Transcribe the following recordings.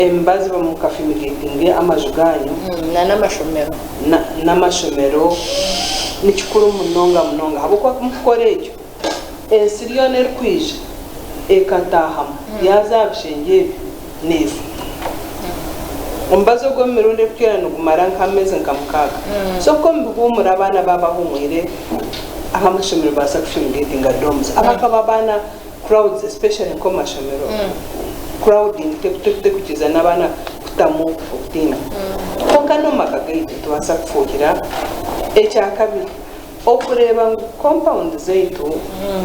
Emibazi mukafumigatinge amaju gaanyu. Na n'amashomero. N'amashomero. Ni kikuru munonga munonga ahabw'okuba ku mukukora ekyo, ensiri yoona erikwija ekataahamu yaaza aha bishengye ebyo neefa. Omubazi ogwo emirundi erikukira nigumara nk'ameezi nka mukaaga. So ku omubihuumura abaana baaba bahuumwire, ab'amashomero nibabaasa kufumigatinga dorms. Ahabw'okuba abaana crowds especially nk'omu mashomero crowding tekukiza n'abaana kutamu obutimba kwonka n'omu maka gaitu nitubaasa kufuuhira. Ekyakabiri okureeba ngu compound zaitu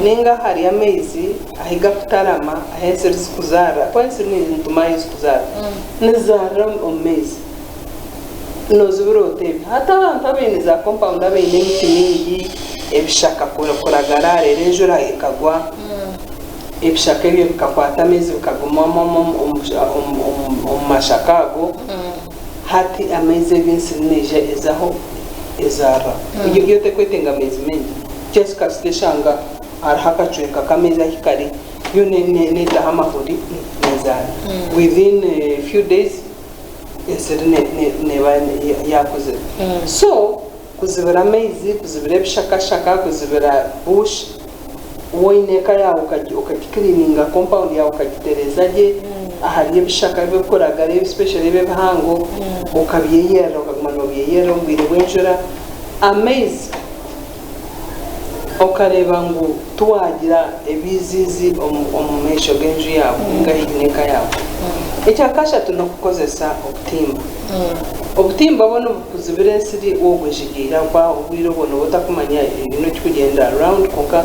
ninga ahari amaizi ahi gakutarama ahu ensiri zikuzaarira ahakuba ensiri nitumanya ahu zikuzaarira nizizaarira omu maizi Noozibura ota ebyo? Hati abantu abaine za compound abaine emiti mingi, ebishaka kuragara reero enjura ekagwa, ebishaka ebyo bikakwata amaizi bikaguma omu mashaka ago, hati amaizi ebyo ensiri neija ezaho ezaariraho. Yo tekwetenga maizi maingi, just kasita eshanga hariho akacweka k'amaizi ahu kari, yo neetaho amahuri nezaara. Within a few days ensiri neeba yaakuzire. So kuzibira amaizi, kuzibira ebishakashaka, kuzibira bush, waaba oine eka yaawe okagikiriininga, kompawundi yaawe okagitereeza gye, ahari ebishaka ebirikuragara especially ebi ebihango okabyeyerera okaguma noobyeyerera omu bwire bw'enjura, amaizi okareeba ngu tiwaagira ebiiziizi omu maisho g'enju yaawe nainga haihi n'eka yaawe. Ekya kashatu n'okukozesa obutimba. Obutimba bwo nibukuzibira ensiri waaba ogwejegyeire ahakuba obwire obwo nooba otakumanya haine ekirikugyenda round kwonka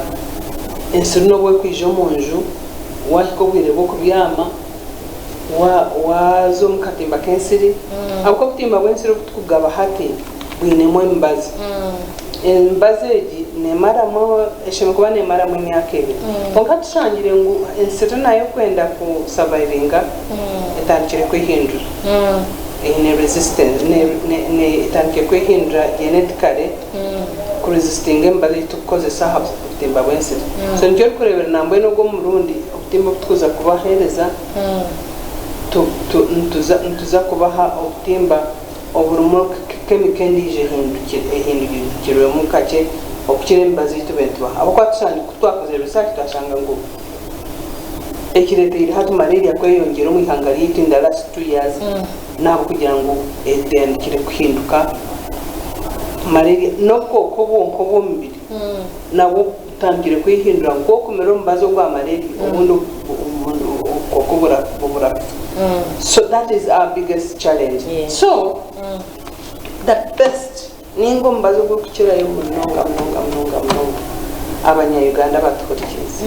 ensiri n'obu erikwija omu nju waahika obwire bw'okubyama waaza omu katimba k'ensiri ahabw'okuba obutimba bw'ensiri obu turikugaba hati bwinemu emibazi. Emibazi egi neemaramu, eshemereire kuba neemaramu emyaka ebiri. Kwonka tushangire ngu ensiri nayo kwenda ku survivinga etandikire kwehindura. Eine resistance, etandikire kwehindura genetically ku resistinga emibazi ei turikukozesa aha butimba bw'ensiri. So nikyo orikureebera nambwenu ogu omurundi obutimba obu turikuza kubaheereza, nituza kubaha obutimba oburimu kemiko endiijo ehindukirwemu kakye okukira emibazi ei tubaire nitubaha. Ahabw'okuba tushangire ku twakozire research twashanga ngu ekireeteire hati malaria kweyongyera omu ihanga ryaitu in the last two years n'ahabw'okugira ngu etandikire kuhinduka malaria n'obukooko bwonka obw'omubiri nabwo butandikire kwehindura ngu ku okumira omubazi ogwa malaria obundi obukooko burafa. So that is our biggest challenge. So the best ninga omubazi ogurikukirayo munonga munonga munonga munonga abanya Uganda abatuhurikiize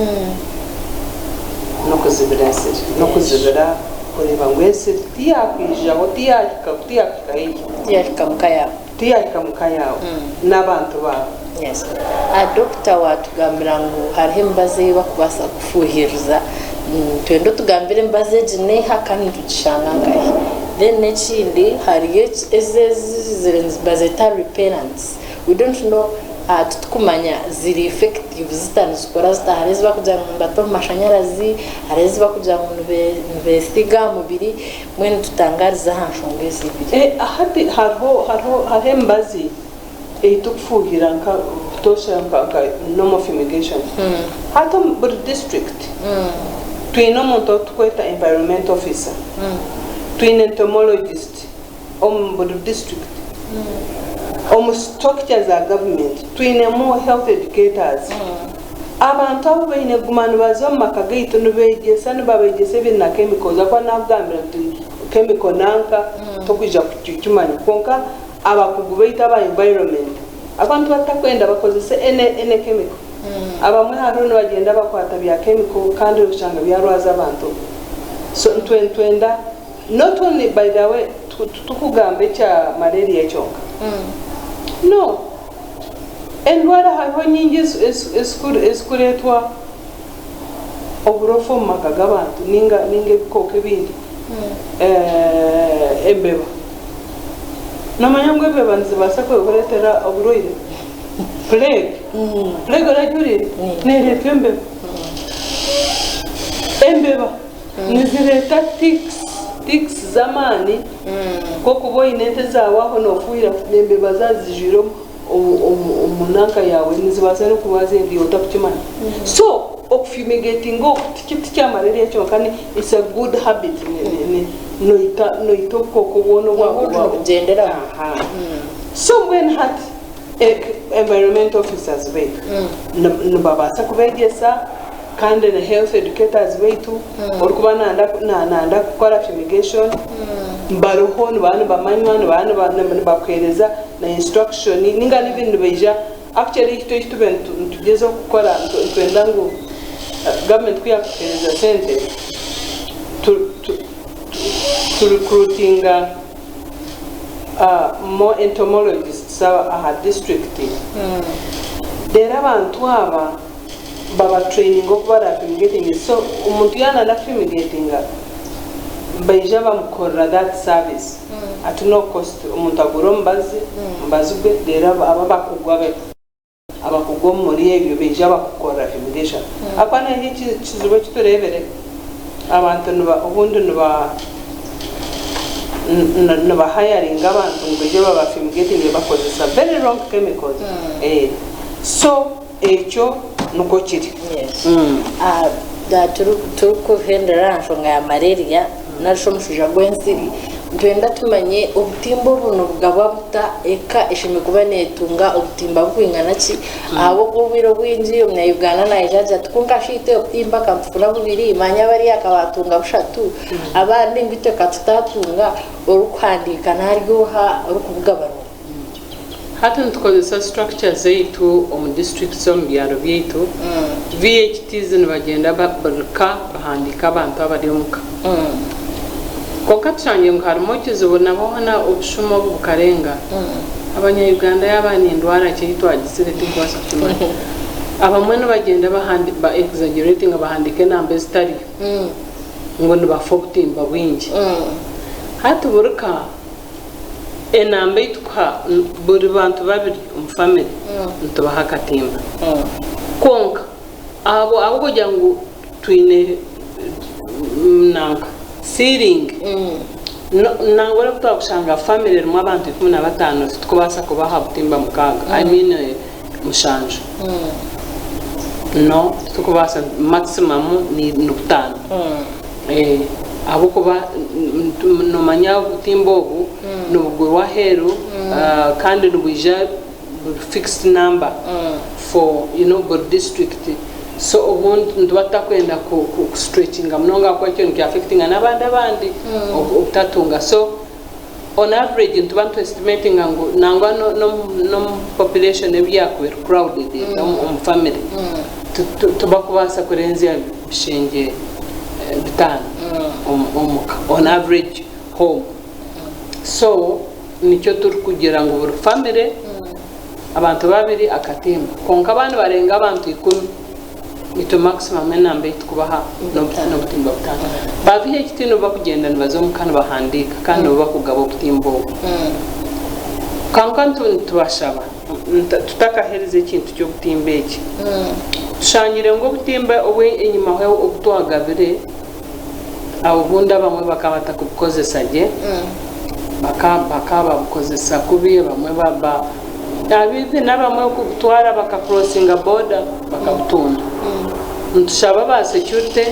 n'okuzibira ensiri, n'okuzibira kureeba ngu ensiri tiyakwijaho tiyahika tiyahika haihi. Tiyahika muka yaawe. Tiyahika muka yaawe n'abantu baawe. Yes. Doctor watugambira ngu hariho emibazi ei bakubaasa kufuhiriza. Nitwenda otugambire emibazi egi neeha kandi nitugishanga nkahi? Then n'ekindi hariyo ezi ezizire nibazeeta repellents. We don't know titukumanya ziri effective zita, nizikora zita. Hariho ezi barikugira ngu nibata omu mashanyarazi, hariho ezi barikugira ngu nibeesiiga aha mubiri. Mbwenu tutangaarize aha nshonga ezi ibiri. Hati hariho hariho hariho emibazi ei turikufuuhira nka butoosha nka nka normal fumigation. Hati omu buri district twine omuntu ou turikweta environment officer, twine entomologist omu buri district. Omu structure za government twinemu health educators. Abantu abo baine kuguma nibaza omu maka gaitu nibegyesa nibabegyesa ebiri na chemicals ahakuba nakugambira nti chemical nanka tokwija kukimanya kwonka abakugu baitu aba environment ahakuba nituba tutakwenda bakozese any any chemical. Abamwe hariho nibagyenda bakwata bya chemical kandi oshanga byarwaza abantu so nitwenda Not only by the way titukugamba ekya malaria kyonka no endwara hariho nyingi ezikuretwa oburofa omu maka g'abantu ninga ebikooko ebindi embeba nomanya ngu embeba nizibaasa kukuretera oburwaire plague, plague oragihurire neretwa embeba, embeba. Nizireeta ticks. ticks z'amaani nk'okuba oine ente zaawe aho noofuuhira embeba zaaba zijwire omu nanka yaawe nizibaasa n'okurwaza ente iwe otarikukimanya. So okufumigatinga oku tikya malaria kyonka it's a good habit noita noita obukooko bwona obwakugyenderaho. So mbwenu hati environment officers baitu nibabaasa kubeegyesa kandi na health educators baitu orikuba nayenda kukora fumigation bariho nibaba nibamanywa nibaba nibakuheereza na instruction ninga n'ebindi nibaija actually itwe eki tubaire nitugyezaho kukora nitwenda ngu gavumenti ku yaakutuheereza sente tu recruitinga more entomologists aha disiturikiti reero abantu aba baba traininga oku bara fumigatinge so omuntu yaaba nayenda kufumigatinga baija bamukorera that service at no cost omuntu agura omubazi, omubazi gwe reero abo abakugu abakugu omuri ebyo baija bakukorera fumigation ahakuba hariho ekizibu eki tureebire abantu obundi niba niba hayaringa abantu ngu baije baba fumigatinge bakozesa very wrong chemicals so ekyo nikwo kiri. Turikuhendera aha nshonga ya malaria nari shi omushaija gw'ensiri, nitwenda tumanye obutimba obu nibugabwa buta, eka eshemereire kuba neetunga obutimba burikwingana ki? Ahabw'okuba obwire obwingi omunya Uganda naija agira ati kwonka shi itwe obutimba ka nitufuna bubiri, manya bariya ka baatunga bushatu, abandi ngu itwe ka tutaatunga, orikuhandiika nari oha orikubugaba n'oha? Hati nitukozesa structure zaitu omu districts omu byaro byaitu, VHTs nibagyenda buri ka bahandiika abantu abari omuka. Kwonka tushangire ngu harimu ekizibu nabwo hoona obushuma obu bukarenga. Abanya Uganda yaaba nindwara ki ei twagizire tinkubaasa kukimanya. Abamwe nibagyenda ba exaggeratinga bahandiika enamba ezitariyo ngu nibafa obutimba bwingi. Hati buri ka Enamba ei tukuha buri bantu babiri omu famire nitubaha akatimba. Kwonka abo ahabw'okugira ngu twine nanka ceiling, nangwa n'obu twakushanga famire erimu abantu 15 titukubaasa kubaha butimba mukaaga, I mean mushanju. No, titukubaasa, maximum ni butaano. Ahabw'okuba noomanya obutimba obu nibugurwa aheeru kandi nibwija buri fixed number for you know buri district so obundi nituba tutakwenda ku stretchinga munonga ahabw'okuba ekyo nikya affectinga n'abandi abandi obutatunga so on average nituba nitu estimatinga ngu nangwa n'omu population ebi yaakuba eri crowded omu family tibakubaasa kurenzya bishengye bitaano omuka on average home. So nikyo turikugira ngu buri family abantu babiri akatimba kwonka baaba nibarenga abantu ikumi itwe maximum enamba ei turikubaha n'obutimba butaano. Ba VHT nibo bakugyenda nibaza omuka nibahandiika kandi nibo bakugaba obutimba obwo. Kwonka nitubashaba tutakaherize ekintu ky'obutimba eki, tushangire ngu obutimba obu enyimaho obu twagabire, obundi abamwe bakaba batakubukozesa gye, bakaba babukozesa kubi, abamwe ba even abamwe kubutwara baka crossinga boda bakabutunda. Nitushaba aba security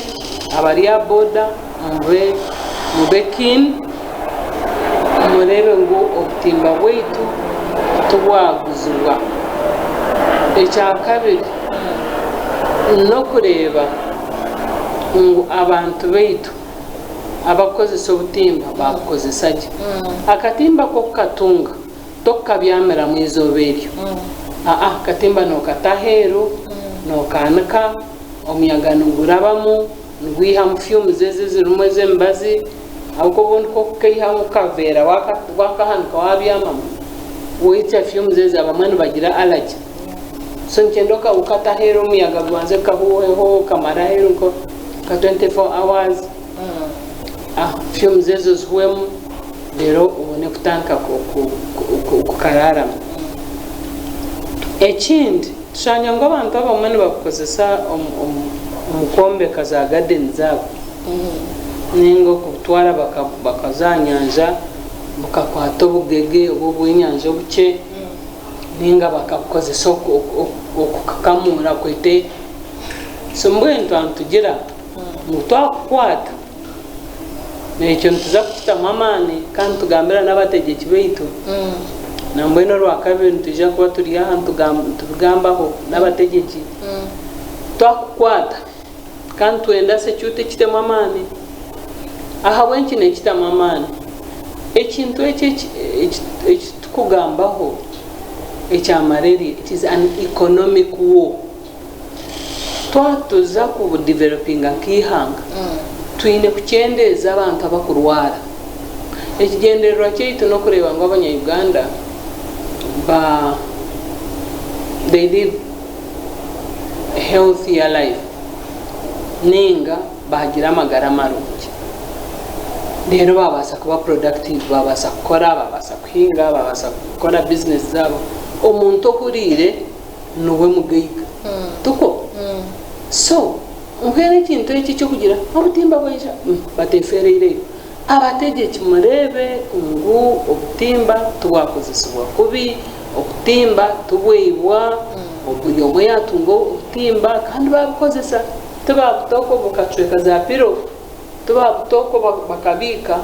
abari aha boda mube mube keen mureebe ngu obutimba bwaitu tibwaguzibwa. Ekyakabiri n'okureeba ngu abantu baitu abakukozesa obutimba baabukozesa gye. Akatimba k'okukatunga tokukabyamiramu eizooba eryo. Aa, akatimba nookata aheeru, nookaanika, omuyaga nigurabamu, nigwihamu fumes ezi ezirimu ez'emibazi, ahabw'okuba obundi ku orikukaihamu omu kaveera waakahanika waabyamamu, waitsya fumes ezi abamwe nibagira allergy. So nikyenda okata aheeru omuyaga gubanze gukahuuheho okamara aheeru nka 24 hours, fumes ezo zihwemu reero obone kutandika kukaraaramu. Ekindi, tushanga ngu abantu abamwe nibabukozesa omu kwombeka za gadeni zaabo ninga okubutwara. okubutwara bakaza aha nyanja bukakwata obugege oba obwenyanja obukye ninga bakabukozesa okukakamura kwete. So mbwenu twaba nitugira ngu twakukwata ekyo nituza kukitamu amaani kandi tugambira n'abategyeki baitu. Nambwenu orwakabiri nitwija kuba turi aha nitubigambaho n'abategyeki. Twakukwata kandi nitwenda security ekitemu amaani. Ahabw'enki nekitamu amaani? Ekintu eki eki tukugambaho ekya malaria it is an economic war. Twatuza kubudevelopinga nk'eihanga, twine kukyendeeza abantu abakurwara. Ekigyendererwa kyaitu n'okureeba ngu abanya Uganda ba they live a healthier life ninga baagira amagara marungi reero baabaasa kuba productive, baabaasa kukora, baabaasa kuhinga, baabaasa kukora bizinesi zaabo. Omuntu ohuriire niwe mugaiga. Tikwo? So, mbwenu ekintu eki eky'okugira obutimba bwaija, batefereireyo. Abategyeki mureebe ngu obutimba tibwakozesibwa kubi, obutimba tibwaibwa, buri omwe yaatunga obutimba kandi baabukozesa, tibaabuta okwo bukacweka za piro, tibaabuta okwo bakabiika,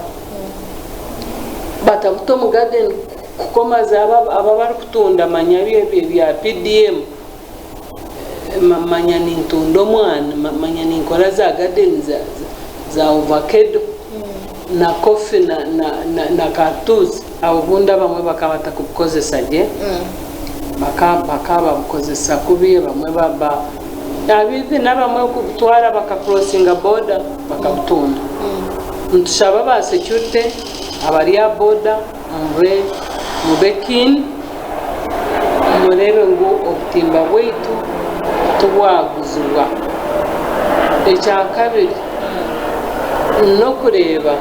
batabuta omu gadeni kukoma abo abarikutunda manya ebya PDM. Manya nintunda omwani, manya ninkora za gadeni za ovakedo na kofi na katuuzi. Obundi abamwe bakaba batakubukozesa gye, bakaba babukozesa kubi, abamwe n'abamwe kubutwara baka crossinga boda bakabutunda. Nitushaba aba security abari aha boda mube mube keen mureebe ngu obutimba bwaitu tibwaguzibwa. Ekyakabiri n'okureeba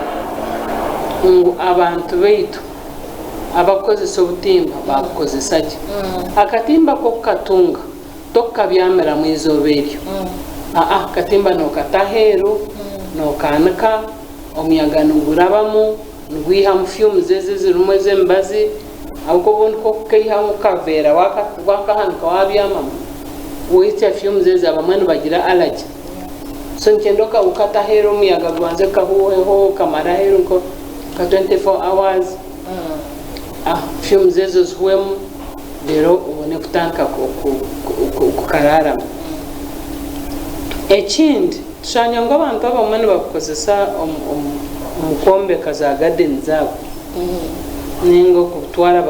ngu abantu baitu abakukozesa obutimba baabukozesa gye. Akatimba k'okukatunga tokukabyamiramu eizooba eryo. Aa akatimba nookata aheeru, nookaanika, omuyaga nigurabamu, Nigwihamu fumes ezi ezirimu ez'emibazi ahabw'okuba obundi ku orikukaihamu kaveera wakahanika wabyamamu waitsya fumes ezi abamwe nibagira allergy so nikyenda okata aheeru omuyaga gubanze gukahuheho okamara aheeru nka 24 hours fumes ezo zihwemu reero obone kutandika kukararamu. Ekindi Tushangire ngu abantu abamwe nibabukozesa omu kwombeka za gadeni zaabo ninga okubutwara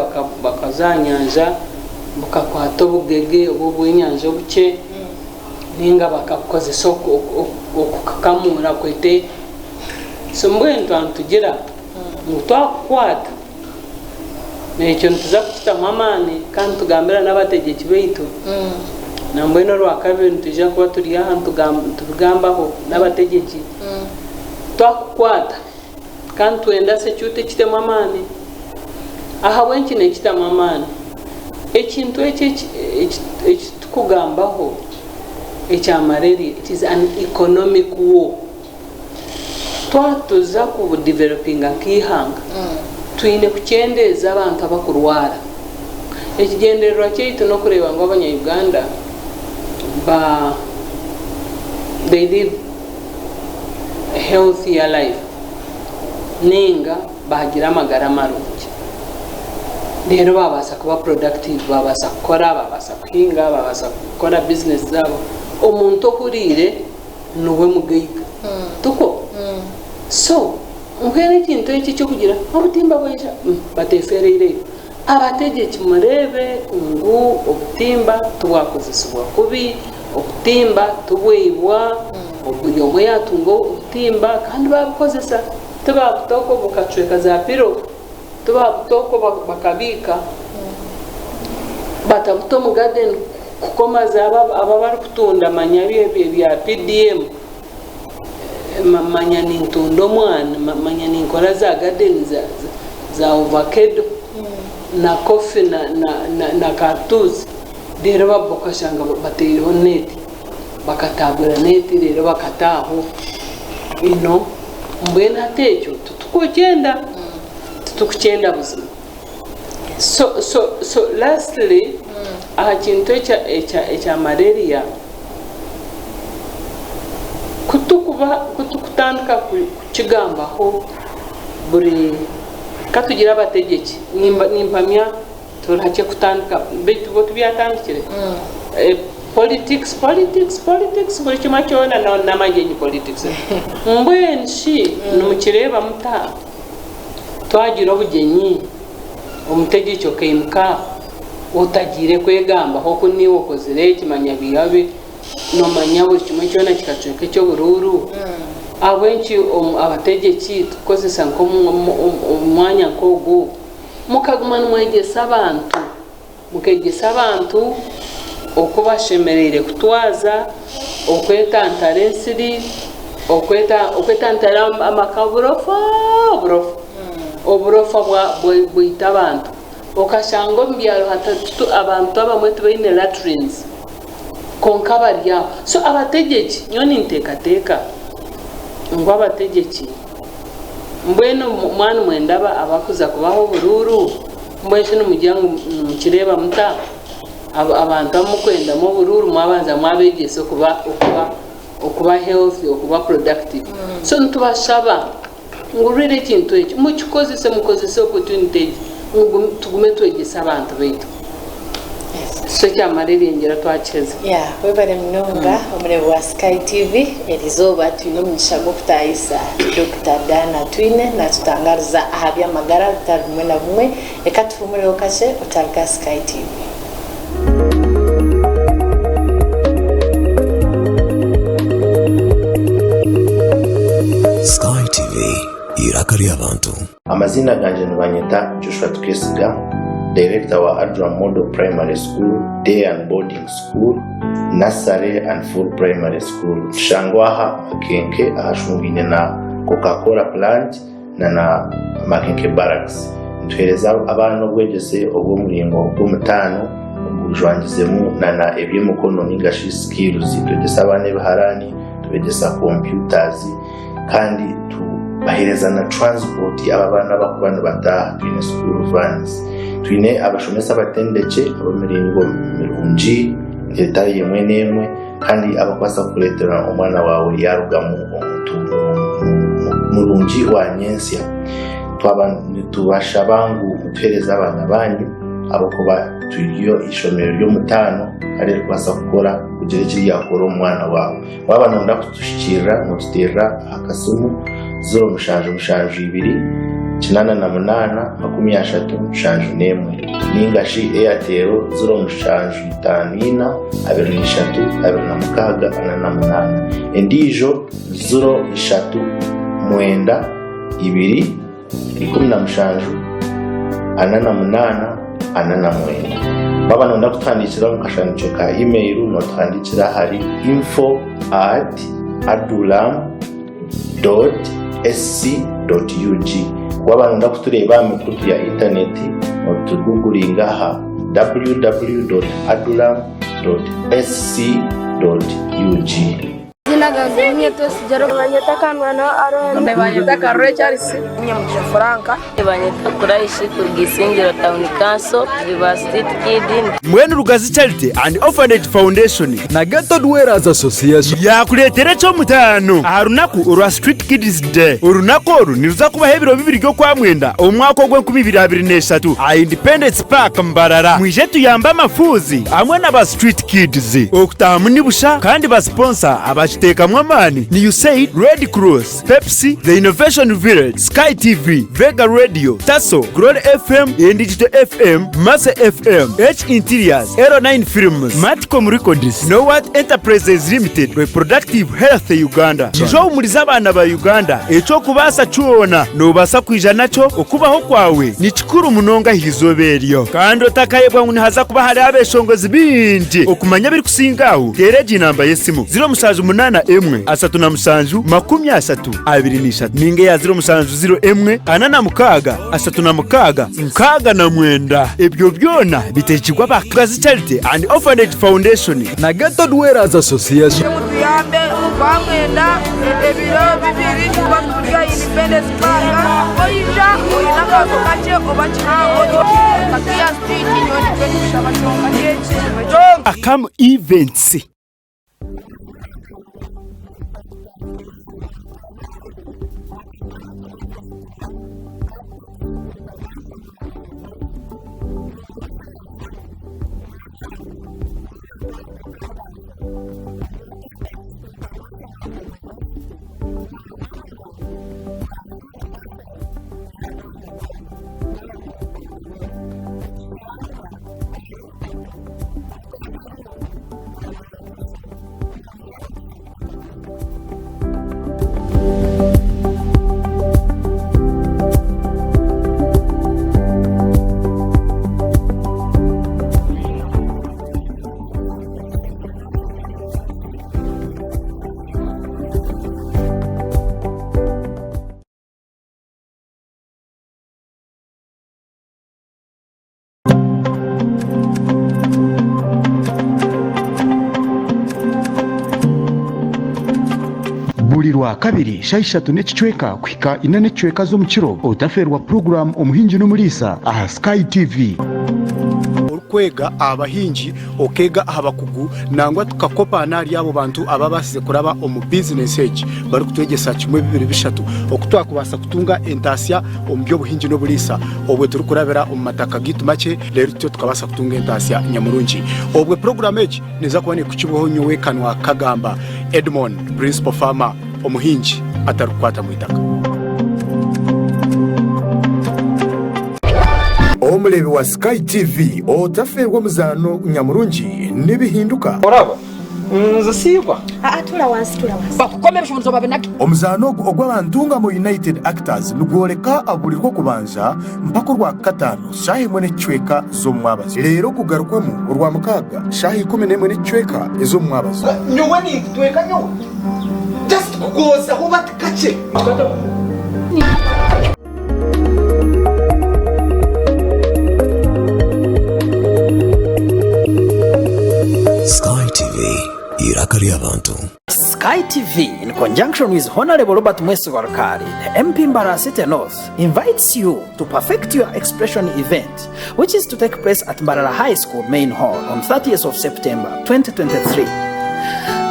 bakaza aha nyanja bukakwata obugege oba obwenyanja obukye ninga bakabukozesa okukakamura kwete. So mbwenu twaba nitugira ngu twakukwata Ekyo nituza kukitamu amaani kandi tugambira n'abategyeki baitu. Nambwenu orwakabiri nitwija kuba turi aha nitubigambaho n'abategyeki. Twakukwata kandi twenda security ekitemu amaani. Ahabw'enki nekitamu amaani? Ekintu eki eki tukugambaho ekya malaria it is an economic war. Twatuza kubudevelopinga nk'eihanga, twine kukyendeeza abantu abakurwara. Ekigyendererwa kyaitu n'okureeba ngu abanya Uganda ba they live a healthier life ninga baagira amagara marungi reero baabaasa kuba productive, baabaasa kukora, baabaasa kuhinga, baabaasa kukora bizinesi zaabo. Omuntu ohuriire niwe mugaiga. Tikwo? So, mbwenu ekintu eki eky'okugira obutimba bwaija, batefereireyo. Abategyeki mureebe ngu obutimba tibwakozesibwa kubi, obutimba tibwaibwa, buri omwe yaatunga obutimba kandi baabukozesa, tibaabuta okwo bukacweka za piro, Tibabuta okwo bakabiika, batabuta omu garden kukoma abo abarikutunda manya ebya PDM, manya nintunda omwani, manya ninkora za garden za ovakedo na coffee na katuuzi, reero okashanga bataireho neeti, bakatagura neeti reero bakata aho. Mbwenu hati ekyo titukukyenda, titukukyenda buzima. So, so, so lastly, aha kintu ekya, ekya, ekya malaria, ku tukuba, ku tukutandika kukigambaho buri, ka tugire abategyeki, nimba, nimpamya turi hakye kutandika, beitu bo tibyatandikire? Politics, politics, politics, buri kimwe kyona n'amagyenyi politics. Mbwenu shi nimukireeba muta twagira obugyenyi omutegyeki okaimuka otagiire kwegambaho oku niiwe okozire eki manya biiha bi, nomanya buri kimwe kyona kikacweka eky'oburuuru? Ahabw'enki abategyeki tukukozesa nk'omwanya nk'ogu mukaguma nimwegyesa abantu? Mukegyesa abantu oku bashemereire kutwaza, okwetantara ensiri, okwetantara amaka oburofa, oburofa, oburofa bwita abantu. Okashanga omu byaro abantu abamwe tibaine latrines kwonka bari aho. So abategyeki, nyowe ninteekateeka ngu abategyeki mbwenu mwaba nimwenda abakuza kubaha oburuuru, Mbwenu shi nimugira ngu nimukireeba muta abantu abu mukwendamu oburuuru mwabanza mwabegyesa okuba okuba okuba healthy okuba productive so nitubashaba ngu really ekintu eki mukikozese mukozese opportunity egi ngu tugume twegyese abantu baitu so ekya malaria ningira twakiheza. Yeah, webare munonga omureebi wa Sky TV. Erizooba twine omugisha gw'okutaayisa Dokita Diana Atwine naatutangariza aha by'amagara bitari bimwe na bimwe. Reka tuhumureho kakye otaruga Sky TV. Sky TV, eiraka ry'abantu. Amaziina gangye nibanyeta Joshua Tukesiga, Director wa Adram Model Primary School, Day and Boarding School, Nursery and Full Primary School. Nitushangwa aha Makenke ahashungaine na Coca Cola Plant na na Makenke Barracks. Nituheereza abaana obwegyese obw'omuringo gw'omutaano ogujwangizemu na na eby'emikono ninga shi skills. Nitwegyesa abaana ebiharaani, tubegyesa computers. Kandi tubaheereza na transport abo abaana abakuba nibataaha twine school vans. Twine abashomesa abatendekye ab'emiringo mirungi etari emwe n'emwe kandi abakubaasa kukureetera omwana waawe yaarugamu omuntu murungi owa nyentsya. Twaba nitubashaba ngu mutuheereze abaana baanyu ahabw'okuba turi eishomero ry'omutaano kandi eririkubaasa kukora kugira eki ryakora omu mwana waawe. Waaba nooyenda kutuhikiirira, nootuteerera aha kasimu 0772 88 37 71 nainga shi Airtel 0754 23 26 48. Endiijo 03 9 17 48 49. Waaba nooyenda kutuhandiikira omu kashanduukye ka email, nootuhandiikira ahari info at adulam dot sc dot ug. Waaba nooyenda kutureeba aha mikutu ya intaneti, nootuguguringa aha www dot adulam dot sc dot ug. Amazina gange ninyetwa Esigero. Nibanyeta Kandwanaho Arooni. Nibanyeta Karore Charles. Nyamugisha Frank. Nibanyeta Kuraishi kuruga Isingiro Town Council, turi ba Street Kid. Mbwenu Rugazi Charity and Orphanage Foundation na Ghetto Dwellers Association yaakureetera eky'omutaano aha runaku orwa Street Kids Day. Orunaku oru niruza kubaho ebiro bibiri by'Okwamwenda omu mwaka ogw'enkumi ibiri abiri n'eshatu aha Independence Park, Mbarara. Mwije tuyambe amafuuzi hamwe na ba Street Kids. Okutahamu ni busha kandi ba siponsa abakiteekamu amaani ni USAID, Red Cross, Pepsi, The Innovation Village, Sky TV, Vega Radio, Taso, Glory FM, Endigital FM, Mercy FM, H Interiors, L9 Films, Matcom Records, Nowat Enterprises Limited, Reproductive Health Uganda. Ija ohumurize abaana ba Uganda eky'okubaasa kyona noobaasa kwija nakyo okubaho kwawe ni kikuru munonga aha izooba eryo. Kandi otakayebwa ngu nihaza kuba hariho abeshongozi baingi. Okumanya ebirikusinga aho, teera egi namba y'esimu, 078 37 30 23 ninga eya 0701 46 36 69. Ebyo byona biteekirwe aba Kazi Charity and Orphanage Foundation. Na Ghetto Dwellers Association. Mutuyambe. Okwamwenda ebiro bibiri tuba turi aha Independence Park oija oine akantu kakye oba kihango Katuya Street nyowe nikyo ndikushaba kyonka kyekyo. Akam Events. Buri Rwakabiri shaaha ishatu n'ekicweka kuhika ina n'ekicweka z'omukiro otafeerwa puroguraamu Omuhingi n'Omuriisa aha Sky TV. Orikwega aha bahingi, okeega aha bakugu nangwa tukakopa n'ahari abo bantu ababaasize kuraba omu bizinesi egi barikutwegyesa kimwe bibiri bishatu oku twakubaasa kutunga entaasya omu by'obuhingi n'oburiisa obwo turikurabira omu mataka gaitu makye reero tutyo tukabaasa kutunga entaasya nyamurungi. Obwo puroguraamu egi neeza kuba neekukibwaho nyowe Kanwa Kagamba Edmond, Principal Farmer, omuhingi atarikukwata mu itaka. Omureebi wa Sky TV otafeerwa omuzaano nyamurungi nibihinduka. Oraba nze siigwa. Aa tuula wansi tuula wansi. Bakukome ebishumuruzo babinage. Omuzaano ogu ogw'Abantungamo United Actors nigworeka buri Rwokubanza mpaka Orwakataano shaaha emwe n'ekicweka z'omumwabazyo reero gugarukwamu Orwamukaaga shaaha 11 n'ekicweka ez'omumwabazyo. Nyowe ninkutweka nyowe just kugoozaho bati kakye. Sky TV, eiraka ry'abantu. Sky TV, in conjunction with Honorable Robert Mwesigwa Rukari, the MP Mbarara City North, invites you to Perfect Your Expression event, which is to take place at Mbarara High School Main Hall on 30th of September 2023.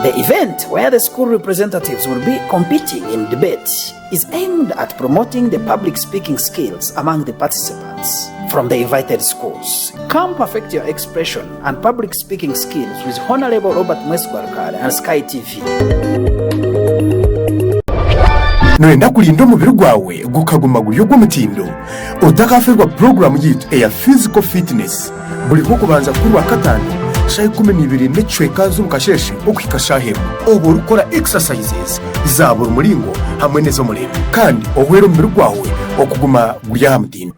The event, where the school representatives will be competing in debate, is aimed at promoting the public speaking skills among the participants from the invited schools. Come perfect your expression and public speaking skills with Honorable Robert Mwesigwa Rukari and Sky TV. Nooyenda kurinda omubiri gwawe gukaguma guri ogw'omutindo? Otakafeerwa puroguraamu yaitu eya Physical Fitness buri Rwokubanza kw'Orwakataano shaaha ikumi na ibiri n'ekicweka z'omu kasheeshe okuhika shaaha emwe obwo orikukora exercises za buri muringo hamwe n'ez'omurembe kandi ohwere omubiri gwawe okuguma guri aha mutindo.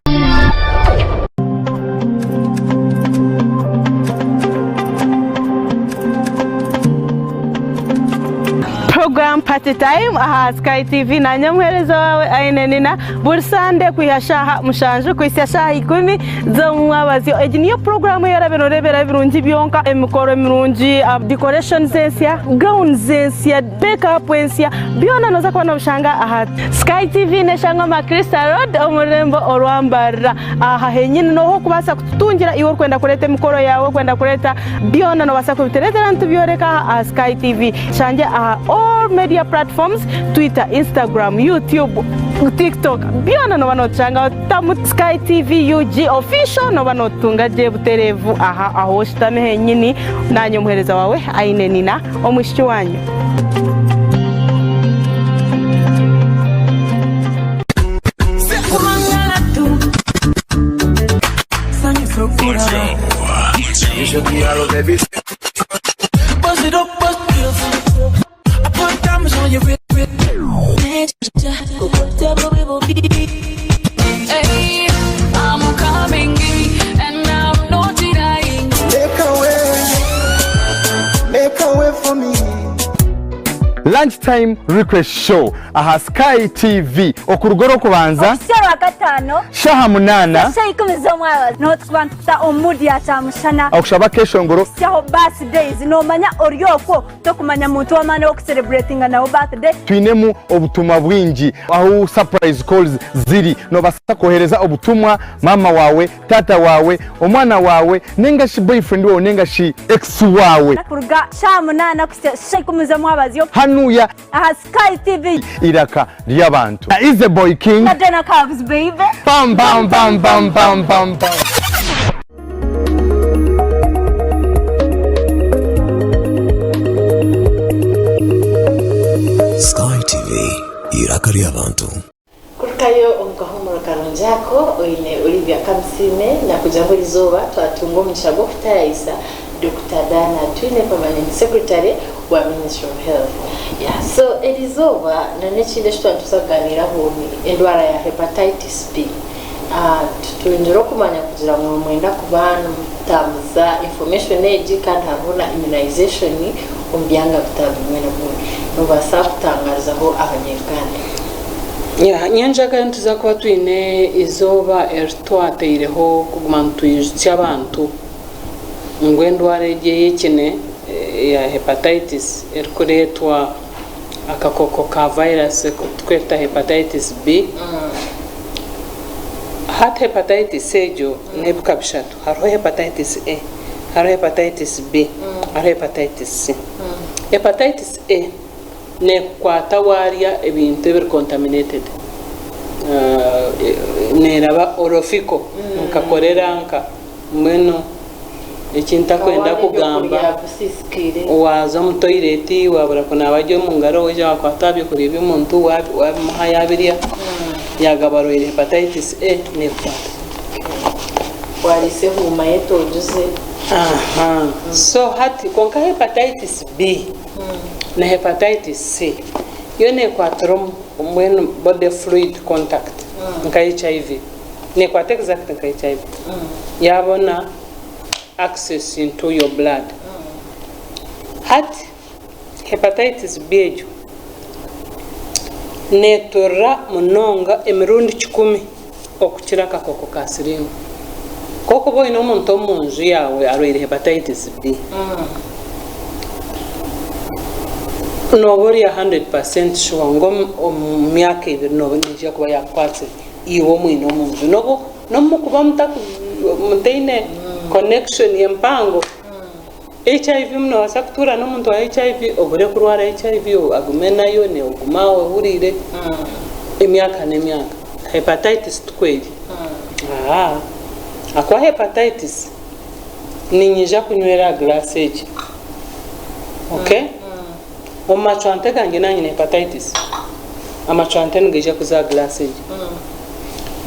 Program Party Time aha Sky TV nanye omuheereza waawe Aine Nina buri Sande kwiha shaaha mushanju kuhitsya shaaha ikumi z'omumwabazyo. Egi niyo puroguramu ei orabe nooreeberaho ebirungi byonka, emikoro mirungi, decorations ensya, gowns ensya, make up ensya, byona nooza kuba noobishanga aha Sky TV n'eshangwa aha Crystal Road omu rurembo orwa Mbarara. Aha henyini nooha orikubaasa kututungira iwe orikwenda kureeta emikoro yaawe, orikwenda kureeta byona noobaasa kubitureetera nitubyoreka aha aha Sky TV. Shangye aha all media platforms, Twitter, Instagram, YouTube, TikTok, byona nooba nootushangaho tamu Sky TV UG Official nooba nootutunga gye butereevu aha ahu oshutami henyini. Naanye omuheereza waawe Aine Nina, omwishiki waanyu. Make a way, make a way for me. Lunch Time Request Show aha Sky TV okuruga Orwokubanza Okuhitsya Orwakataano shaaha munaana shaaha ikumi z'omwabazyo. Niho turikuba nitukuta omu mood ya kyamushana. Okushaba akeshongoro. Kuhitsyaho birthdays noomanya ori okwo tokumanya muntu w'amaani ow'okucelebratinga nawe birthday. Twinemu obutumwa bwingi ahu surprise calls ziri. Noobaasa kwohereza obutumwa maama waawe, taata waawe, omwana waawe nainga shi boyfriend waawe nainga shi ex waawe. Kuruga shaaha munaana kuhitsya shaaha ikumi z'omwabazyo. Hanuya. Aha Sky TV. Eiraka ry'abantu. Na Easy Boy King. Na Dena Cubs baby. Bam bam bam bam bam bam bam. Sky TV, eiraka ry'abantu. Kurukayo omu kahuumuro karungi ako, oine Olivia Kamusiime nakugira ngu erizooba twatunga omugisha gw'okutaayayisa Dokita Diana Atwine, Permanent Secretary wa Ministry of Health. Yeah, so erizooba na n'ekindi eki twaba nituza kugaaniiraho ni endwara ya Hepatitis B. Tutungire okumanya kugira ngu nimwenda kuba nimutambuza information egi kandi hariho na immunization omu byanga bitari bimwe na bimwe. Nobaasa kutangaarizaho abanya-Uganda? Nyenkyakare nituza kuba twine eizooba eri twataireho kuguma nitwijutsya abantu ngu endwara egi ey'ekine eya hepatitis erikureetwa akakooko ka virus aku turikweta hepatitis B. Hati hepatitis egyo n'ebika bishatu, hariho hepatitis A, hariho hepatitis B, hariho hepatitis C. Hepatitis A Neekukwata waarya ebintu ebiri contaminated. Neeraba orofical nka korera nka mbwenu eki ntakwenda kugamba waaza omu toilet waabura kunaaba gye omu ngaro waija waakwata aha byokurya by'omuntu waabimuha yaabirya yaagaba arwaire hepatitis A neekukwata. Waariisa ehuuma ye etoogize. So hati kwonka hepatitis B. Na hepatitis C yo nekwatira omu mbwenu body fluid contact nka HIV nekwata exact nka HIV yabona access into your blood hati hepatitis B egyo neturira munonga emirundi kikumi okukira akakoko ka sirimu kokuba oyine omuntu omunju yawe arwaire hepatitis B. Nooba ori a hundred percent sure ngu omu myaka ebiri nooba neija kuba yaakukwatsire iwe omwine omu nju. N'obu n'obu mukuba mutaine connection empango, HIV noobaasa kutuura n'omuntu wa HIV obure kurwara HIV agume nayo naiwe ogume aho ohuriire emyaka n'emyaka. Hepatitis tikwo eri. Ahakuba hepatitis. Niinyija kunywera aha giraasi egi. Okay? Omu macwante gangye naanye nyine hepatitis. Amacwante nigaija kuza aha giraasi egi.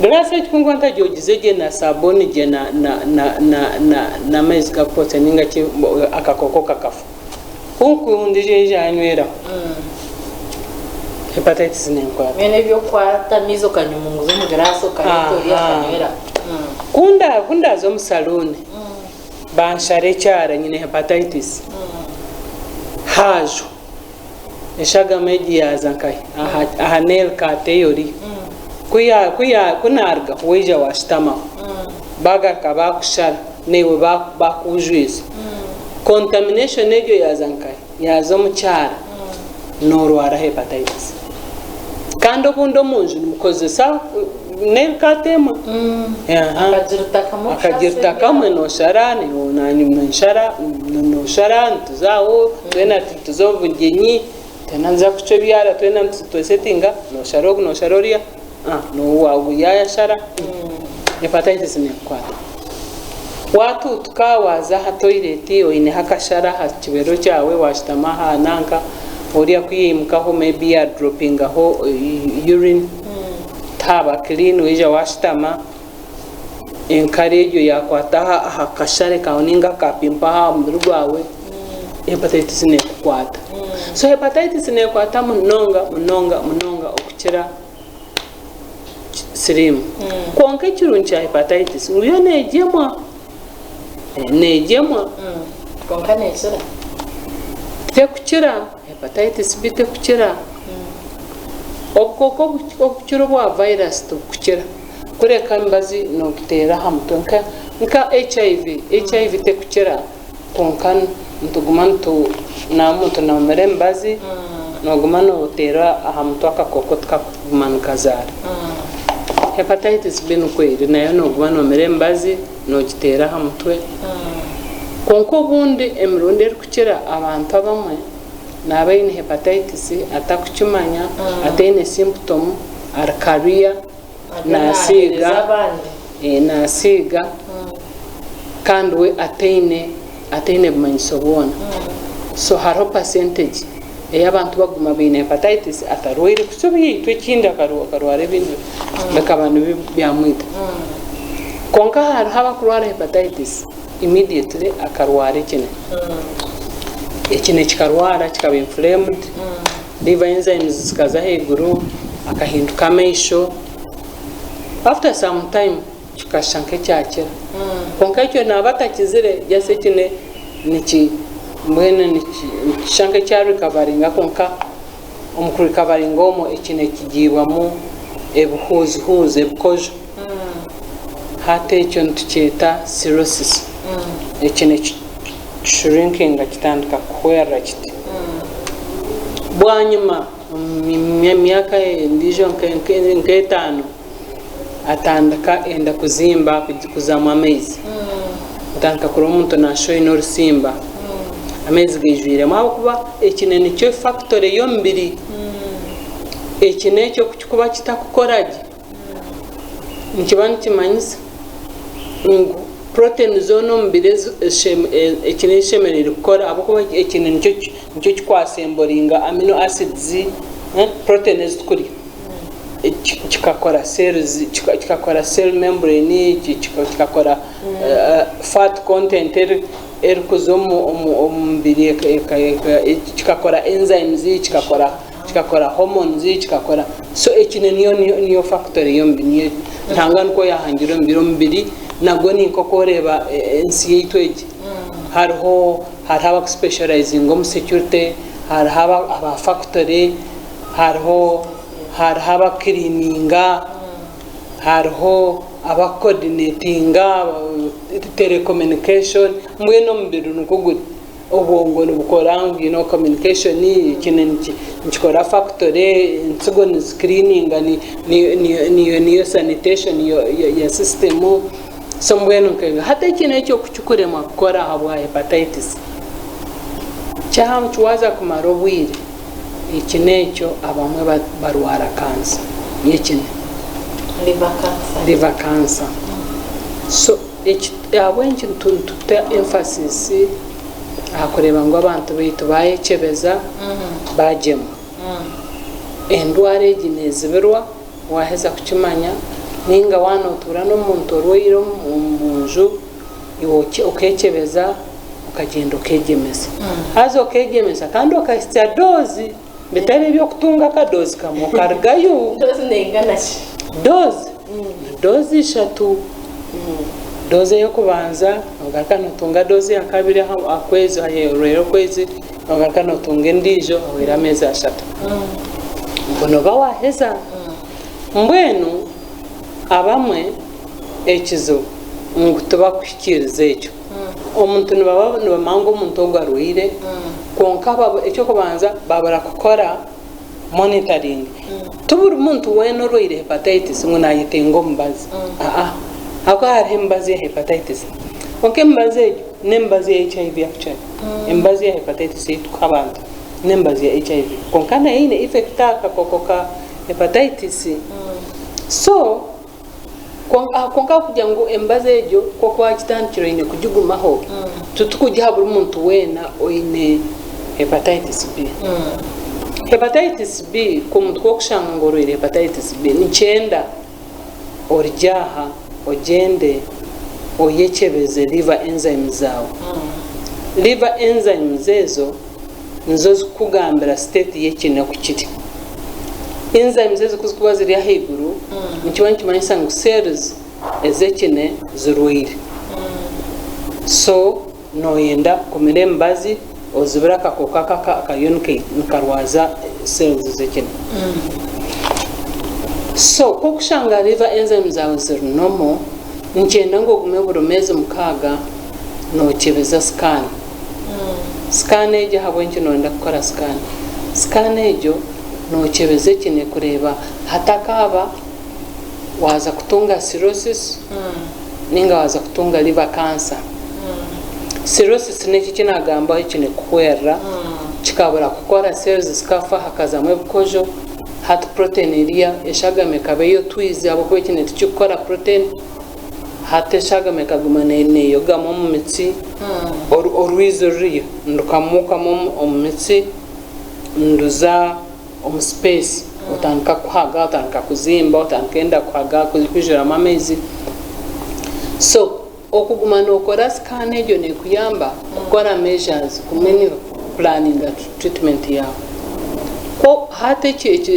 Giraasi egi ku ndikuba ntagyogize gye na saabuuni gye na na na na na n'amaizi garikwotsya nainga ki akakooko kakafa. Ku ndikugyija nanyweraho, hepatitis nenkwata. Mbwenu eby'okukwata amaizi okanyumunguza omu giraasi okareeta ori akanyweraho. Ku ndaaze omu saluuni banshara ekyara nyine hepatitis, haajwa eshagama egi yaaza nkahi? Aha nail cut ei ori. Ku naarugaho waija waashutamaho, baagaruka baakushara naiwe baakujwisa. Contamination egyo yaaza nkahi? Yaaza omu kyara noorwara hepatitis. Kandi obundi omu nju nimukozesa nail cut emwe. Akagirita kamwe nooshara, naanye ninshara, nooshara nituza aho twena nituza omu bugyenyi, twena nituza kucwa ebyara, twena nitwesetinga, nooshara ogu nooshara oriya, ogu yaayashara, hepatitis neekukwata. Waatuutuka waaza aha toilet oineho akashara aha kibero kyawe waashutama aha nanka, oriya ku yaimukaho maybe ya droppingaho urine tihaaba clean waija waashutama, enkari egyo yaakwata aha kashare kaawe nainga aha ka pimple aha mubiri gwawe, hepatitis neekukwata. So hepatitis neekwata munonga munonga munonga okukira. Siriimu. Kwonka ekirungi kya hepatitis ngu yo neegyemwa. Neegyemwa. Kwonka neekira. Tekukira, hepatitis B tekukira. Obukooko obukukira obwa virus tibukukira kureka emibazi noogiteera aha mutwe nka nka HIV, HIV tekukira kwonka nituguma nitu naaba omuntu noomira emibazi nooguma nooteera aha mutwe akakooko tikakuguma nikazaara. Hepatitis B nikwo eri nayo nooguma noomira emibazi noogiteera aha mutwe kwonka obundi emirundi erikukira abantu abamwe Naaba aine hepatitis atakukimanya, ataine symptom, ari carrier, nasiiga, nasiiga kandi we ataine ataine bumanyiso bwona. So hariho percentage ey'abantu bakuguma baine hepatitis atarwaire kutsya obuyaitwa ekindi akarwara ebindi bikaba nibyo byamwita. Kwonka hariho abakurwara hepatitis immediately akarwara ekine. Ekine kikarwara kikaba inflamed, liver enzymes zikaza ahaiguru, akahinduka amaisho. After some time kikashusha nk'ekyakira. Kwonka ekyo naaba atakizire just ekine niki mbwenu nikishusha nk'ekya recoveringa kwonka omu ku recoveringa omwo ekine kigiibwamu ebihuuzihuuzi, ebikojo. Hati ekyo nitukyeta cirrhosis. Eki niki shrinkinga kitandika kuhwerera kiti. Bwanyima omu myaka endiijo nk'etaano atandika enda kuzimba kuzamu amaizi. Otandika kureeba omuntu naashusha oine orusimba. Amaizi gaijwiremu ahabw'okuba eki nikyo factory y'omubiri. Eki n'ekyo ku kirikuba kitakukora gye. Nikiba nikimanyisa ngu protein zoona omu mubiri eki ezishemereire kukora ahabw'okuba eki nikyo kikwasemboringa amino acids, protein ezi turikurya kikakora cells, kikakora cell membrane, kikakora fat content erikuza omu mubiri, kikakora enzymes, kikakora. Kikakora hormones, kikakora so eki niyo niyo factory y'omubiri niyo Ruhanga nikwo yahangire omubiri, omubiri nagwo ni nk'oku oreeba ensi yaitu egi hariho hariho abaku specializinga omu security, hariho aba factory, hariho hariho aba cleaninga, hariho aba coordinatinga telecommunication mbwenu omubiri nikwo guri. Obwongo nibukora ngu you know communication eki nikikora factory, ensigo nizi cleaninga niyo sanitation ya system so mbwenu nk'ebyo. Hati eki nekyo kukikuremwa kukora ahabwa hepatitis waaza kumara obwire eki nekyo abamwe barwara cancer y'ekine, liver cancer. So Ahabw'enki nituta emphasis aha kureeba ngu abantu baitu baayekyebeza baagyemwa? Endwara egi neezibirwa waaheza kukimanya nainga waaba nootuura n'omuntu orwaire omu nju iwe okeekyebeza okagyenda okeegyemesa. Haza okeegyemesa kandi okahitsya doozi bitari eby'okutunga akadoozi kamwe okarugayo. Doozi neingana ki? Doozi? Ni doozi ishatu. Doozi ey'okubanza, nogaruka notunga doozi eya kabiri aha kwezi hahweire okwezi, nogaruka notunga endiijo hahweire ameezi ashatu. Obwo nooba waaheza. Mbwenu abamwe ekizibu ngu tibakuhikiiriza ekyo. Omuntu nibaba nibamanya ngu omuntu ogu arwaire, kwonka eky'okubanza babura kukora monitoring. Ti buri muntu weena orwaire hepatitis ngu nayetenga omubazi, aa, ahabw'okuba hariho emibazi ya hepatitis. Kwonka emibazi egyo n'emibazi ya HIV actually. Emibazi ya hepatitis ei turikuha abantu n'emibazi ya HIV. Kwonka nayo eine effect aha kakooko ka hepatitis. So, Kwonka ahabw'okugira ngu emibazi egyo ku orikuba waagitandikire oine kugigumaho, titukugiha buri muntu weena oine hepatitis B. Hepatitis B, ku omuntu ku orikushanga ngu orwaire hepatitis B, nikyenda orugye aha ogyende oyekyebeze liver enzymes zaawe. Liver enzymes ezo nizo zikukugambira state y'ekine oku kiri. Enzymes ezo ku zikuba ziri ahaiguru, nikiba nikimanyisa ngu cells ez'ekine zirwaire. So noyenda kumira emibazi ozibire akakooko aka akariyo nikarwaza cells z'ekine. So ku orikushanga liver enzymes zaawe ziri normal, nikyenda ngu ogume buri meezi mukaaga nookyebeza scan. Scan egyo ahabw'enki nooyenda kukora scan? Scan egyo nookyebeza ekine kureeba hatakaaba waaza kutunga cirrhosis ninga waaza kutunga liver cancer. Cirrhosis n'eki eki naagambaho ekine kuhwerera kikabura kukora cells zikafa hakazamu ebikojo hati protein eriya eshagama ekaba ey'otwizi ahabw'okuba ekine tikikukora protein hati eshagama ekaguma neeyogamu omu mitsi orwizi ruriya nirukamuukamu omu mitsi niruza omu space otandika kuhaga otandika kuzimba otandika enda kuhaga kwijuramu amaizi so okuguma nokora scan egyo nekuyamba kukora measures kumanya kupulaninga treatment yaawe kwo hati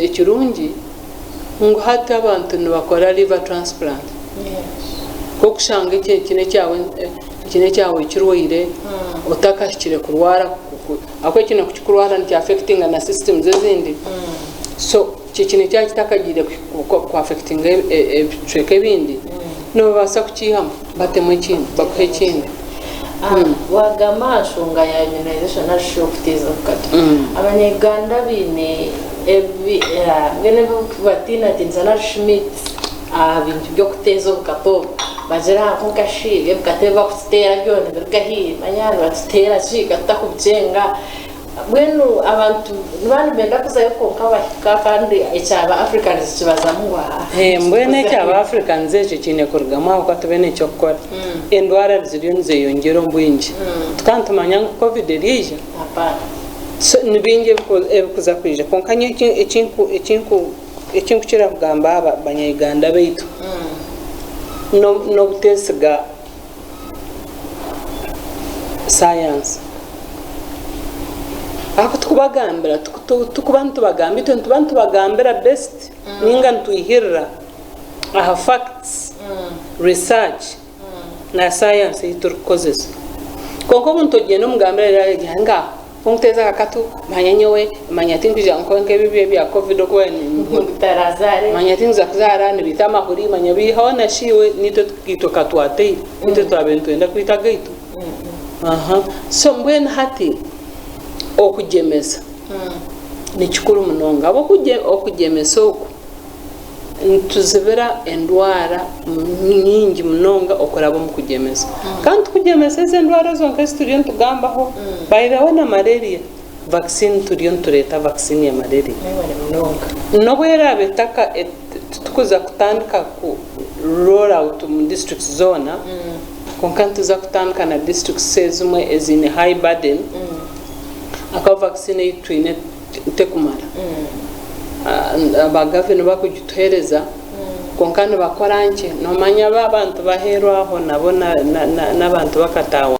ekirungi ngu hati abantu nibakora liver transplant kokushanga eki nekyawe kirwaire otakahikire kurwara Ahabw'okuba ekine ku kikurwara niki affectinga na systems ezindi so ekine kyaba kitakagiire ku affectinga ebicweka ebindi nibabaasa kukiihamu batemu ekindi bakuhe ekindi. Wagamba aha nshonga ya immunization nari shi okuteeza obukato. Abanya-Uganda baine ebi mbwenu ebirikubatiinatiinisa nari shi myths aha bintu by'okuteeza obukato obu. Bagira ngu kwonka shi ebikato ebi barikututeera byo nibiruga hi? Manya nibatuteera ki ka tutakubikyenga? Mbwenu abantu nibaba nibenda kuzayo kwonka bahika kandi ekyaba Africans kibazamu ngu aa. Mbwenu ekyaba Africans ekyo kiine kurugamu ahabw'okuba tibaine ky'okukora. Endwara ziriyo nizeyongyera omu bwingi. Tukaba nitumanya ngu covid eryaija? So ni bingi ebirikuza kwija kwonka nyowe eki nkukira kugamba aha banya-Uganda baitu n'obutesiga sayansi. Ahakuba tikubagambira, tikuba nitubagambira, itwe nituba nitubagambira based ninga nitwihirira aha facts, research na sayansi ei turikukozesa. Kwonka omuntu ogyenda omugambira reero aragira ngu ngaaha Kunkuteeza akakatu, manya nyowe, manya tinkwija nkore nk'ebi ebya covid oku manya tinkuza kuzaara nibiita amahuri manya bi hoona shi iwe nitwe itwe katwateire nitwe twabaire nitwenda kwita agaitu aha so mbwenu hati okugyemesa ni kikuru munonga ahabw'okuba okugyemesa oku Nituzibira endwara nyingi munonga okuraba omu kugyemesa. Kandi tikugyemesa ezo endwara zonka ezi turiyo nitugambaho. By the way na malaria vaccine turiyo nitureeta vaccine ya malaria. N'obu eraabe etaka titukuza kutandika ku roll out omu districts zoona, kwonka nituza kutandika na districts ezimwe eziine high burden ahakuba vaccine ei twine tekumara. Aba gav't nibakugituhereza kwonka nibakora nkye. Nomanya abo abantu baheeru aho nabo n'abantu bakatawana.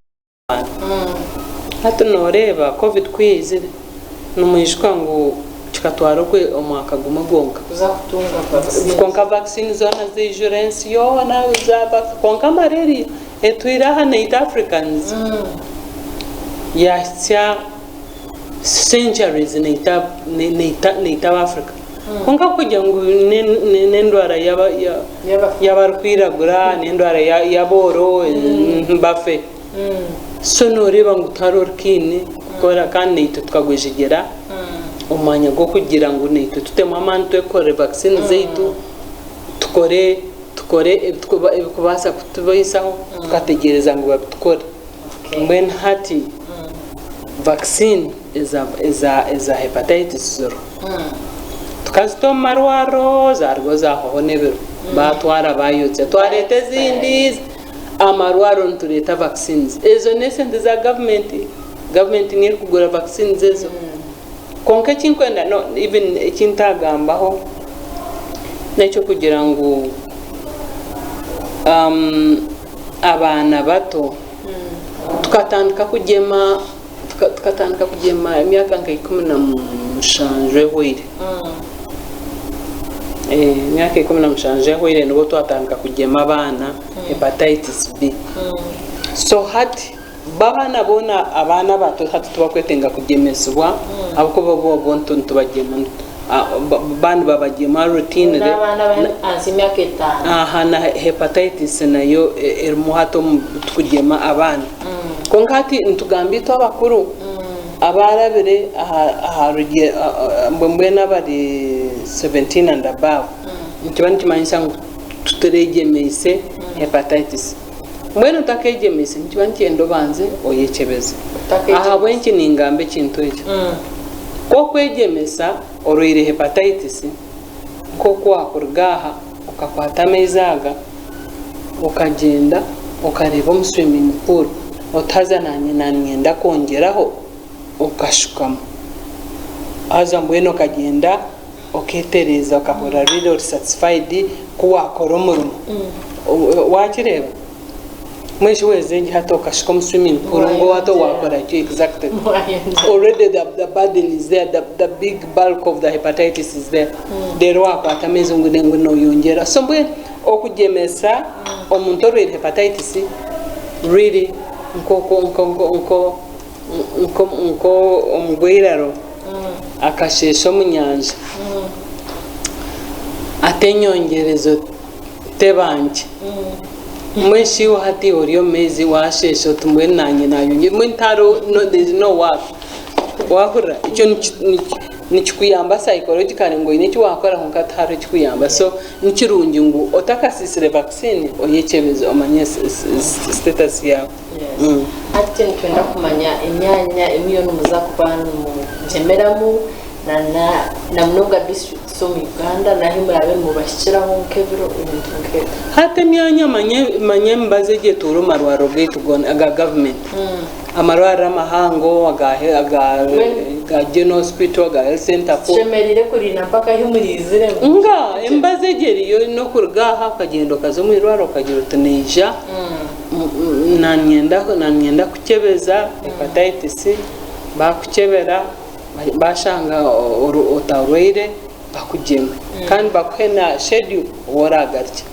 Hati noreeba covid ku yaizire nimwijuka ngu kikatwara omwaka gumwe gwonka. Kwonka vaccine zoona zaijura ensi yoona kwonka malaria etwire aha neita Africans yahitsya centuries neita neita ab'Africa kwonka kugira ngu n'endwara y'abarikwiragura n'endwara y'abooro bafe so noreeba ngu tihariho orikaine kukora kandi naitwe tukagwejegyera omu mwanya gw'okugira ngu naitwe tutemu amaani twekorere vaccine zaitu tukore tukore ebikubaasa kutubaisaho tukategyereza ngu babitukore. Mbwenu hati vaccine eza hepatitis ziriho. Tukazita omu marwariro zarugaho zahwaho n'ebiro batwara bayotsya twareta ezindi amarwariro nitureta vaccines ezo n'esente za gavumenti, gavumenti niyo erikugura vaccines ezo. Kwonka ekinkwenda no even ekintagambaho n'ekyokugira ngu Abaana bato tukatandika kugyema tukatandika kugyema emyaka nka 17 ehweire. Emyaka 17 ehweire nibwo twatandika kugyema abaana hepatitis B. So hati. Bo abaana boona abaana abato hati tibakwetenga kugyemesibwa ahabw'okuba bo bo nitubagyema ba nibabagyema routinely. N'abaana abari ahansi y'emyaka etaano. Aha na hepatitis nayo erimu hati omu bitukugyema abaana. Kwonka hati nitugamba itwe abakuru abaarabire aha rugye mbwenu abari 17 and above nikiba nikimanyisa ngu tuturegyemeise hepatitis. Mbwenu otakeegyemeise nikiba nikyenda obanze oyekyebeze. Ahabw'enki ningamba ekintu ekyo? Ku okwegyemesa orwaire hepatitis, nk'oku waakuruga aha okakwata amaizi aga okagyenda okareeba omu swimming pool oti haza naanye nanyenda kwongyeraho okashukamu. Haza mbwenu okagyenda oketereeza okahurira really ori satisfied ku wakora omurimo. Wakireeba? Mbwenu shi weza egye hati okashuka omu swimming pool ngu hati wakora ki exactly? Already the burden is there, the big bulk of the hepatitis is there. Reero wakwata amaizi ngu noyongyera. So mbwenu okugyemesa omuntu orwaire hepatitis really nko nko nko Nk'omugweiraro akasheesha omu nyanja, ati enyongyerezo teba nkye. Mbwenu shi iwe hati ori omu maizi waasheesha oti mbwenu naanye naayongyera, mbwenu tihariho, there is no work. Waahurira? Ekyo nikikuyamba psychologically ngu oine eki waakora kwonka tihariho ekikuyamba. So ni kirungi ngu otakasiisire vaccine oyekyebeze omanye status yaawe. Hati nitwenda kumanya emyanya emiyo nimuza kuba nimugyemeramu na munonga districts omu Uganda nahi muraabe nimubahikiraho nk'ebiro ebintu nk'ebyo. Hati emyanya manya emibazi egi etuura omu marwariro gaitu goona aga gavumenti. Amarwariro amahango aga General Hospital, aga Health Centre four. Tushemereire kurinda mpaka ahi muriizire ngu. Nga emibazi egi eriyo n'okuruga aha okagyenda okaza omu irwariro okagira oti naija. Nanyenda kukyebeza hepatitis, bakukyebera bashanga otarwaire bakugyeme kandi bakuhe na schedule obu oragarukye.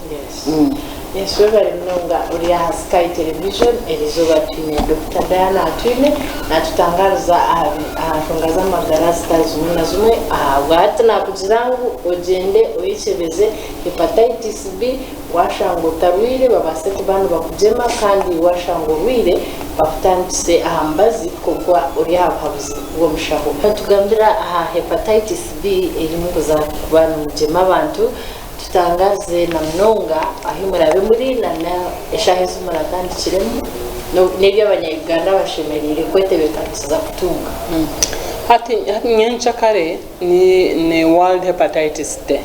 Yes webare munonga ori aha Sky Television erizooba twine Dokita Diana Atwine natutangariza aha nshonga z'amagara zitari zimwe na zimwe ahabwahati nakugira ngu ogyende oyekyebeze hepatitis B Waashanga otarwaire babaase kuba nibakugyema kandi waashanga orwaire bakutandikise aha mubazi kwonka ori aha buhabuzi bw'omushaho. Nitugambira aha Hepatitis B erimu kuza kuba nimugyema abantu, tutangaaze na munonga ahu muraabe muri na n'eshaaha ezi muratandikiremu n'ebi abanya Uganda bashemereire kwetebeekanisiza kutunga. Hati nyenkyakare ni World Hepatitis Day.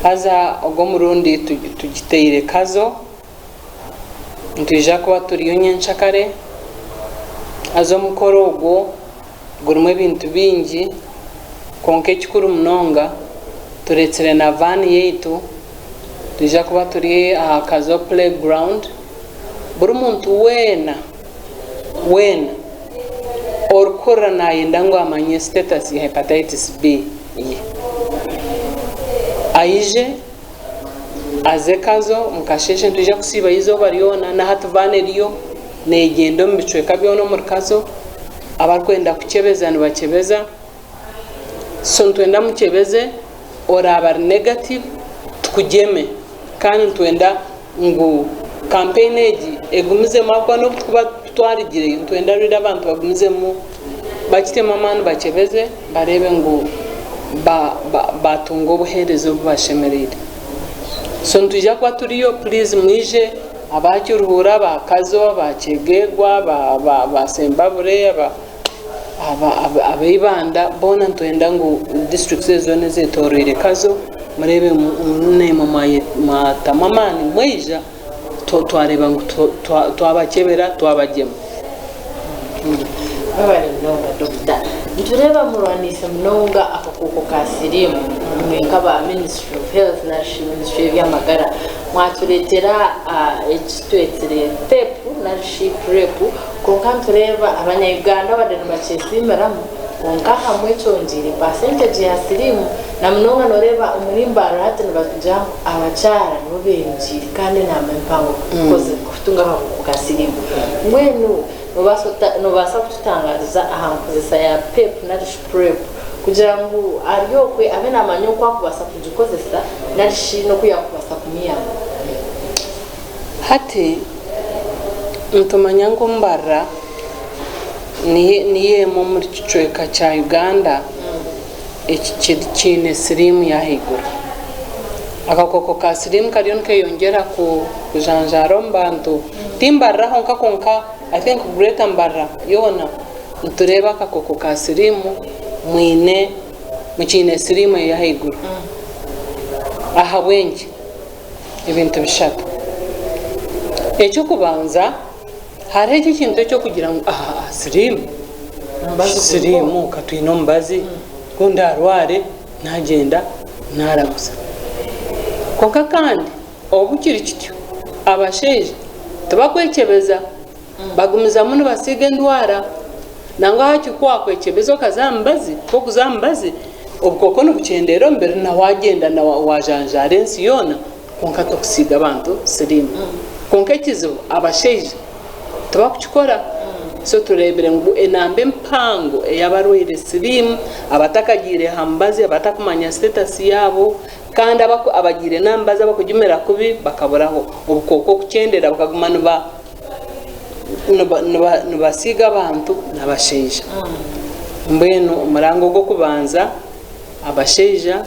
Haza ogu omurundi tugiteire Kazo, nitwija kuba turiyo nyenkyakare, haza omukoro ogwo gurimu ebintu bingi kwonka ekikuru munonga turetsire na vaani yaitu, nitwija kuba turi aha Kazo play ground, buri muntu weena weena orikuhurira nayenda ngu amanye status ya hepatitis B ye aije aze Kazo omu kasheeshe nitwija kusiibayo eizooba ryona na hati vaani eriyo neegyenda omu bicweka byona omuri Kazo abarikwenda kukyebeza nibakyebeza so nitwenda mukyebeze oraaba ari negative tukugyeme kandi nitwenda ngu kampeyini egi egumizemu ahabw'okuba n'obu turikuba twarigireyo nitwenda rero abantu bagumizemu bakitemu amaani bakyebeze bareebe ngu baatunga obuheereza obu bashemereire. So nitwija kuba turiyo puriizi mwije aba Kiruhura, aba Kazo, aba Kyegegwa, aba Sembabure, aba Ibanda boona nitwenda ngu disiturikiti ezo zoona ezetoroire Kazo mureebe ngu naimwe mwatamu amaani mwaija twareeba ngu twabakyebera twabagyema. Mwebare munonga Dokita. Nitureeba murwaniise munonga akakooko ka siriimu imwe nk'aba Ministry of Health narishi Ministry y'eby'amagara mwatureetera eki twetsire PEP narishi PrEP kwonka nitureeba abanya Uganda abade nibakyesiimiramu kwonka hamwe kyongyeire percentage ya siriimu. Na munonga nooreeba omuri Mbarara hati nibagira ngu abakyara nibo beerugiire kandi enaama empango kutunga akakooko ka siriimu. Mbwenu noobaasa ota noobaasa kututangaariza aha nkozesa ya PEP nari shi PrEP kugira ngu ari okwe abe naamanya oku akubaasa kugikozesa nari shi n'oku yaakubaasa kumuyamba? Hati nitumanya ngu Mbarara niyo emwe omuri kicweka kya Uganda ekiine siriimu y'ahaiguru. Akakooko ka siriimu kariyo nikeyongyera kujanjaara omu bantu, ti Mbarara honka kwonka I think Greater Mbarara yoona nitureeba akakooko ka siriimu mwine mukiine siriimu ey'ahaiguru. Ahabw'enki? Ebintu bishatu. Eky'okubanza, hariho eki ekintu eky'okugira ngu aha siriimu, siriimu ka twine omubazi, ku ndaarware naagyenda naaraguza. Kwonka kandi obu kiri kityo, abashaija tibakwekyebeza. Bagumizamu nibasiiga endwara. Nangwa hati ku waakwecebeza okaza aha mubazi, ku orikuza aha mubazi, obukooko nibukyendeera omu mubiri na waagyenda na waajanjaara ensi yoona, kwonka torikusiiga abantu siriimu. Kwonka ekizibu abashaija tibakukikora. So tureebire ngu enamba empango ey'abarwaire siriimu, abatakagiire aha mubazi, abatakumanya status yaabo, kandi abagiire n'aha mubazi abakugimira kubi bakaburaho, obukooko kukyendera bukaguma niba nibasiiga abantu n'abashaija. Mbwenu omuranga ogw'okubanza abashaija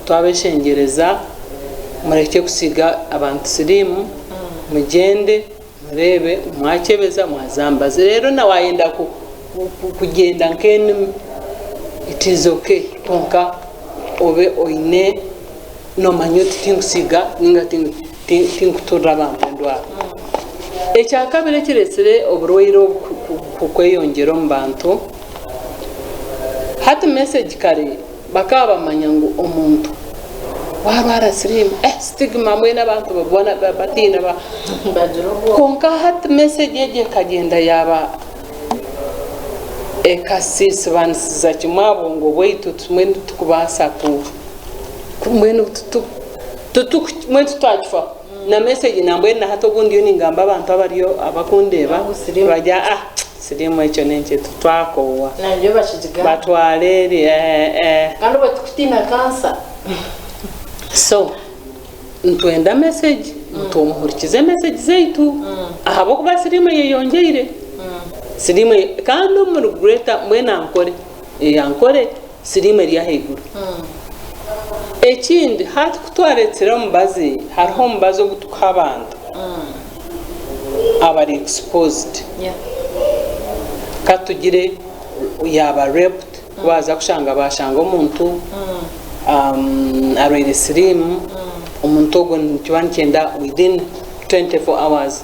twabeshengyereza murekye kusiiga abantu siriimu, mugyende mureebe mwakyebeza mwaza aha mubazi. Reero na waayenda kugyenda nk'enimi it is okay kwonka obe oine Noomanya oti tinkusiiga nainga tinkuturira abantu endwara. Ekyakabiri ekireetsire oburwaire obu kweyongyera omu bantu, hati message kare bakaba bamanya ngu omuntu waarwara siriimu eh stigma mbwenu abantu boona batiina kwonka hati message egyo ekagyenda yaaba ekasiisibanisiza kimwe aha bwongo bwaitu mbwenu titukubaasa ku. Mbwenu mbwenu titwakifaho na message nambwenu na hati obu ndiyo ningamba abantu abariyo abakundeeba nibagira ah siriimu ekyo n'enki titwakoowa Nabyo bakigigamba. batware eri eh eh. Kandi obwo tikutiina kansa. So nitwenda message ngu muhurikize message zaitu ahabw'okuba siriimu eyeyongyeire siriimu kandi omuri greater mbwenu Ankole Ankole Siriimu eri ahaiguru. Ekindi, hati ku twaretsire omubazi, hariho omubazi ogu tukuha abantu abari exposed. Ka tugire yaaba raped, ku baaza kushanga baashanga omuntu arwaire siriimu, omuntu ogwo nikiba nikyenda within 24 hours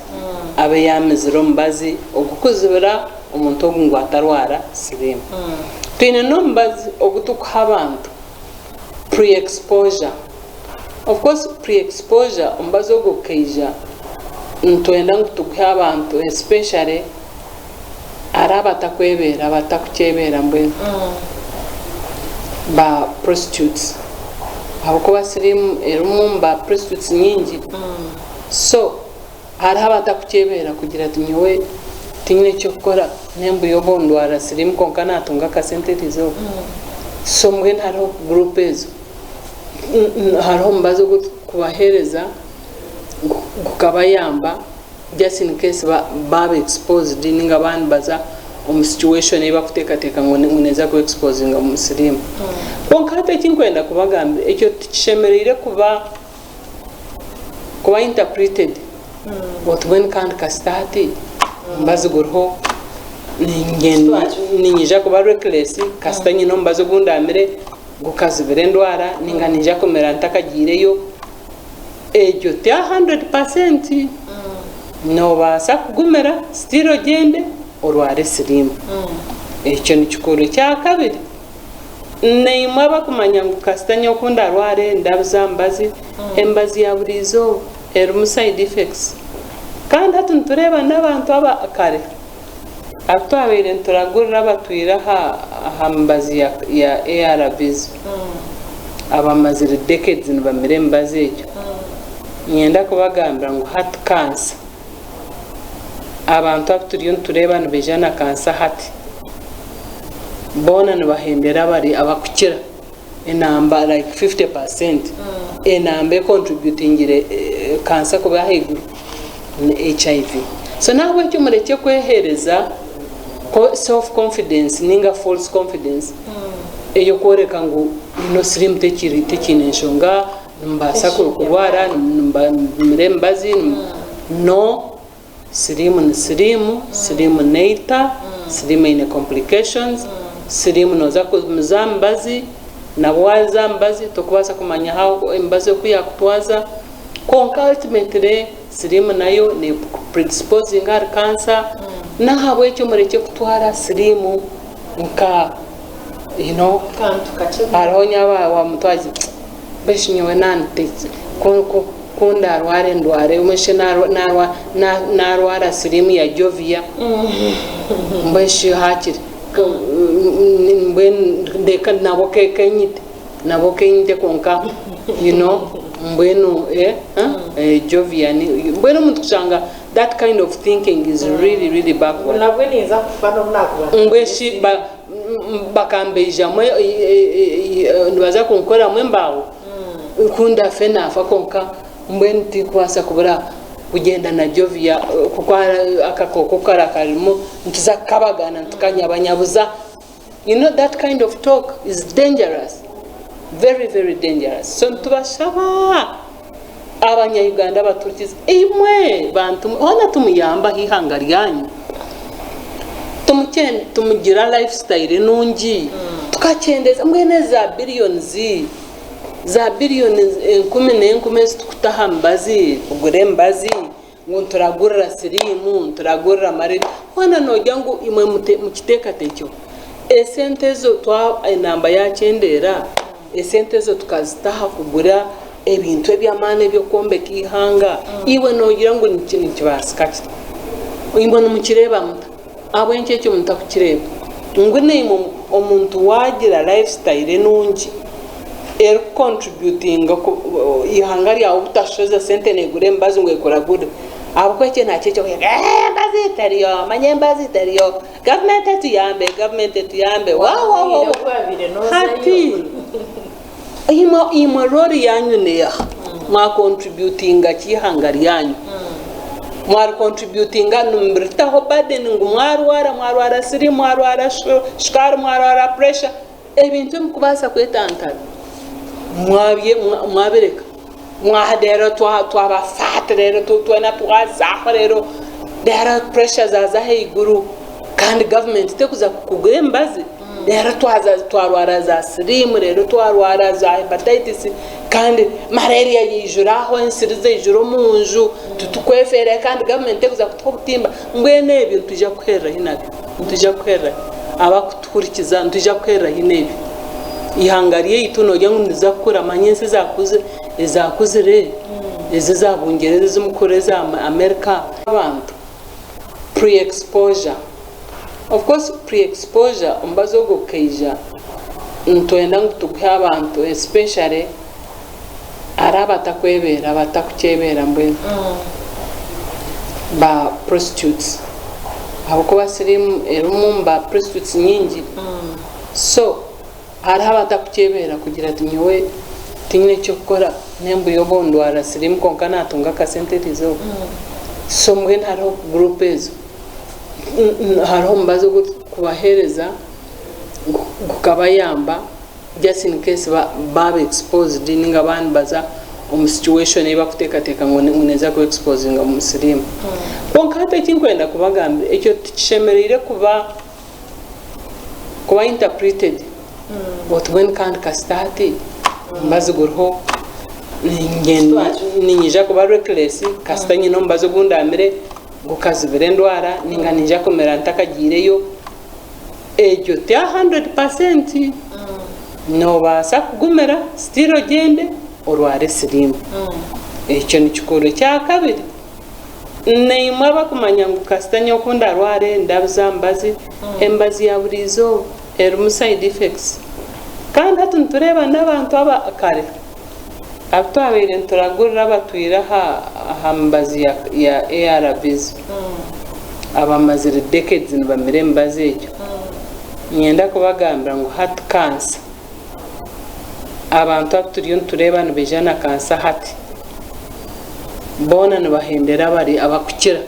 abe yaamizire omubazi ogukuzibira omuntu ogu ngu atarwara siriimu. Twine n'omubazi ogu turikuha abantu pre-exposure. Of course pre-exposure omubazi ogwo gukaija nitwenda ngu tuguhe abantu especially hariho abatakwebeera abatakukyebeera mbwenu ba prostitutes ahabw'okuba siriimu erimu omu ba prostitutes nyingi so Hariho abatakukyebeera kugira ati nyowe tinyine ky'okukora n'embu yobu ndwara siriimu kwonka natunga akasente eriizooba. So mbwenu hariho guruupu ezo. Hariho omubazi ogu turikubaheereza gukabayamba just in case baaba exposed ninga baaba nibaza omu situation ei bakuteekateeka ngu neeza kuba exposinga omu siriimu. Kwonka hati eki ndikwenda kubagambira ekyo tikishemereire kuba kuba interpreted oti mbwenu kandi kasita hati omubazi guriho niinyija kuba reckless kasita nyine omubazi ogu ndamire gukazibira endwara ninga niinyija kumira ntakagiireyo egyo ti a 100% noobaasa kugumira still ogyende orware siriimu ekyo nikikuru. Ekyakabiri. Naimwe abakumanya ngu kasita nyowe ku ndarware ndabuza aha mubazi, emibazi ya buri izooba erimu side effects. Kandi hati nitureeba n'abantu aba kare abu twabaire nituragurira abatwire aha mibazi ya ARVs. Abamazire decades nibamira emibazi egyo. Niinyenda kubagambira ngu hati kansa, abantu abu turiyo nitureeba nibaija na kansa hati, boona nibahendera abari abakukira enamba like 50% enamba ekontributingire kansa kuba ahaiguru ni HIV. So nahabwekyo murekye kwehereza self confidence ninga false confidence eyokworeka ngu you know sirimu tekiine nshonga, nimubaasa kurwara nimumira emibazi, no Siriimu ni siriimu, siriimu neita, siriimu eine complications, siriimu noza kumiza aha mibazi, nabwo waza aha mibazi tokubaasa kumanya how emibazi oku yakutwaza, kwonka ultimately siriimu nayo ne predisposinga ahari cancer, nahabwekyo murekye kutwara siriimu nka you know, hariho nyaaba wamutwaza Beshi nyowe ku ndarwara endwara emwe shi narwara siriimu ya Jovia mbwenu shi hakiri mbwenu ndeka nabwo kenyite nabwo kenyite kwonka you know mbwenu Jovia mbwenu omuntu kushanga that kind of thinking is really really backward. Nabwo ninza kufa nobu nakuba Mbwenu shi Bakambeijamu nibaza kunkoramu embaaho, ku ndaafe naafa kwonka mbwenu tindikubaasa kubura kugyenda na Jovia kuko akakooko kara karimu nituza kukabagana nitukanyabanyabuza. You know that kind of talk is dangerous, very very dangerous. So nitubashaba abanya Uganda abaturikize imwe bantu mwe hoona timuyambe aha ihanga ryanyu. Tumugira lifestyle nungi tukakyendeza mbwenu ezi za billions za billions enkumi n'enkumi ezi tukuta aha mibazi kugura emibazi ngu nituragurira siriimu nituragurira malaria hoona nogira ngu imwe mukiteekateekyeho esente ezo enamba yakyendeera esente ezo tukazita aha kugura ebintu eby'amaani eby'okwombeka eihanga, iwe noogira ngu nikibaasika kita? Imwe nimukireeba muta? Ahabw'enki ekyo mutakukireeba? Ngu naimwe omuntu waagira lifestyle enungi erikukontributinga eihanga ryawe obutashoza sente neegura emibazi ngu ekuragure, ahabw'okuba ekyo nakyo eky'okugira ngu emibazi teriyo, manya emibazi teriyo, gavumenti etuyambe, gavumenti etuyambe, wawawawa hati. Imwe role yanyu neha? Mwa contributinga ki eihanga ryanyu? Mwari contributinga nimuritaho burden ngu mwarwara, mwarwara sirimu, mwarwara shukaari, mwarwara pressure, ebintu ebimurikubaasa kwetantara mwabireka. Reero twaba fat reero twena twazaho reero pressure zaaza ahaiguru kandi gavumenti terikuza kukugura emibazi. Reero twaza twarwara za siriimu, reero twarwara za hepatitis, kandi malaria yaijura aho, ensiri zaijura omu nju, titukwefeerayo kandi gavumenti erikuza kutuha obutimba. Mbwenu ebyo nitwija kuherera hi nabyo? Nitwija kuherera hi? Abakutuhurikiza nitwija kuherera hi n'ebyo? Eihanga ryaitu noogira ngu niriza kukura? Manya ensi ezaakuzire, ezi eza Bungyereza ezi murikuhurira eza America. Abantu, pre-exposure. Of course pre-exposure omubazi ogwo gukaija nitwenda ngu tuguhe abantu especially hariho abatakwebeera abatakukyebeera mbwenu ba prostitutes ahabw'okuba siriimu erimu omu ba prostitutes nyingi so hariho abatakukyebeera kugira ati nyowe tinyine ky'okukora nembuya obu ndwara siriimu kwonka natunga akasente eriizooba so mbwenu hariho group ezo. Hariho omubazi ogu turikubaheereza gukabayamba just in case baaba exposed ninga baaba nibaza omu situation ei barikuteekateeka ngu neeza kuba exposinga omu siriimu. Kwonka hati eki ndikwenda kubagambira ekyo tikishemereire kuba kuba interpreted oti mbwenu kandi kasita hati omubazi guriho niinyija kuba reckless kasita nyine omubazi ogu ndamire Gukazibira endwara ninga ninja kumira ntakagiireyo, egyo ti a hundred percent. Nobaasa kugumira still ogyende orware siriimu. Ekyo nikikuru. Ekyakabiri, naimwe abakumanya ngu kasita nyowe ku ndarware ndabuza aha mubazi, emibazi ya buri izooba erimu side effects. Kandi hati nitureeba n'abantu aba kare abu twabaire nituragurira abatwire aha aha mibazi ya ya ARVs abamazire decades nibamira emibazi egyo, niinyenda kubagambira ngu hati kansa, abantu abu turiyo nitureeba nibaija na kansa hati, boona nibahendera abari abakukira.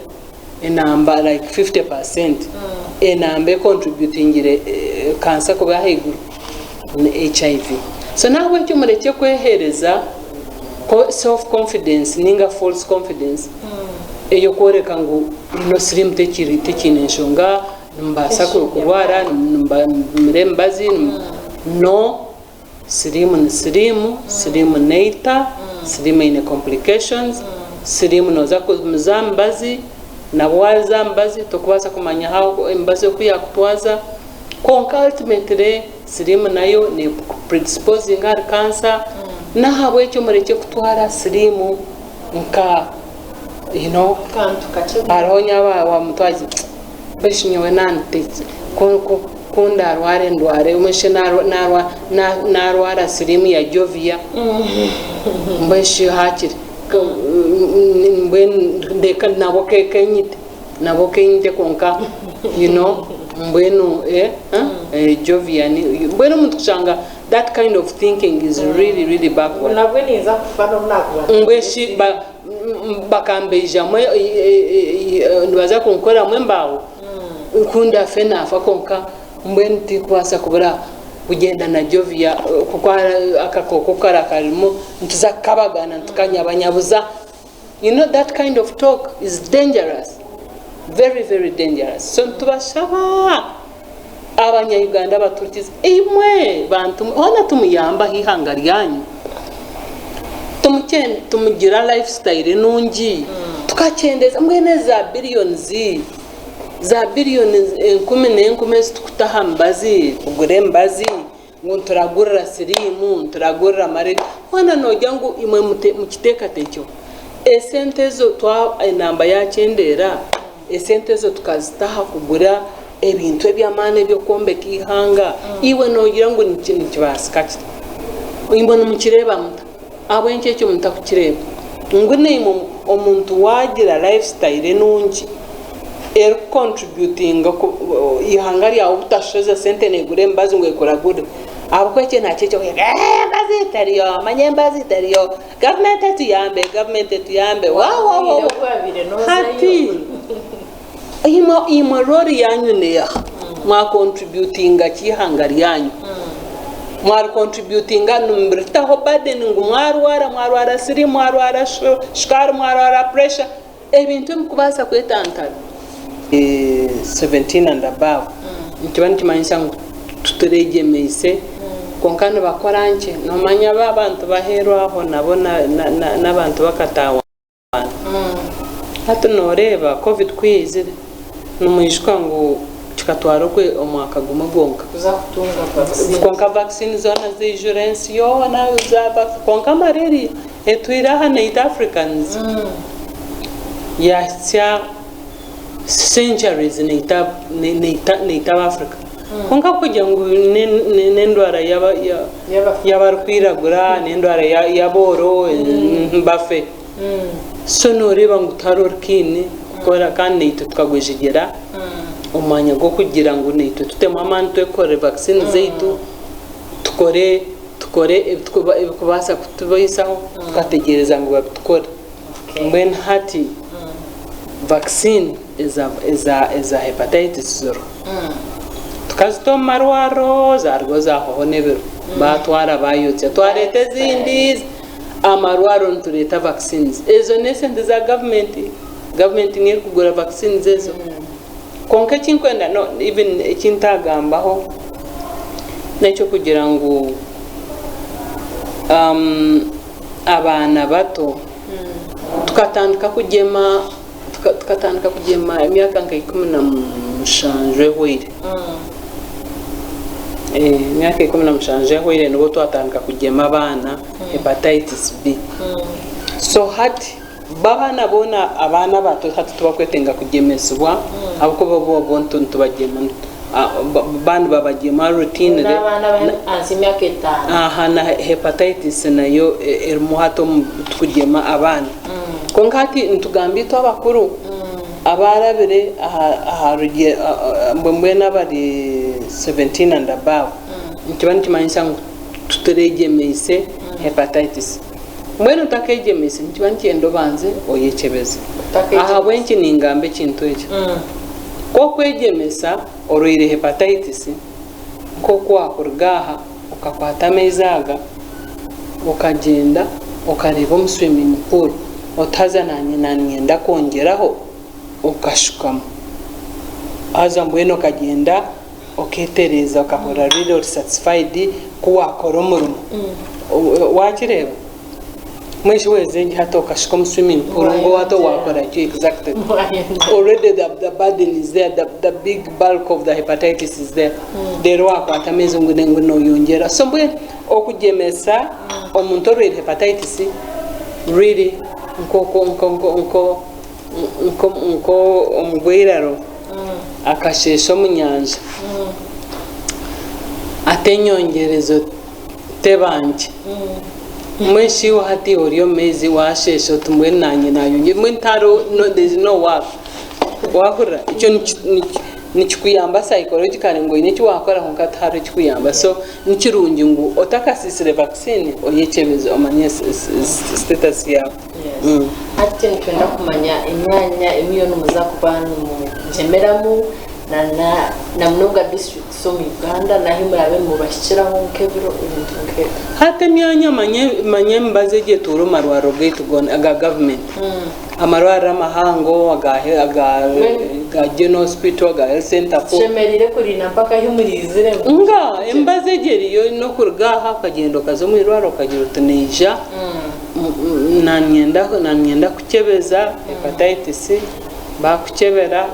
Enamba like 50% enamba econtributingire cancer kuba ahaiguru ni HIV. So nahabwekyo murekye kwehereza self confidence ninga false confidence eyokworeka ngu no sirimu tekiri tekiine nshonga nimubaasa kurwara nimumira emibazi no. Siriimu ni siriimu, siriimu neita, siriimu eine complications, siriimu noza kuza aha mibazi, nabwo waza aha mibazi tokubaasa kumanya how emibazi oku yakutwaza, kwonka ultimately siriimu nayo ne predisposinga ahari cancer, nahabwekyo murekye kutwara siriimu nka you know, hariho nyaaba wamutwaza Mbeshi nyowe ku ndarwara endwara mbeshi narwara sirimu ya Jovia mbeshi hakiri mbwenu ndeka nabo kenyite nabo kenyite kwonka you know mbwenu Jovia mbwenu omuntu kushanga that kind of thinking is really really backward. Nabwe ninza kufa nobu nakuba. Mbeshi Bakambeijamu nibaza kunkoramu embaaho ku ndaafe naafa kwonka mbwenu tindikubaasa kubura kugyenda na Jovia kuko akakooko kariba karimu nituza kukabagana nitukanyabanyabuza you know that kind of talk is dangerous very very dangerous so nitubashaba abanya Uganda abaturikize imwe bantu mwe hoona timuyambe aha ihanga ryanyu. Tumugira life style nungi tukakyendeza mbwenu ezi za billions za billions enkumi n'enkumi ezitukuta aha mibazi kugura emibazi ngu nituragurira siriimu nituragurira malaria hoona nogira ngu imwe mukiteekateekyeho esente ezo enamba yakyendeera esente ezo tukazita aha kugura ebintu eby'amaani eby'okwombeka eihanga, iwe noogira ngu nikibaasika kita? Imwe nimukireeba muta? Ahabw'enki ekyo mutakukireeba? Ngu naimwe omuntu waagira lifestyle enungi erikukontributinga eihanga ryawe obutashoza sente neegura emibazi ngu ekuragure, ahabw'okuba ekyo nakyo eky'okugira ngu emibazi teriyo, manya emibazi teriyo, gavumenti etuyambe, gavumenti etuyambe, wawawawa hati. Imwe imwe role yanyu neha? Mwa contributinga ki eihanga ryanyu? Mwari contributinga nimuritaho burden ngu mwarwara, mwarwara sirimu, mwarwara shukaari, mwarwara pressure, ebintu ebikubaasa kwetantara. 17 and above nikiba nikimanyisa ngu tuturegyemeise kwonka nibakora nkye. Nomanya ba abantu baheeru aho nabo n'abantu bakataawana. Hati nooreeba Covid ku yaizire, nimwijuka ngu kikatwara omwaka gumwe gwonka. Kwonka vaccine zoona zaijura ensi yoona, kwonka malaria etwire aha neita Africans yahitsya centuries neita Abafrica. Kwonka kugira ngu n'endwara y'abarikwiragura, n'endwara y'abooro bafe. So nooreeba ngu tihariho orikaine kukora kandi naitwe tukagwejegyera omu mwanya gw'okugira ngu naitwe tutemu amaani twekorere vaccine zaitu, tukore tukore ebirikubaasa kutubaisaho tukategyereza ngu babitukore. Mbwenu hati vaccine eza hepatitis ziriho. Tukazita omu marwariro zarugaho zahwaho n'ebiro batwara bayotsya twareeta ezindi amarwariro nitureeta vaccines ezo n'esente za gavumenti, gavumenti niyo erikugura vaccines ezo. Kwonka ekinkwenda no even ekintagambaho n'ekyokugira ngu abaana bato tukatandika kugyema Tukatandika kugyema emyaka nka 17 ehweire. Emyaka 17 ehweire nibwo twatandika kugyema abaana hepatitis B. So hati bo abaana boona abaana abato hati tibakwetenga kugyemesibwa ahabw'okuba bo bo nitubagyema. Baaba nibabagyema routinely. N'abaana abari ahansi y'emyaka etaano. Aha na hepatitis nayo erimu hati omu tukugyema abaana. Kwonka hati nitugamba itwe abakuru abaarabire aha rugyero mbwenu abari 17 and above nikiba nikimanyisa ngu tuturegyemeise hepatitis. Mbwenu otakegyemeise nikiba nikyenda obanze oyekyebeze. Ahabw'enki ningamba ekintu eki? Ku okwegyemesa orwaire hepatitis, nk'oku waakuruga aha okakwata amaizi aga okagyenda okareeba omu swimming pool oti haza naanye nanyenda kwongyeraho okashukamu. Haza mbwenu okagyenda oketereeza okahurira really ori satisfied ku waakora omurimo. Waakireeba? Mbwenu shi weeza gye hati okashuka omu swimming pool ngu hati waakora ki exactly? Already the burden is there, the big bulk of the hepatitis is there. Reero waakwata amaizi ngu ngu nooyongyera. So mbwenu okugyemesa omuntu orwaire hepatitis really nk'oku nko nko nko Nk'omugweiraro akasheesha omu nyanja, ati enyongyerezo teba nkye. Mbwenu shi iwe hati ori omu maizi waasheesha oti mbwenu naanye naayongyera, mbwenu tihariho, there is no work. Waahurira? Ekyo nikikuyamba psychologically ngu oine eki waakora kwonka tihariho ekikuyamba. So ni kirungi ngu otakasiisire vaccine oyekyebeze omanye status yaawe. Hati nitwenda kumanya emyanya emi yoona muza kuba nimugyemeramu na munonga districts omu Uganda n'ahu muraabe nimubahikiraho nk'ebiro ebintu nk'ebyo. Hati emyanya manya emibazi egi etuura omu marwariro gaitu goona aga gavumenti. Amarwariro amahango aga General Hospital, aga Health Centre four. Tushemereire kurinda mpaka ahu muriizire ngu. Nga emibazi egi eriyo n'okuruga aha okagyenda okaza omu irwariro okagira oti naija. Nanyenda kukyebeza hepatitis, bakukyebera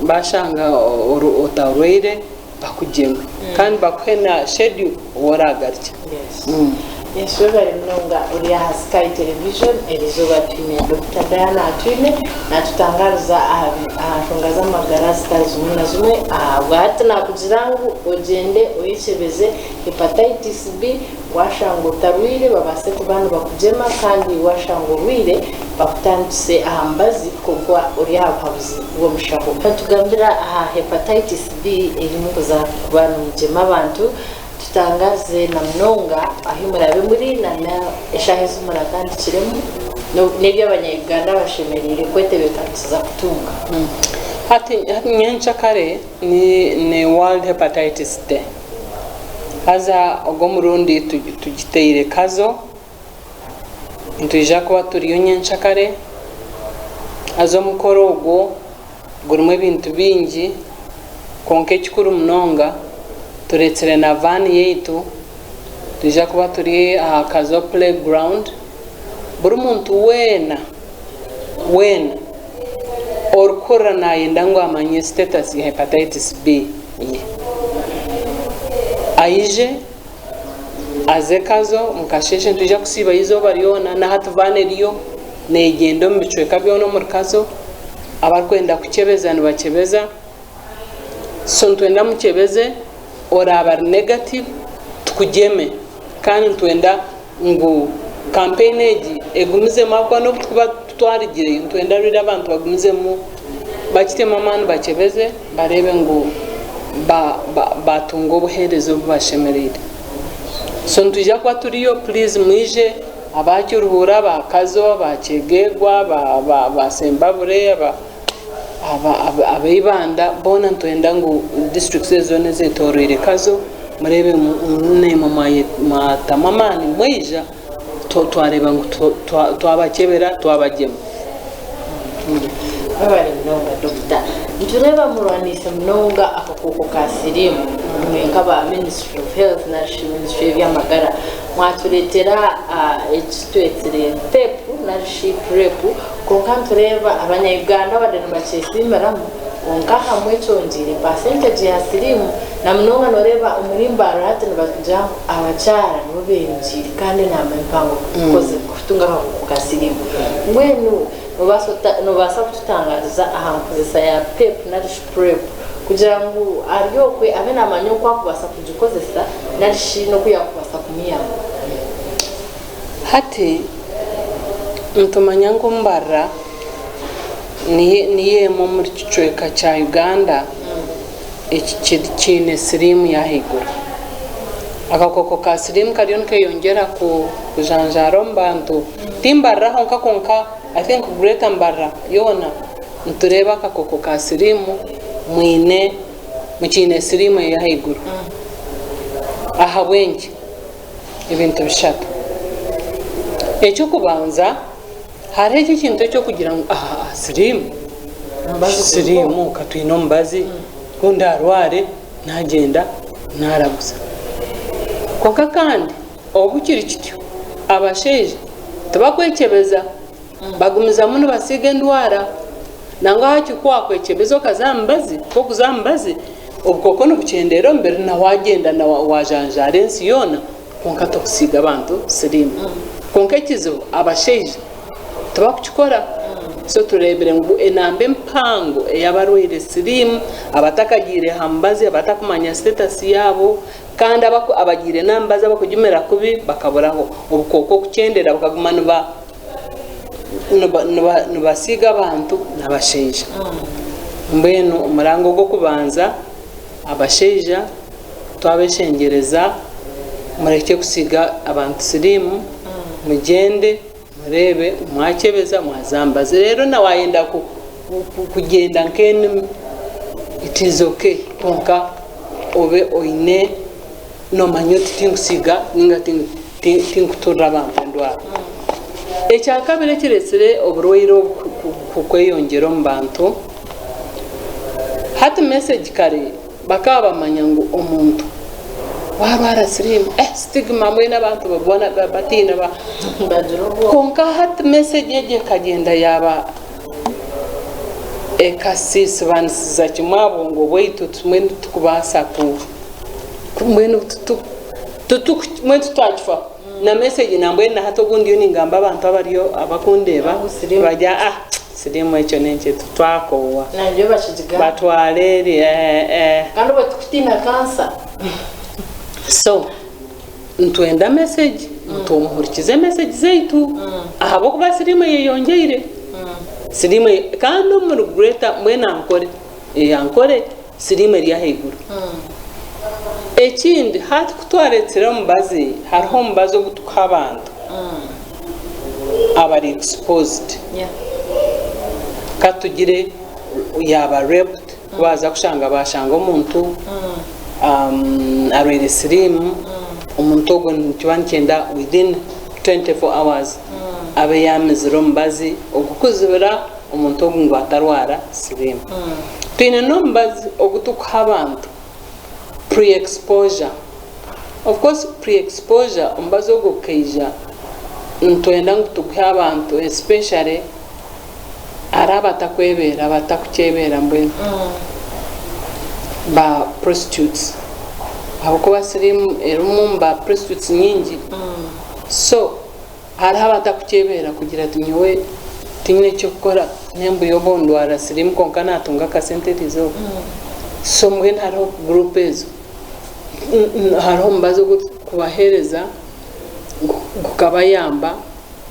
bashanga otarwaire bakugyeme kandi bakuhe na schedule obu oragarukye. Yes webare munonga ori aha Sky Television erizooba twine Dokita Diana Atwine natutangariza aha nshonga z'amagara zitari zimwe na zimwe ahabwahati nakugira ngu ogyende oyekyebeze hepatitis B Waashanga otarwaire babaase kuba nibakugyema kandi waashanga orwaire bakutandikise aha mubazi kwonka ori aha buhabuzi bw'omushaho. Natugambira aha Hepatitis B ei murikuza kuba nimugyema abantu, tutangaaze na munonga ahu muraabe muri na n'eshaaha ezi muratandikiremu n'ebi abanya-Uganda bashemereire kwetebeekanisiza kutunga. Hati nyenkyakare ni World Hepatitis Day. Haza ogu omurundi tugiteire Kazo, nitwija kuba turiyo nyenkyakare, haza omukoro ogwo gurimu ebintu bingi kwonka ekikuru munonga turetsire na vaani yaitu, nitwija kuba turi aha Kazo play ground, buri muntu weena weena orikuhurira nayenda ngu amanye status ya hepatitis B ye aije aze Kazo omu kasheeshe nitwija kusiibayo eizooba ryona na hati vaani eriyo neegyenda omu bicweka byona omuri Kazo abarikwenda kukyebeza nibakyebeza so nitwenda mukyebeze oraaba ari negative tukugyeme kandi nitwenda ngu kampeyini egi egumizemu ahabw'okuba n'obu turikuba tutwarigireyo nitwenda rero abantu bagumizemu bakitemu amaani bakyebeze bareebe ngu baatunga obuheereza obu bashemereire. So nitwija kuba turiyo puriizi mwije aba Kiruhura, aba Kazo, aba Kyegegwa, aba Sembabure, Ab'eibanda boona nitwenda ngu disiturikiti ezi zoona ezetoroire Kazo mureebe ngu naimwe mwatamu amaani mwaija twareeba ngu twabakyebera twabagyema. Mwebare munonga Dokita. Nitureeba murwaniise munonga akakooko ka siriimu imwe nk'aba Ministry of Health narishi Ministry y'eby'amagara mwatureetera eki twetsire PEP narishi PrEP Kwonka nitureeba abanya-Uganda abade nibakyesiimiramu kwonka hamwe kyongyeire percentage ya siriimu na munonga noreeba omuri Mbarara hati nibagira ngu abakyara nibo beyongyeire kandi enaama empango kutunga akakooko ka siriimu. Mbwenu nobaasa ota nobaasa kututangariza aha nkozesa ya PEP narishi PrEP? Kugira ngu ari okwe abe naamanya oku akubaasa kugikozesa nari shi n'oku yaakubaasa kumuyamba. Hati nitumanya ngu Mbarara niyo emwe omuri kicweka kya Uganda ekiine siriimu y'ahaiguru. Akakooko ka siriimu kariyo nikeyongyera kujanjaara omu bantu, ti Mbarara honka kwonka I think Greater Mbarara yoona nitureeba akakooko ka siriimu mwine mukiine siriimu ey'ahaiguru. Ahabw'enki? Ebintu bishatu. Eky'okubanza, hariho eki ekintu eky'okugira ngu aha siriimu, siriimu ka twine omubazi, ku ndaarware naagyenda naaraguza. Kwonka kandi obu kiri kityo, abashaija tibakwekyebeza. Bagumizamu nibasiiga endwara. Nangwa hati ku waakwecebeza okaza aha mibazi, ku orikuza aha mibazi, obukooko nibukyendeera omu mubiri na waagyenda na waajanjaara ensi yoona, kwonka torikusiiga abantu siriimu. Kwonka ekizibu abashaija tibakukikora. So tureebire ngu enamba empango ey'abarwaire siriimu, abatakagiire aha mibazi, abatakumanya status yaabo, kandi abagiire n'aha mibazi abakugimira kubi bakaburaho. Obukooko kukyendera bukaguma niba. Nibasiiga abantu n'abashaija. Mbwenu omuranga ogw'okubanza abashaija twabeshengyereza murekye kusiiga abantu siriimu, mugyende mureebe mwakyebeza mwaza aha mibazi. Reero na waayenda kugyenda nk'enimi it is okay kwonka obe oine noomanya oti tinkusiiga nainga tinkuturira abantu endwara. Ekyakabiri ekireetsire oburwaire obu kweyongyera omu bantu, hati message kare bakaba bamanya ngu omuntu waarwara siriimu eh stigma mbwenu abantu boona batiina kwonka hati message egyo ekagyenda yaaba ekasiisibanisiza kimwe aha bwongo bwaitu mbwenu titukubaasa ku mbwenu mbwenu titwakifaho. Na message nambwenu na hati obu ndiyo ningamba abantu abariyo abakundeeba nibagira ah siriimu ekyo nenki titwakoowa Nabyo bakigigamba. batware eri eh eh. Kandi obwo tikutiina kansa. So nitwenda message muhurikize message zaitu ahabw'okuba siriimu eyeyongyeire siriimu kandi omuri greater mbwenu Ankole Ankole Siriimu eri ahaiguru. Ekindi, hati ku twaretsire omubazi, hariho omubazi ogu tukuha abantu abari exposed. Ka tugire yaaba raped, ku baaza kushanga baashanga omuntu arwaire siriimu, omuntu ogwo nikiba nikyenda within 24 hours abe yaamizire omubazi ogukuzibira omuntu ogu ngu atarwara siriimu. Twine n'omubazi ogu turikuha abantu pre-exposure. Of course pre-exposure omubazi ogwo gukaija nitwenda ngu tuguhe abantu especially hariho abatakwebeera abatakukyebeera mbwenu ba prostitutes ahabw'okuba siriimu erimu omu ba prostitutes nyingi so Hariho abatakukyebeera kugira ati nyowe tinyine ky'okukora nembuya obu ndwara siriimu kwonka natunga akasente erizooba. So mbwenu hariho guruupu ezo. Hariho omubazi ogu turikubaheereza gukabayamba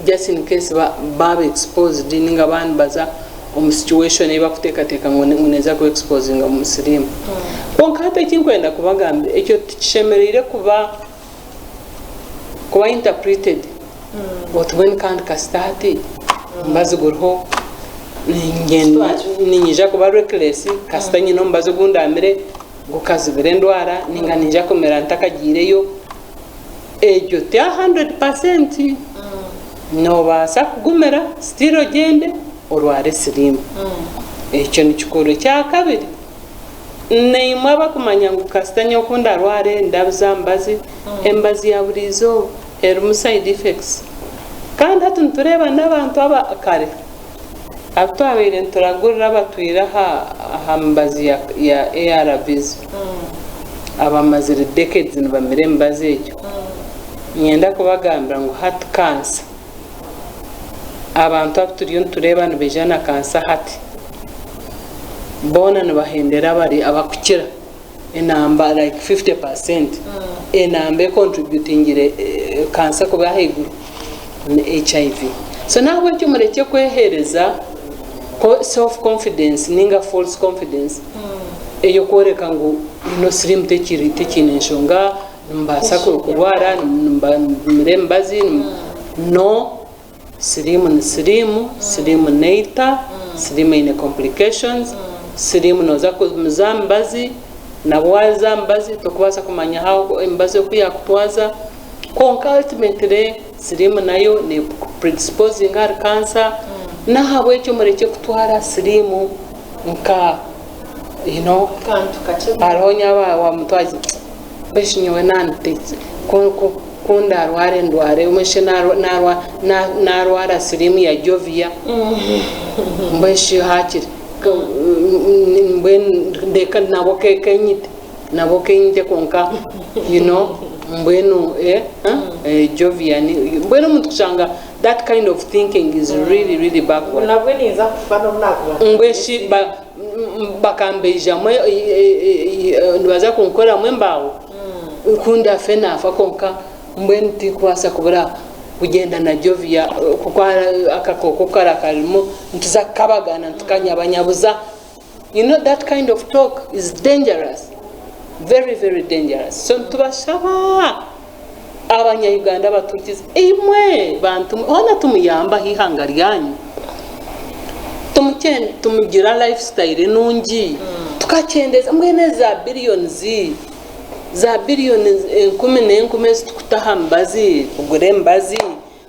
just in case baaba exposed ninga baaba nibaza omu situation ei bakuteekateeka ngu neeza kuba exposinga omu siriimu. Kwonka hati eki ndikwenda kubagambira ekyo tikishemereire kuba. kuba interpreted oti mbwenu kandi kasita hati omubazi guriho niinyija kuba reckless kasita nyine omubazi ogu ndamire gukazibira endwara ninga niinyija kumira ntakagiireyo egyo ti 100% noobaasa kugumira still ogyende orware siriimu ekyo nikikuru. Ekyakabiri. Naimwe abakumanya ngu kasita nyowe ku ndarware ndabuza aha mubazi, emibazi ya buri izooba erimu side effects. Kandi hati nitureeba n'abantu aba kare abu twabaire nituragurira abatwire aha aha mibazi ya ya ARVs abamazire decades nibamira emibazi egyo, niinyenda kubagambira ngu hati cancer, abantu abu turiyo nitureeba nibaija na cancer hati. Boona nibahendera bari abakukira enamba like 50% enamba econtributingire cancer kuba ahaiguru ni HIV. So nahabwekyo murekye kwehereza self confidence ninga false confidence eyokworeka ngu you know sirimu tekiine nshonga, nimubaasa kurwara, nimumira emibazi, no. Siriimu ni siriimu, siriimu neita, siriimu eine complications, siriimu noza kuza aha mibazi, nabwo waza aha mibazi tokubaasa kumanya how emibazi oku yakutwaza, kwonka ultimately siriimu nayo ne predisposinga ahari cancer, nahabwekyo murekye kutwara siriimu nka you know, hariho nyaaba wamutwaza Mbwenu nyowe ku ndaarware ndware, mbwenu shi naarwara siriimu ya Jovia, mbwenu shi haakiri mbwenu ndeka nabwo kenyite, nabwo kenyite kwonka you know mbwenu Jovia, mbwenu omuntu kushanga that kind of thinking is really really backward. Nabwo ninza kufa n'obu naakuba Mbwenu shi Bakambeijamu nibaza kunkoramu embaaho ku ndaafe naafa kwonka mbwenu tindikubaasa kubura kugyenda na Jovia kuko akakooko kariya karimu nituza kukabagana nitukanyabanyabuza you know that kind of talk is dangerous very very dangerous so nitubashaba abanya Uganda abatukize imwe bantu mwe hoona tumuyambe aha ihanga ryanyu. Tumugira life style nungi tukakyendeza mbwenu ezi za billions za billions enkumi n'enkumi ezitukuta aha mibazi kugura emibazi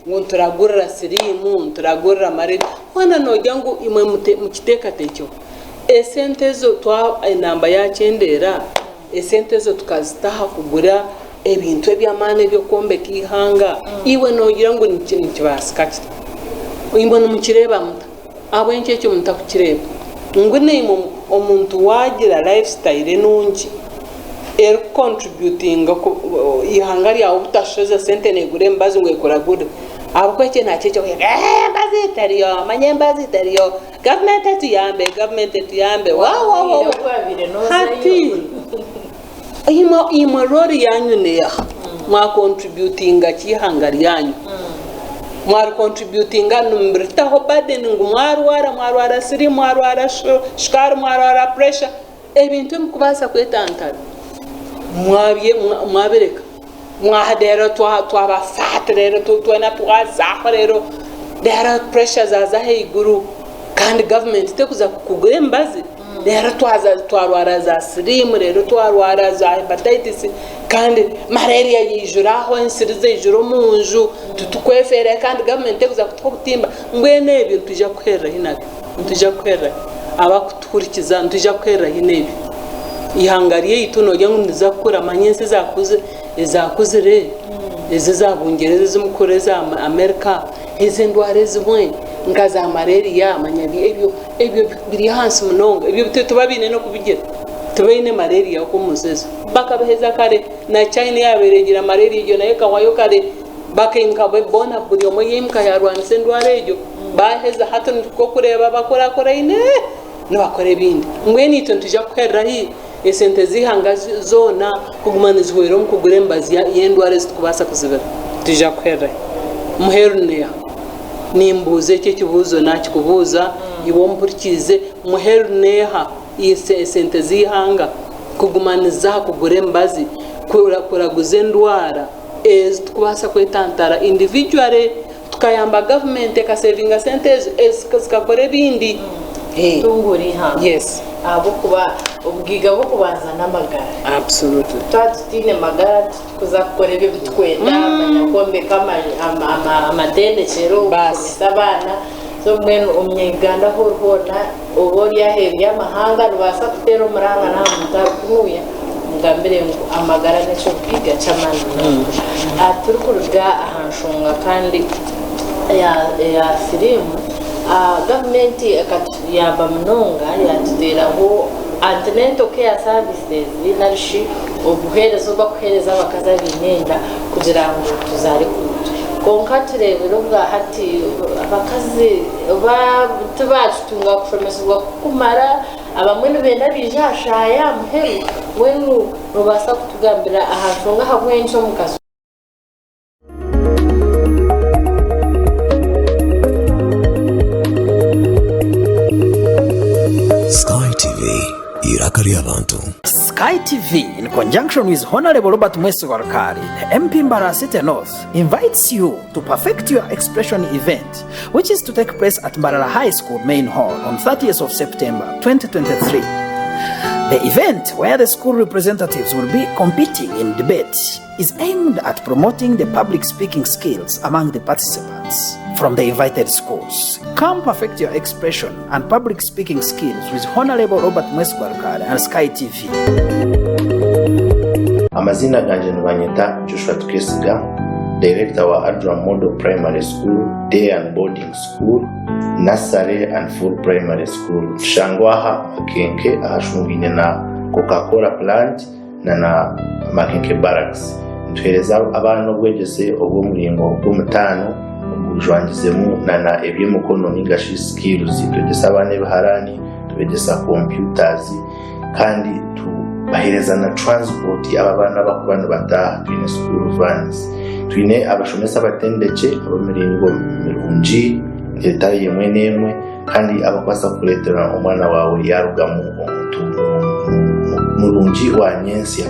ngu nituragurira siriimu nituragurira malaria hoona nogira ngu imwe mukiteekateekyeho esente ezo enamba yakyendeera esente ezo tukazita aha kugura ebintu eby'amaani eby'okwombeka eihanga, iwe noogira ngu nikibaasika kita? Imwe nimukireeba muta? Ahabw'enki ekyo mutakukireeba? Ngu naimwe omuntu waagira lifestyle enungi erikukontributinga eihanga ryawe obutashoza sente neegura emibazi ngu ekuragurire, ahabw'okuba ekyo nakyo eky'okugira ngu emibazi teriyo, manya emibazi teriyo, gavumenti etuyambe, gavumenti etuyambe, wawawawa hati. Imwe imwe role yanyu neha? Mwa contributinga ki eihanga ryanyu? Mwari contributinga nimuritaho burden ngu mwarwara, mwarwara sirimu, mwarwara shukaari, mwarwara pressure, ebintu ebikubaasa kwetantara mwabye mwabireka. Mwaha reero twaba fat reero twena twazaho reero reero pressure zaaza ahaiguru kandi government tekuza kukugura emibazi. Reero twaza twarwara za siriimu, reero twarwara za hepatitis, kandi malaria yaijura aho, ensiri zaijura omu nju, titukwefeerayo kandi gavumenti erikuza kutuha obutimba. Mbwenu ebyo nitwija kuherera hi nabyo? Nitwija kuherera hi? Abakutuhurikiza nitwija kuherera hi n'ebyo? Eihanga ryaitu noogira ngu niriza kukura? Manya ensi ezaakuzire, ezi eza Bungyereza ezi mukuru eza America, ezi endwara ezimwe nka za malaria manya ebyo Ebyo biri ahansi munonga. Ebyo tibabaine n'okubigira. Tibaine malaria okwo omu nsi ezo. Bakabiheza kare. Na China eyabaire egira malaria egyo nayo ekahwayo kare. Bakaimuka boona buri omwe yaimuka yarwanisa endwara egyo. Baaheza hati nikwo kureeba bakurakuraine nibakora ebindi. Mbwenu itwe nitwija kuherera hi esente z'eihanga zoona kuguma nizihwera omu kugura emibazi y'endwara ezi turikubaasa kuzibira? Nitwija kuherera hi? Muheru neeha? Nimbuuza eki ekibuuzo naakikubuuza iwe ompurikiize, muheru neeha esente z'eihanga kuguma niziza aha kugura emibazi kuraguza endwara ezi turikubaasa kwetantara individually tukayamba gavumenti ekasevinga sente ezo zikakora ebindi. Kutunguura eihanga. Yes. Ahabw'okuba obugaiga bw'okubanza n'amagara. Absolutely. Twaba tutaine magara Kuza kukora ebyo ebi tukwenda, manya kwombeka amatendekyero, kushomesa abaana. So mbwenu omunya-Uganda ahu ori hoona, oba ori aheeru y'amahanga, noobaasa kuteera omuranga n'aha muntu arikunuuya omugambire ngu amagara n'eky'obugaiga ky'amaani munonga. Turikuruga aha nshonga kandi eya siriimu, gavumenti ekatuyamba munonga yaatuteeraho antenatal care services nari shi obuheereza obu barikuheereza abakazi abaine enda kugira ngu tuzaare kurungi. Kwonka tureebire obwa hati abakazi tibakitunga kushomesibwa kurikumara. Abamwe nibenda baije aha shaaha y'aha muheru. Mbwenu noobaasa kutugambira aha nshonga ahabw'enki omugaso. Sky TV, eiraka ry'abantu. Sky TV, in conjunction with Honorable Robert Mwesigwa Rukari, the MP Mbarara City North, invites you to perfect your expression event, which is to take place at Mbarara High School Main Hall on 30th of September 2023. The event, where the school representatives will be competing in debate, is aimed at promoting the public speaking skills among the participants from the invited schools. Come perfect your expression and public speaking skills with Honorable Robert Mwesigwa Rukari and Sky TV. Amaziina gangye nibanyeta Joshua Tukesiga, Director wa Adram Model Primary School, Day and Boarding School, Nursery and Full Primary School. Nitushangwa aha Makenke ahashungaine na Coca Cola Plant na na Makenke Barracks. Nituheereza abaana obwegyese obw'omuringo gw'omutaano ogujwangizemu na na eby'emikono ninga shi skills. Nitwegyesa abaana ebiharaani, tubegyesa computers kandi tubaheereza na transport abo abaana abarikuba nibataaha. Twine school vans. Twine abashomesa abatendekye ab'emiringo mirungi etari emwe n'emwe. Kandi abakubaasa kukureetera omwana waawe yaarugamu omuntu murungi wa nyentsya.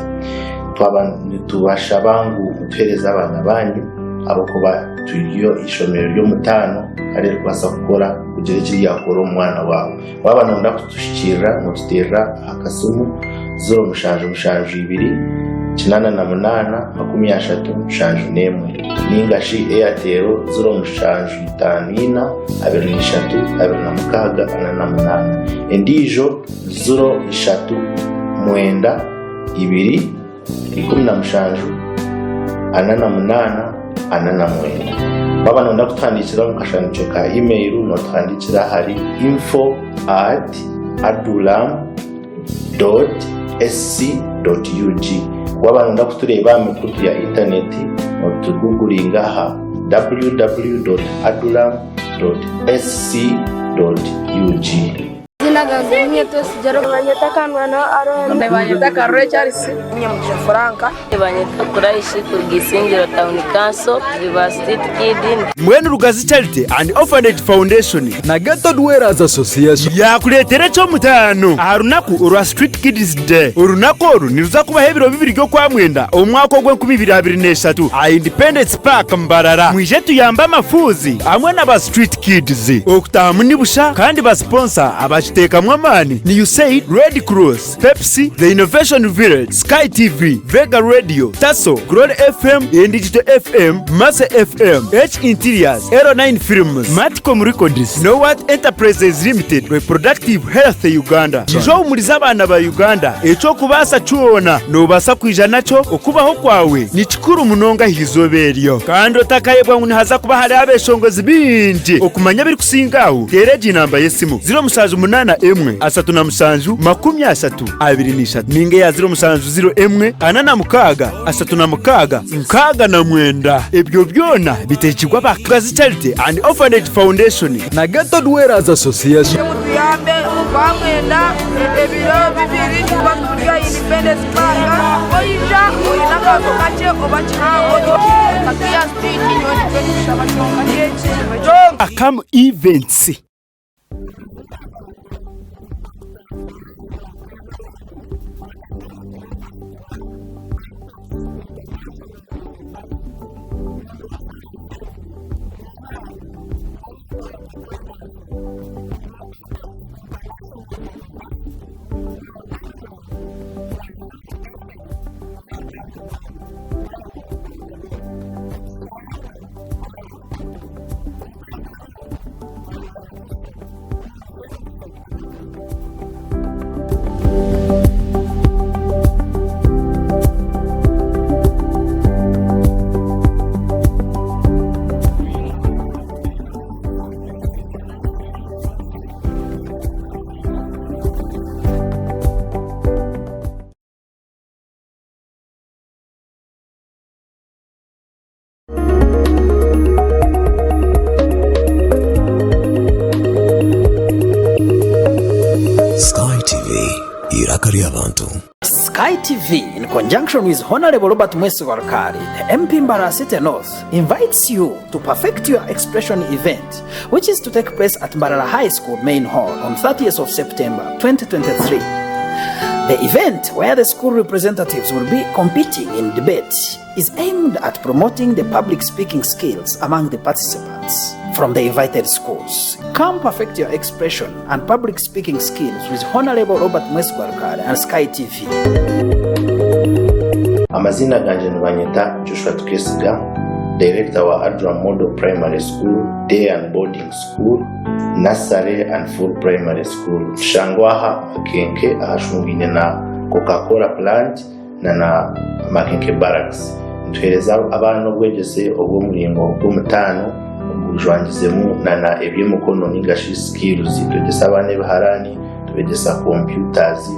Twaba nitubashaba ngu mutuheereze abaana baanyu ahabw'okuba turi eishomero ry'omutaano kandi erikubaasa kukora kugira eki ryakora omu mwana waawe. Waaba nooyenda kutuhikiirira nootuteerera aha kasimu 0772 88 31. Nainga shi Airtel 0754 23 26 48. Endiijo 03 9 2 17 48 49. Waaba nooyenda kutuhandiikira omu kashanduukye ka email nootuhandiikira ahari info at adulam dot sc dot ug. Waaba nooyenda kutureeba aha mikutu ya intaneti nootuguguringa aha www dot adulam dot sc dot ug. Amazina gange ninyetwa Sigero. Nibanyeta Kandwanaho Arooni. Nibanyeta Karore Charles. Nyamugisha Frank. Nibanyeta Kuraishi kuruga Isingiro Town Council, turi ba Street Kid. Mbwenu Rugazi Charity and Orphanage Foundation na Ghetto Dwellers Association yaakureetera eky'omutaano aha runaku orwa Street Kids Day. Orunaku oru niruza kubaho ebiro bibiri by'Okwamwenda omu mwaka ogw'enkumiibiri abiri n'eshatu aha Independence Park, Mbarara. Mwije tuyambe amafuuzi hamwe na ba Street Kids. Okutaahamu ni busha kandi ba siponsa abakiteekamu amaani ni USAID, Red Cross, Pepsi, The Innovation Village, Sky TV, Vega Radio, Taso, Glory FM, Endigital FM, Mercy FM, H Interiors, L9 Films, Matcom Records, Nowat Enterprises Limited, Reproductive Health Uganda. Ija ohumurize abaana ba Uganda eky'okubaasa kyona noobaasa kwija nakyo okubaho kwawe ni kikuru munonga aha izooba eryo. Kandi otakayebwa ngu nihaza kuba hariho abeshongozi baingi. Okumanya ebirikusinga aho, teera egi namba y'esimu, 078 37 30 23 ninga eya 0701 46 36 69. Ebyo byona biteekirwe aba Kazi Charity and Orphanage Foundation. Na Ghetto Dwellers Association. Mutuyambe twamwenda ebiro bibiri tuba turi aha Independence Park oija oine akantu kakye oba kihango Katuya Street nyowe nikyo ndikushaba kyonka kyekyo. Akam Events. Eiraka ry'abantu. Sky TV, in conjunction with Honorable Robert Mwesigwa Rukali, the MP Mbarara City North, invites you to perfect your expression event, which is to take place at Mbarara High School Main Hall on 30th of September 2023. The event, where the school representatives will be competing in debate, is aimed at promoting the public speaking skills among the participants from the invited schools. Come perfect your expression and public speaking skills with Honorable Robert Mwesigwa Rukali and Sky TV. Amaziina gangye nibanyeta Joshua Tukesiga, Director wa Adram Model Primary School, Day and Boarding School, Nursery and Full Primary School. Nitushangwa aha Makenke ahashungaine na Coca Cola Plant na na Makenke Barracks. Nituheereza abaana obwegyese obw'omuringo gw'omutaano ogujwangizemu na na eby'emikono ninga shi skills. Nitwegyesa abaana ebiharaani, tubegyesa computers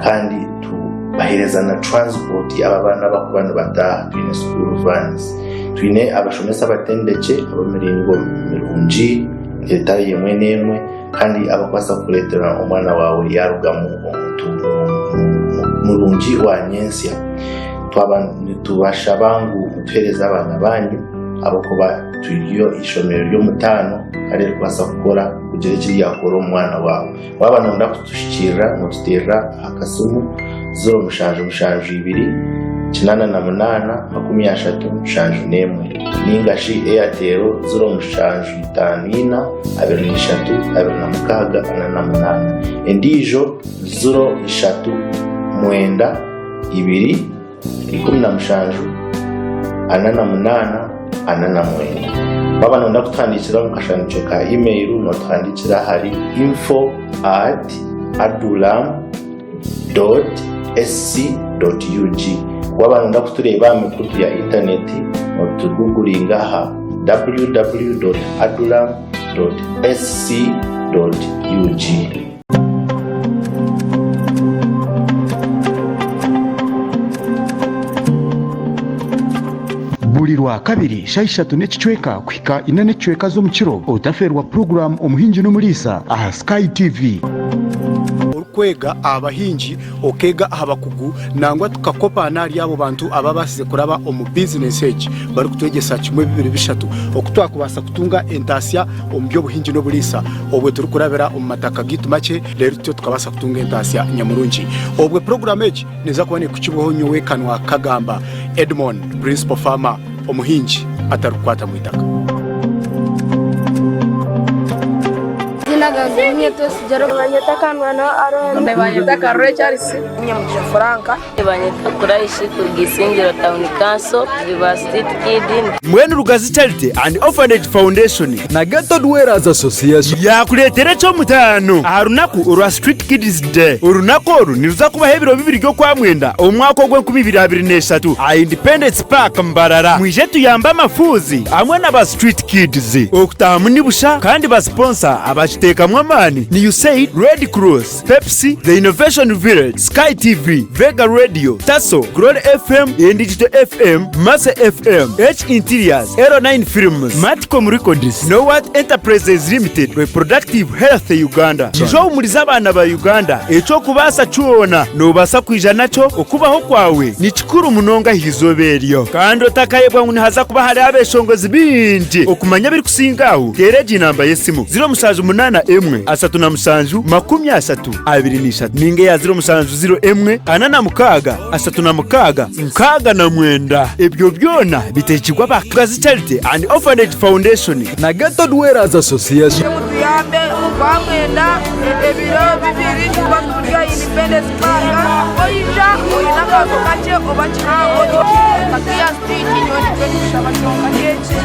kandi tubaheereza na transport abo abaana abarikuba nibataaha. Twine school vans. Twine abashomesa abatendekye ab'emiringo mirungi etari emwe n'emwe. Kandi abarikubaasa kukureetera omwana waawe yaarugamu omuntu murungi wa nyentsya. Twaba nitubashaba ngu mutuheereze abaana baanyu ahabw'okuba turi eishomero ry'omutaano kandi eririkubaasa kukora kugira eki ryakora omu mwana waawe. Waaba nooyenda kutuhikiirira nootuteerera aha kasimu 0772 88 31 71 nainga shi Airtel 0754 23 26 48. Endiijo 03 9 2 17 48 49. Waaba nooyenda kutuhandiikira omu kashanduukye ka email nootuhandiikira ahari info at adulam dot sc dot ug. Waaba nooyenda kutureeba aha mikutu ya intaneti nootuguguringa aha www dot adulam dot sc dot ug. Buri Rwakabiri shaaha ishatu n'ekicweka kuhika ina n'ekicweka z'omukiro, otafeerwa puroguraamu Omuhingi n'Omuriisa aha Sky TV. Orikwega aha bahingi, okeega aha bakugu nangwa tukakopaana ahari abo bantu ababaasize kuraba omu bizinesi egi barikutwegyesa kimwe bibiri bishatu oku twakubaasa kutunga entaasya omu by'obuhingi n'oburiisa obwo turikurabira omu mataka gaitu makye reero tutyo tukabaasa kutunga entaasya nyamurungi. Obwo puroguraamu egi neeza kuba neekukibwaho nyowe Kanwa Kagamba Edmond, Principal Farmer, omuhingi atarikukwata mu itaka. Amazina gange ninyetwa Esigero. Nibanyeta Kanwana Aron. Nibanyeta Karore Charles. Nyamugisha Frank. Nibanyeta Kuraishi kuruga Isingiro Town Council, turi ba Street Kid. Mbwenu Rugazi Charity and Orphanage Foundation na Ghetto Dwellers Association yaakureetera eky'omutaano aha runaku orwa Street Kids Day. Orunaku oru niruza kubaho ebiro bibiri by'Okwamwenda omu mwaka ogw'enkumi ibiri 23 aha Independence Park, Mbarara. Mwije tuyambe amafuuzi hamwe na ba Street Kids. Okutaahamu ni busha kandi ba siponsa abakiteekamu amaani ni USAID, Red Cross, Pepsi, The Innovation Village, Sky TV, Vega Radio, Taso, Glory FM, Endigital FM, Mercy FM, H Interiors, L9 Films, Matcom Records, Nowat Enterprises Limited, Reproductive Health Uganda. Ija ohumurize abaana ba Uganda eky'okubaasa kyona noobaasa kwija nakyo okubaho kwawe ni kikuru munonga aha izooba eryo. Kandi otakayebwa ngu nihaza kuba hariho abeshongozi baingi. Okumanya ebirikusinga aho, teera egi namba y'esimu, 078 37 30 23 ninga eya 0701 46 36 69. Ebyo byona biteekirwe aba Kazi Charity and Orphanage Foundation. Na Ghetto Dwellers Association. Mutuyambe twamwenda ebiro bibiri tuba turi aha Independence Park oija oine akantu kakye oba kihango Katuya Street nyowe nikyo ndikushaba kyonka kyekyo.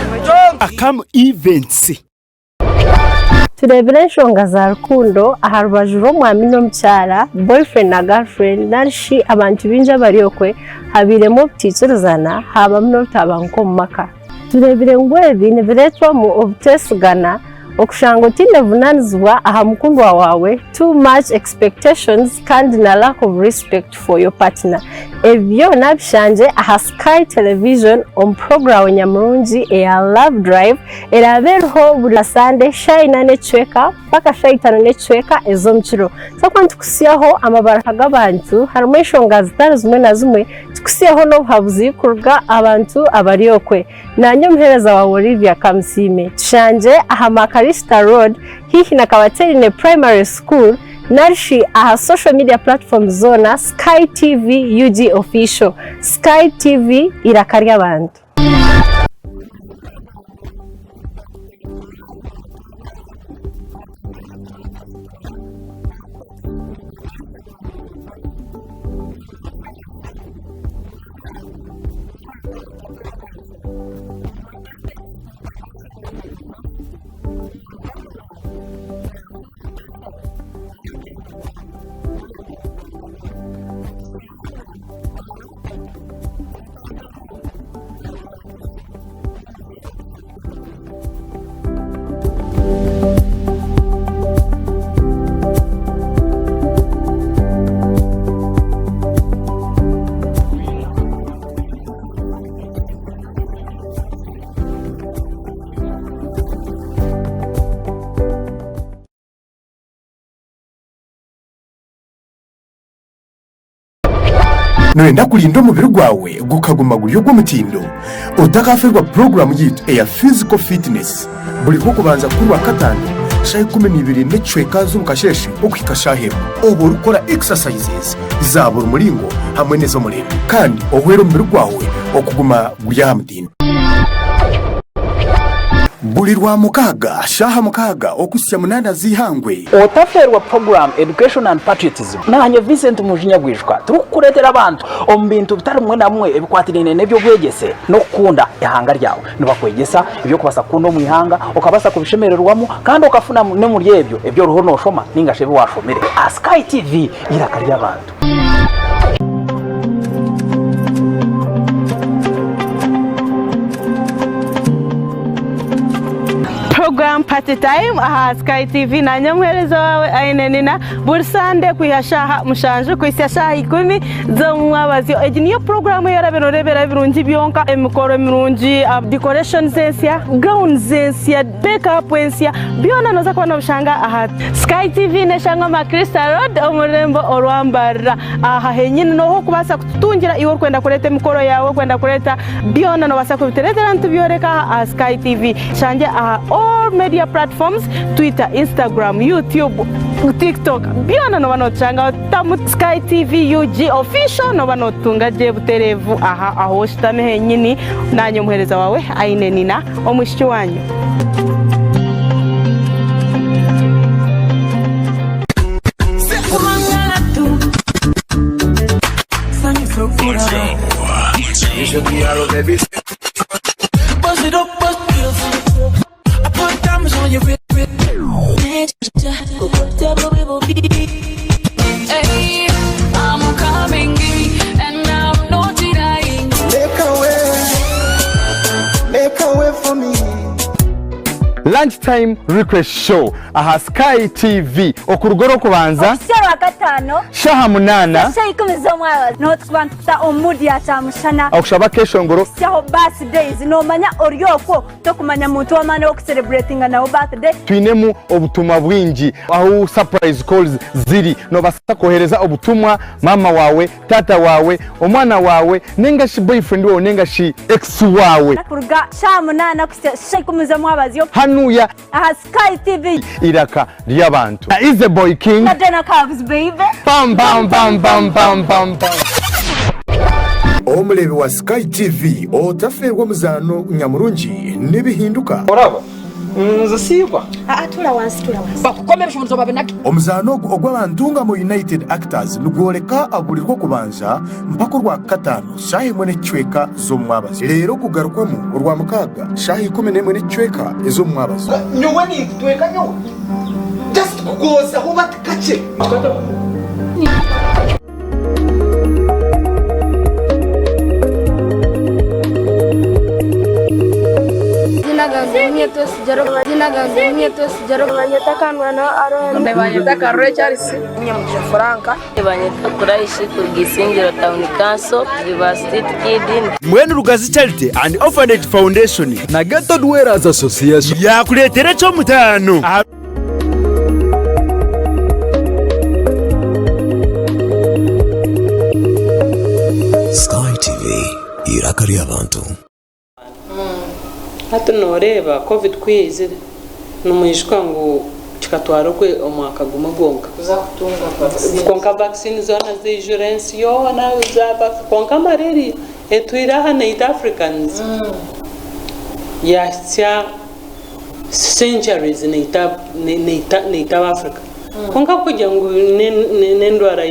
Akamu Events. Tureebire enshonga za rukundo aha rubaju rw'omwami n'omukyara, boyfriend na girlfriend, nari shi abantu baingi abari okwe habairemu obutaikirizana haabamu n'obutabanguko omu maka. Tureebire ngu ebi nibireetwamu obuteesigana, okushanga otaine buvunaanizibwa aha mukundwa waawe, too much expectations kandi na lack of respect for your partner. Ebi byona bishangye aha Sky Television omu puroguraamu nyamurungi eya Love Drive eraabe eriho buri Sande shaaha ina n'ekicweka mpaka shaaha itaano n'ekicweka ez'omukiro. Twakuba nitukutsyaho amabaruha g'abantu harimu enshonga zitari zimwe na zimwe, tukutsyeho n'obuhabuzi kuruga aha bantu abari okwe. Naanye omuheereza waawe Olivia Kamusiime. Tushangye aha Makarista Road haihi na Kabaterine Primary School nari shi aha social media platforms zoona Sky TV UG Official. Sky TV eiraka ry'abantu. Nooyenda kurinda omubiri gwawe gukaguma guri ogw'omutindo? Otakaafeerwa puroguraamu yaitu eya Physical Fitness buri Rwokubanza k'Orwakataano shaaha 12 n'ekicweka z'omukasheeshe okuhika shaaha emwe oba orikukora exercises za buri muringo hamwe n'ez'omurembe kandi ohwere omubiri gwawe okuguma guri aha mutindo. Buri Rwamukaaga shaaha 6 okuhitsya 8 z'eihangwe. Otafeerwa puroguraamu Education and Patriotism Naanye Vincent Mujinya Gwijuka turikukureetera abantu omu bintu bitari bimwe na bimwe ebikwatiraine n'eby'obwegyese n'okukunda ihanga ryawe. Nibakwegyesa eby'okubaasa kukunda omu ihanga, okabaasa kubishemererwamu kandi okafuna n'omuri ebyo ebi oriho nooshoma nainga shi ebi waashomire. Aha Sky TV, eiraka ry'abantu. Program Party Time aha Sky TV nanye omuhereza wawe Aine Nina buri Sande kwiha shaaha mushanju kuhitsya shaaha ikumi z'omumwabazyo. Egi niyo puroguramu ei orabe noreeberaho ebirungi byonka, emikoro mirungi, decorations ensya, gowns ensya, make up ensya, byona noza kuba nobishanga aha Sky TV neshangwa Macrista Road omu rurembo orwa Mbarara. Aha henyini noho okubaasa kututungira iwe orikwenda kureeta emikoro yaawe, orikwenda kureeta byona nobaasa kubitureetera nitubyoreka aha aha Sky TV. Shangye aha all media platforms, Twitter, Instagram, YouTube, TikTok byona noba notushangaho tamu Sky TV UG official noba notutunga gye butereevu aha ahu oshutami henyini. Naanye omuheereza waawe Aine Nina omwishiki waanyu. Lunch time request show aha Sky TV okuruga orwokubanza Okuhitsya Orwakataano shaha munaana shaaha ikumi z'omwabazyo niho turikuba nitukuta omu mood ya kyamushana okushaba akeshongoro Kuhitsyaho birthdays noomanya ori okwo tokumanya muntu w'amaani ow'okucelebratinga nawe birthday. Twinemu obutumwa bwingi ahu surprise calls ziri nobaasa kohereza obutumwa maama wawe, taata wawe, omwana wawe ninga shi boyfriend wawe ninga shi ex wawe. Kuruga shaaha munaana kuhitsya shaaha ikumi z'omwabazyo. Hanuya. Aha Sky TV. Iraka ry'abantu. Na Easy Boy King. Na Dana Cubs baby. Bam bam bam bam bam bam bam. Omureebi wa Sky TV otafeerwa omuzaano nyamurungi nibihinduka. Oraba nze siikwa. Aa tuula wansi tuula wansi. Bakukome ebishumuruzo babinage. Omuzaano ogu ogw'Abantungamo United Actors nigworeka buri Rwokubanza mpaka Orwakataano shaaha emwe n'ekicweka z'omumwabazyo reero gugarukwamu Orwamukaaga shaaha 11 n'ekicweka ez'omumwabazyo. Nyowe ninkutweka nyowe just kukwozaho bati kakye. Amazina gange ni Twesigye Robert. Amazina gange ni Twesigye Robert. Banyeta Kandwanaho Aron. Banyeta Karore Charles. Nyamugisha Frank. Banyeta Kuraishi kuruga Isingiro Town Council, River Street Kid. Mbwenu Rugazi Charity and Orphanage Foundation na Ghetto Dwellers Association yaakureetera eky'omutaano aha. Sky TV, eiraka ry'abantu. Hati nooreeba Covid ku yaizire, nimwijuka ngu kikatwara omwaka gumwe gwonka kwonka vaccine zoona zaijura ensi yoona kwonka malaria etwire aha neita Africans yahitsya centuries neita ab'Africa kwonka kugira ngu n'endwara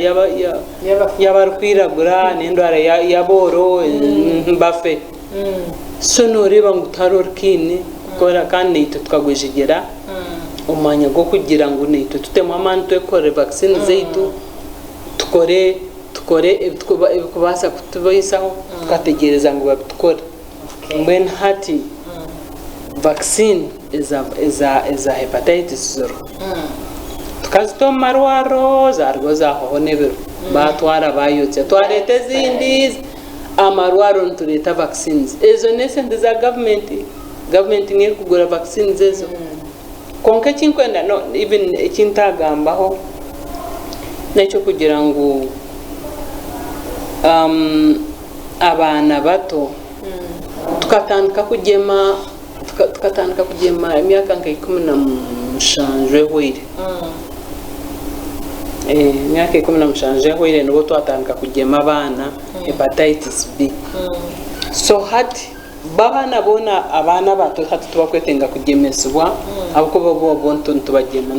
y'abarikwiragura n'endwara y'abooro bafe. So nooreeba ngu tihariho orikaine kukora kandi naitwe tukagwejegyera omu mwanya gw'okugira ngu naitwe tutemu amaani twekorere vaccine zaitu, tukore tukore ebirikubaasa kutubaisaho tukategyereza ngu babitukore. Mbwenu hati vaccine eza hepatitis ziriho. Tukazita omu marwariro zarugaho zahwaho n'ebiro baatwara baayotsya twareeta ezindi. Amarwariro nitureeta vaccines ezo n'esente za gavumenti, gavumenti niyo erikugura vaccines ezo. Kwonka eki ndikwenda no even eki ntagambaho n'eky'okugira ngu abaana bato tukatandika kugyema tukatandika kugyema emyaka nka 17 ehweire. Emyaka 17 ehweire nibwo twatandika kugyema abaana hepatitis B. So hati bo abaana boona abaana abato hati tibakwetenga kugyemesibwa ahabw'okuba bo bo nitubagyema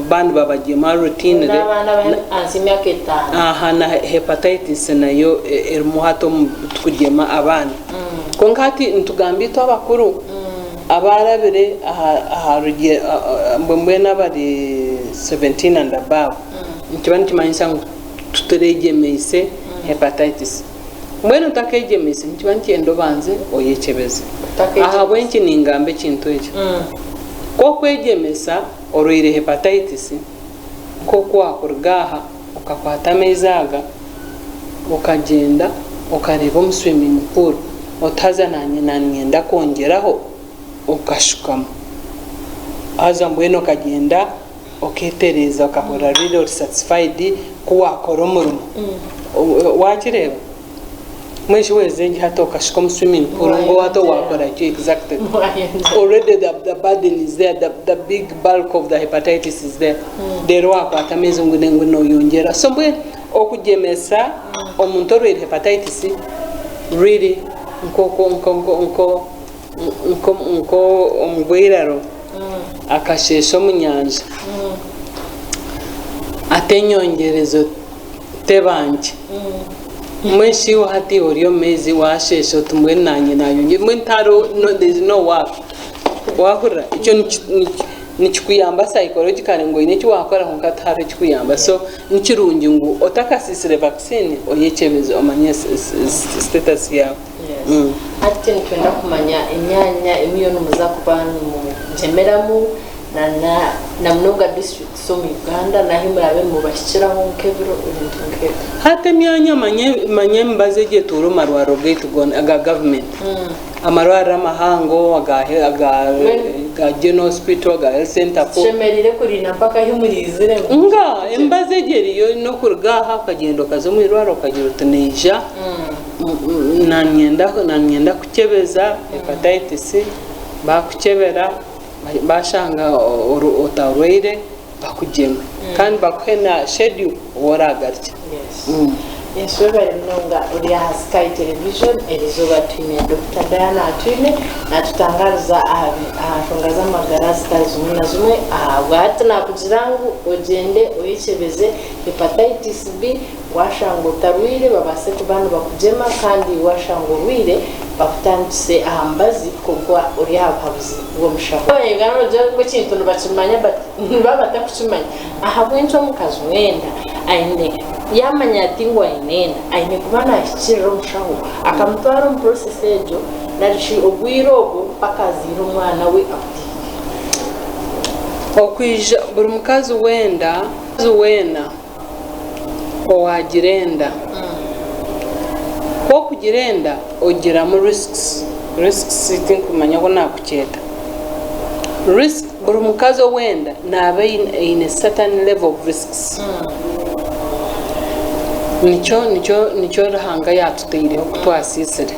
ba nibabagyema routinely. N'abaana abari ahansi y'emyaka etaano. Aha na hepatitis nayo erimu hati omu tukugyema abaana. Kwonka hati nitugamba itwe abakuru abaarabire aha mbwenu abari 17 and above nikiba nikimanyisa ngu tuturegyemeise hepatitis. Mbwenu otakegyemeise nikiba nikyenda obanze oyekyebeze. Ahabw'enki ningamba ekintu eki? Ku okwegyemesa orwaire hepatitis, nk'oku wakuruga aha okakwata amaizi aga okagyenda okareeba omu swimming pool oti haza nanye nanyenda kwongyeraho okashukamu. Haza mbwenu okagyenda oketereeza okahurira really ori satisfied ku wakora omurimo. Wakireeba? Mbwenu shi weza egi hati okashuka omu swimming pool ngu hati wakora ki exactly? Already the burden is there, the big bulk of the hepatitis is there. Reero wakwata amaizi ngu ngu noyongyera. So mbwenu okugyemesa omuntu orwaire hepatitis really nko nko nko nko Nk'omugweiraro akasheesha omu nyanja, ati enyongyerezo teba nkye. Mbwenu shi iwe hati ori omu maizi waasheesha oti mbwenu naanye naayongyera, mbwenu tihariho, there is no work. Waahurira? Ekyo nikikuyamba psychologically ngu oine eki waakora kwonka tihariho ekikuyamba. So ni kirungi ngu otakasiisire vaccine oyekyebeze omanye status yaawe. Hati nitwenda kumanya emyanya emiyo nimuza kuba nimugyemeramu na munonga districts omu Uganda n'ahu muraabe nimubahikiraho nk'ebiro ebintu nk'ebyo. Hati emyanya manya emibazi egi etuura omu marwariro gaitu goona aga gavumenti. Amarwariro amahango aga General Hospital, aga Health Centre four. Tushemereire kurinda mpaka ahu muriizire ngu. Nga emibazi egi eriyo n'okuruga aha okagyenda okaza omu irwariro okagira oti naija. Nanyenda kukyebeza hepatitis, bakukyebera bashanga otarwaire bakugyeme kandi bakuhe na schedule obu oragarukye. Yes webare munonga ori aha Sky Television erizooba twine Dokita Diana Atwine natutangariza aha nshonga z'amagara zitari zimwe na zimwe ahabwahati nakugira ngu ogyende oyekyebeze hepatitis B Waashanga otarwaire babaase kuba nibakugyema kandi waashanga orwaire bakutandikise aha mubazi kwonka ori aha buhabuzi bw'omushaho. Abanyayuganda nibagira ngu ekintu nibakimanya but nibaba batarikukimanya. Ahabw'enki omukazi weena aine. Yaamanya ati ngu aine enda, aine kuba naahikirira omushaho akamutwara omu process egyo nari shi obwire obwo mpaka azaire omwana we akutiire. Okwija buri mukazi w'enda weena owaagira enda, ku okugira enda ogiramu risks, risks tinkumanya oku naakukyeta, risk buri mukazi ow'enda naaba aine certain level of risks. Nikyo nikyo nikyo Ruhanga yaatutaireho ku twasiisire.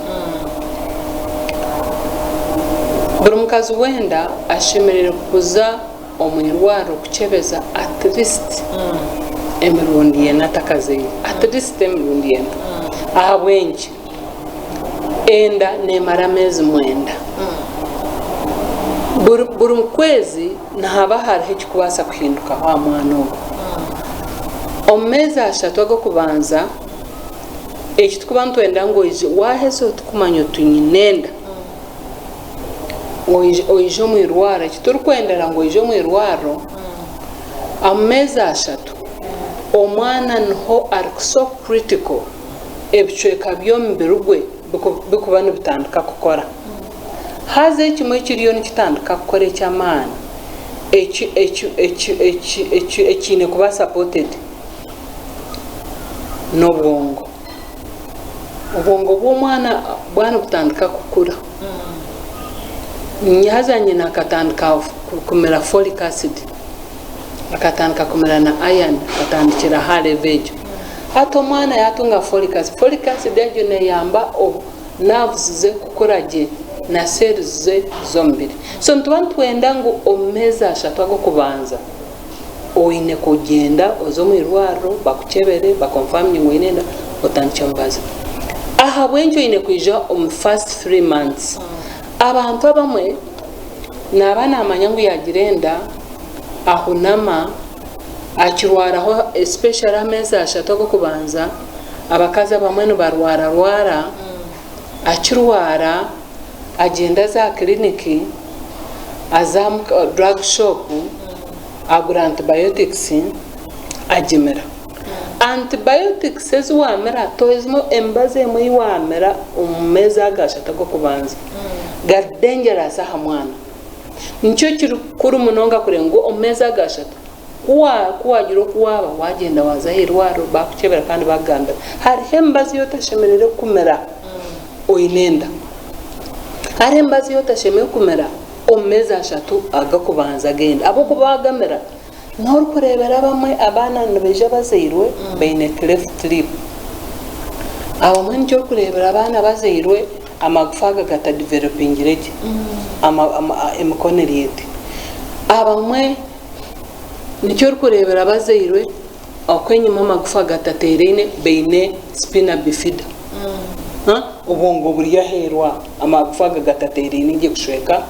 Buri mukazi w'enda ashemereire kuza omu irwariro kukyebeza at least emirundi ena atakazaire, at least emirundi ena. Ahabw'enki? Enda neemara ameezi mwenda. Buri buri kwezi nihaba hariho ekirikubaasa kuhindukaho aha mwana ogwo. Omu meezi ashatu ag'okubanza, eki turikuba nitwenda ngu oije waaheza oti kumanya oti nyine enda, Oije omu irwariro, eki turikwendera ngu oije omu irwariro, omu meezi ashatu omwana niho ari so critical ebicweka by'omubiri gwe bikuba nibitandika kukora. Haza ekimwe ekiriyo nikitandika kukora eky'amaani ekiine kuba supported n'obwongo. Obwongo bw'omwana bwaba nibutandika kukura, haza nyina akatandika kumira folic acid, akatandika kumira na iron, akatandikira aha level egyo. Hati omwana yatunga folic acid, folic acid egyo neyamba nerves ze kukura gye na cells ze z'omubiri. So nituba nitwenda ngu omu meezi ashatu ag'okubanza, Oine kugyenda oze omu irwariro bakukyebere bakonfaminge ngu oine enda otandikye omubazi. Ahabw'enki oine kwija omu first 3 months? Abantu abamwe naaba namanya ngu yagira enda ahunama akirwaraho especially ameezi ashatu ag'okubanza abakazi abamwe nibarwararwara akirwara agyenda aza aha kiriniki aza omu drug shop agura antibiotics agimira. Antibiotics ezi waamira tohezemu emibazi emwe ei waamira omu meezi ago ashatu ag'okubanza gari dangerous aha mwana. Nikyo kikuru munonga kureeba ngu omu meezi ago ashatu ku waagira oku waaba waagyenda waaza aha irwariro baakukyebera kandi baakugambira hariho emibazi ei otashemereire kumira oine enda. Hariho emibazi ei otashemereire kumira omu meezi ashatu ag'okubanza ag'enda. Ahabw'okuba waagamira, n'orikureebera abamwe abaana nibaija bazairwe baine cleft lip. Abamwe nikyo orikureebera abaana bazairwe amagufa aga gatadivelopingire gye, emikono eri eti. Abamwe nikyo orikureebera bazairwe okwenyima amagufa gatateeraine baine spina bifida. Obwongo buri aheeru aho, amagufa aga gatateeraine gye kushweka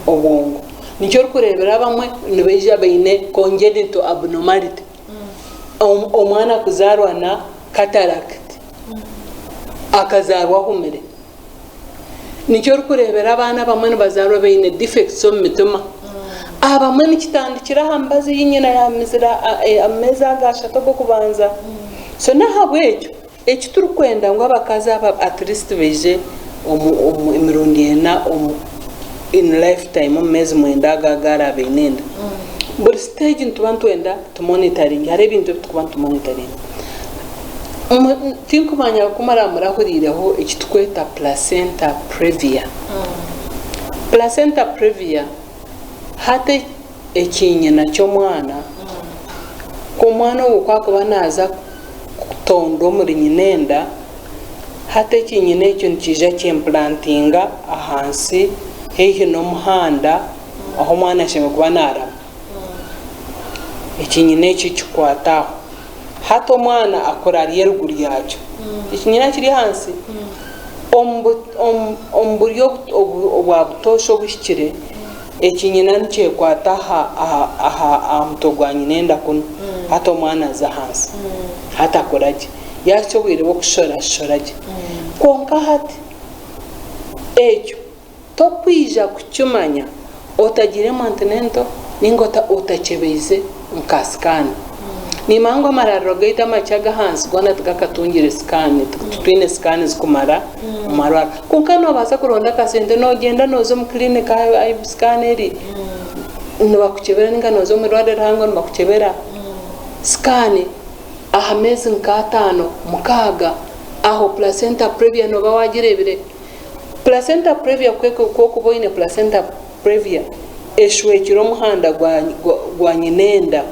obwongo. Nikyo orikureebera abamwe nibaija baine congenital abnormality. Omwana kuzaarwa na cataract, akazaarwa ahumire. Nikyo orikureebera abaana abamwe nibazaarwa baine defects omu mitima. Abamwe nikitandikira aha mibazi ei nyina yaamizire omu meezi ago ashatu ag'okubanza. So n'ahabw'ekyo eki turikwenda ngu abakazi aba at least baije omu emirundi ena omu in lifetime omu meezi mwenda ago agu araabe aine enda. Buri stage nituba nitwenda tumonitaringe, hariho ebintu ebi turikuba nitumonitaringa. Tinkumanya ku muraba murahuriireho eki turikweta placenta previa. Placenta previa hati ekinyina ky'omwana, ku omwana ogwo ku arikuba naaza kutondwa omuri nyina enda, hati ekinyina ekyo nikiija kyempurantinga ahansi haihi n'omuhanda ahu omwana ashemereire kuba naaraba. Ekinyina ekyo kikwata aho. Hati omwana akura ari eruguru yaakyo. Ekinyina kiri ahansi. Omu buryo obwa butoosha obuhikire, ekinyina nikyekwata aha mutwe gwa nyina enda kunu. Hati omwana aza ahansi. Hati akura gye. Yaahitsya obwire bw'okushora, ashora gye. Kwonka hati ekyo Tokwija kukimanya otagiiremu antenatal ninga otakyebeize nka scan. Nimanya ngu amarariro gaitu amakye ag'ahansi goona tigakatungire sikaani, titwine sikaani zikumara omu marwariro. Kwonka noobaasa kuronda akasente noogyenda nooza omu kilinika ahu sikaani eri, nibakukyebera nainga nooza omu irwariro erihango nibakukyebera. Sikaani aha meezi nk'ataano, mukaaga, aho placenta previa nooba waagireebire. Placenta previa ku orikuba oine placenta previa eshwekire omuhanda gwa nyinenda,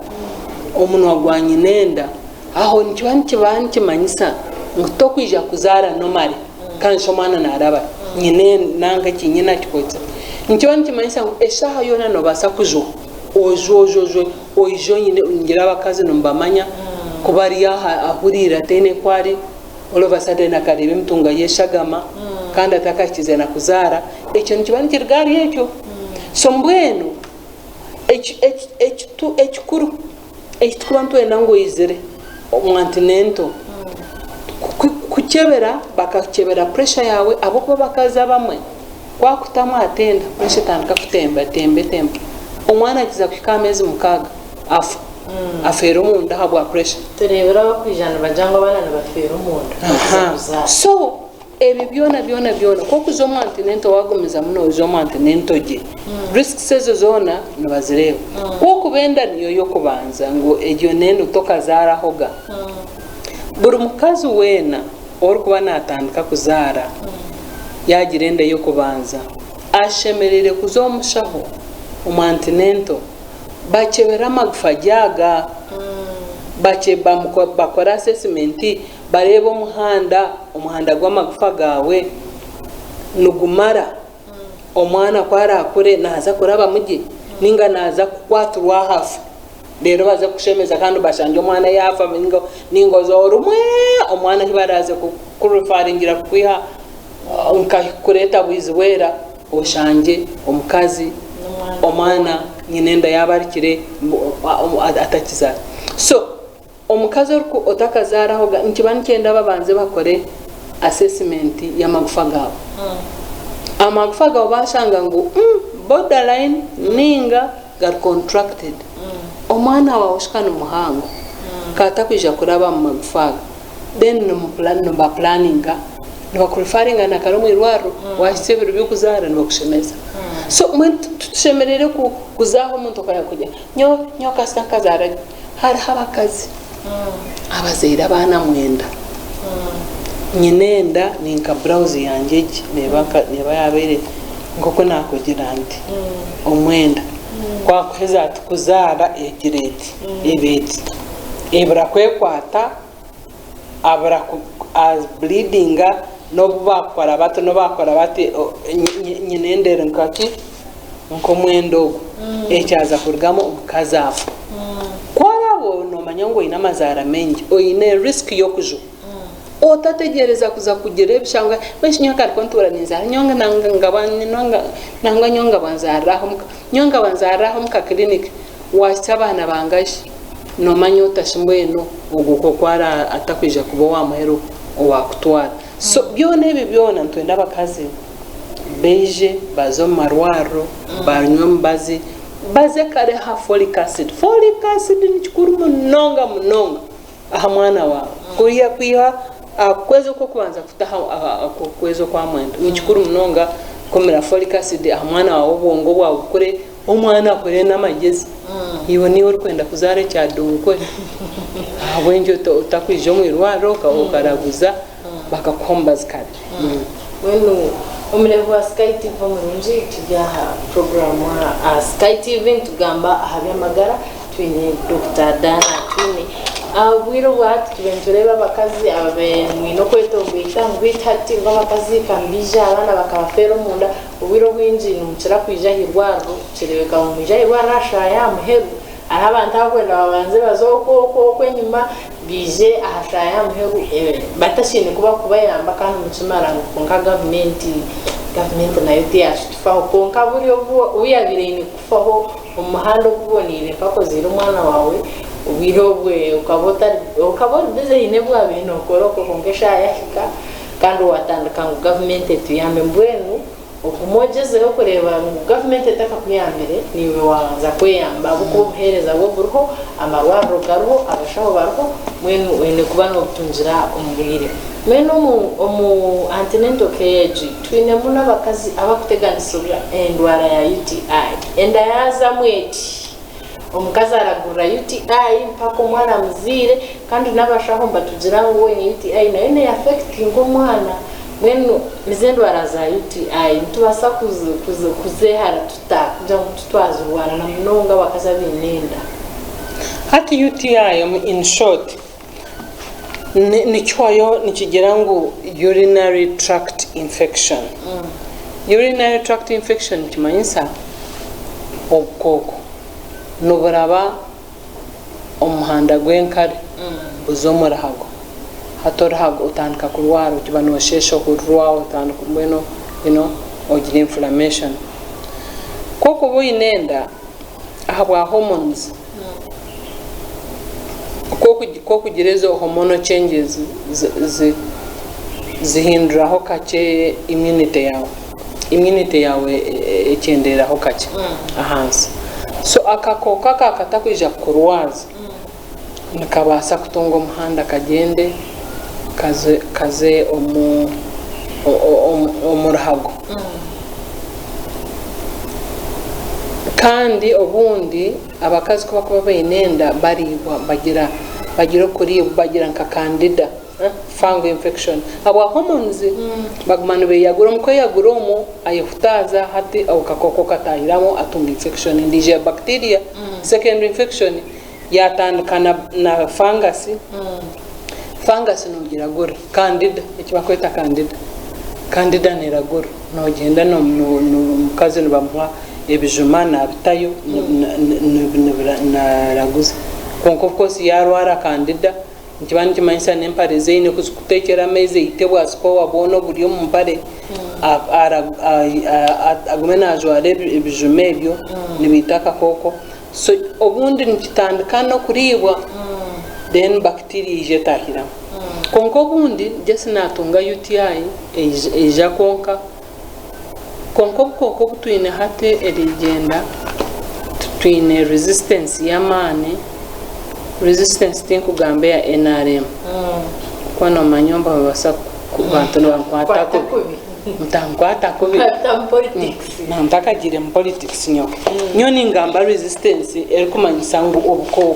omunwa gwa nyinenda, aho nikiba nikiba nikimanyisa ngu tokwija kuzaara normally kandi shi omwana naaraba nyina nanka eki nyina akikwetsire. Nikiba nikimanyisa ngu eshaaha yoona noobaasa kujwa, ojwe ojwe ojwe oije oine, ningira abakazi nimubamanya ku bari aha ahuriire ataine ku ari. All of a sudden akareeba emitunga y'eshagama kandi atakahikize na kuzaara, ekyo nikiba nikiruga ahari ekyo. So mbwenu ekikuru eki turikuba nitwenda ngu oizire omu antenatal kukyebera, bakakukyebera pressure yaawe ahabw'okuba abakazi abamwe ku akutamu atenda, pressure etandika kutemba etemba etemba, omwana akiza kuhika aha meezi mukaaga afa. Afeera omunda ahabwa pressure. Tureebire abakwija nibagira ngu abaana nibafeera omunda bakuza kuzaara. So ebyo byona byona byona ku okuza omu antenatal wagumizamu noza omu antenatal gye risks ezo zoona nibazireeba. Ku okuba enda niyo y'okubanza ngu egyo nenda tokazaarahoga. Buri mukazi weena orikuba natandika kuzaara yagira enda y'okubanza ashemereire kuza omushaho omu antenatal. Bakyebera amagufa gye aga, bakore assessment bareebe omuhanda, omuhanda gw'amagufa gaawe nigumara, omwana ku araakure naaza kurabamu gye nainga naaza kukwatirwa aho afe reero baze kukushemeza kandi bashangye omwana yaafa nainga oze orumwe omwana ahu baraaze kukurefaringira kukwiha nkahi kukureeta Bwizibwera. Oshangye omukazi omwana nyina enda yaaba arikire atakizaara. So omukazi otakazaarahoga nikiba nikyenda babanze bakore assessment y'amagufa gaawe. Amagufa gaawe bashanga ngu borderline ninga gari contracted, omwana waawe shi ka ni muhango ka atakwija kuraba omu magufa aga. Then nibapulaninga nibakurefaringa na kare omu irwariro wahitsya ebiro by'okuzaara nibakushemeza. So mbwenu titushemereire kuza aho omuntu akaba yakugira nyowe nyowe kasita nkazaara gye. Hariho abakazi abazaire abaana mwenda, nyine enda ni nka burawuzi yangye egi neeba nka neeba yaabaire nk'oku naakugira nti omwenda ku akuheza ati kuzaara egira eti eba eti. Ebura kwekwata, abura ku bleedinga n'obu baakukora bati n'obu baakukora bati nyina enda eri nka ki? Nk'omwenda ogwo. Ekyaza kurugamu omukazi afa. Ku oraabe noomanya ngu oine amazaara maingi, oine risk y'okujwa, otategyereza kuza kugira ebisha ngu mbwenu shi nyowe nka ntuura ninzaara nyowe nangwa nyowe nkaba nzaarira aha omuka, nyowe nkaba nzaarira aha omuka clinic. Waahitsya abaana bangahi? Noomanya ota shi mbwenu ogwo nk'oku atakwija kuba owa muheru owaakutwara? So byona ebyo byona nitwenda abakazi baije baze omu marwariro banywe omubazi, baze kare aha folic acid. Folic acid ni kikuru munonga munonga aha mwana waawe. Kuriya kwiha aha kwezi okw'okubanza kuta aha kwezi okwa mwenda. Ni kikuru munonga kumira folic acid aha mwana waawe obwongo bwawe bukure. Omwana akure n'amagyezi. Iwe niiwe orikwenda kuzaara ekyadunkwe, ahabw'enki otakwija omu irwariro okaraguza bakakuha omubazi kare? Mbwenu omureebi wa Sky TV omurungi, turi aha puroguraamu aha Sky TV nitugamba aha by'amagara twine Dokita Diana Atwine. Obwire obwa hati tubaire nitureeba abakazi ababaire mwine okwetomboita ngu beitu hati ngu abakazi ka nibaija abaana bakabafeera omunda. Obwire obwingi nimukira kwija aha irwariro kireebeka ngu mwija aha irwariro aha shaaha y'aha muheru. Hariho abantu abarikwenda babanze baze okwo okwo okwo enyima baije aha shaaha y'aha muheru batakyaine ku barikubayamba kandi mukimara ngu kwonka gavumenti gavumenti nayo teyakitufaho. Kwonka buriya obu yaabaire eine kukufaho omu muhanda oguboneire mpaka ozaire omwana waawe, obwire obwe okaba otari okaba ori bize haine ebi waabaire nookora okwo kwonka eshaaha yahika. Kandi watandika ngu gavumenti etuyambe mbwenu Ogume ogyezeho kureeba ngu gavumenti etakakuyambire, naiwe waabanza kweyamba ahabw'okuba obuheereza bwo buriho, amarwariro gariho, abashaho bariho, mbwenu oine kuba noobutungira omu bwire. Mbwenu omu omu antenatal care egi twinemu n'abakazi abarikuteganisibwa endwara ya UTI. Enda yaazamu eti, omukazi aragurira UTI mpaka omwana amuzaire kandi n'abashaho nibatugira ngu oine UTI nayo neeyaffectinga omwana. Mbwenu nizo endwara za UTI nitubaasa kuzeehara tuta kugira ngu titwazirwara na munonga abakazi abaine enda? Hati UTI omu in short nikihwayo nikigira ngu urinary tract infection. Urinary tract infection nikimanyisa obukooko niburaba omu muhanda gw'enkari buza omu ruhago. Hati oruhago otandika kurwara okiba nosheesha ohurira otandika mbwenu you know ogira inflammation. Ku okuba oine enda ahabwa hormones, ku okugira ezo hormonal changes zihinduraho kakye immunity yaawe. Immunity yaawe ekyendeeraho kakye ahansi. So akakooko aka katakwija kukurwaza nikabaasa kutunga omuhanda kagyende kaze omu ruhago. Kandi obundi abakazi ku barikuba baine enda bariibwa bagira okuriibwa bagira nka kandida. Fungal infection ahabwa hormones baguma nibeyagura omu kweyagura omwo ayehutaaza hati ako kakooko katahiramu atunga infection endiijo ya bacteria secondary infection yatandika na fungus, fungus nogiragura candida eki bakweta candida, candida neragura nogyenda omukazi nibamuha ebijuma nabitayo naraguza kwonka of course yarwara candida Nikiba nikimanyisa n'empare ezi aine kuzikuteekyera amaizi aite bwa sikowa bwona oburi omu mpare, agume naajwara ebijuma ebyo nibiita akakooko. So obundi nikitandika n'okuriibwa then bacteria eija etaahiramu. Kwonka obundi just naatunga UTI eija kwonka, kwonka obukooko obu twine hati erigyenda twine resistance y'amaani. Resistance tinkugamba eya nrm kuba nomanya obu nibabasa abantu nibankwata kubi mutankwata kubi ntakagiire mu politics nyowe. Nyowe ningamba resistance erikumanyisa ngu obukooko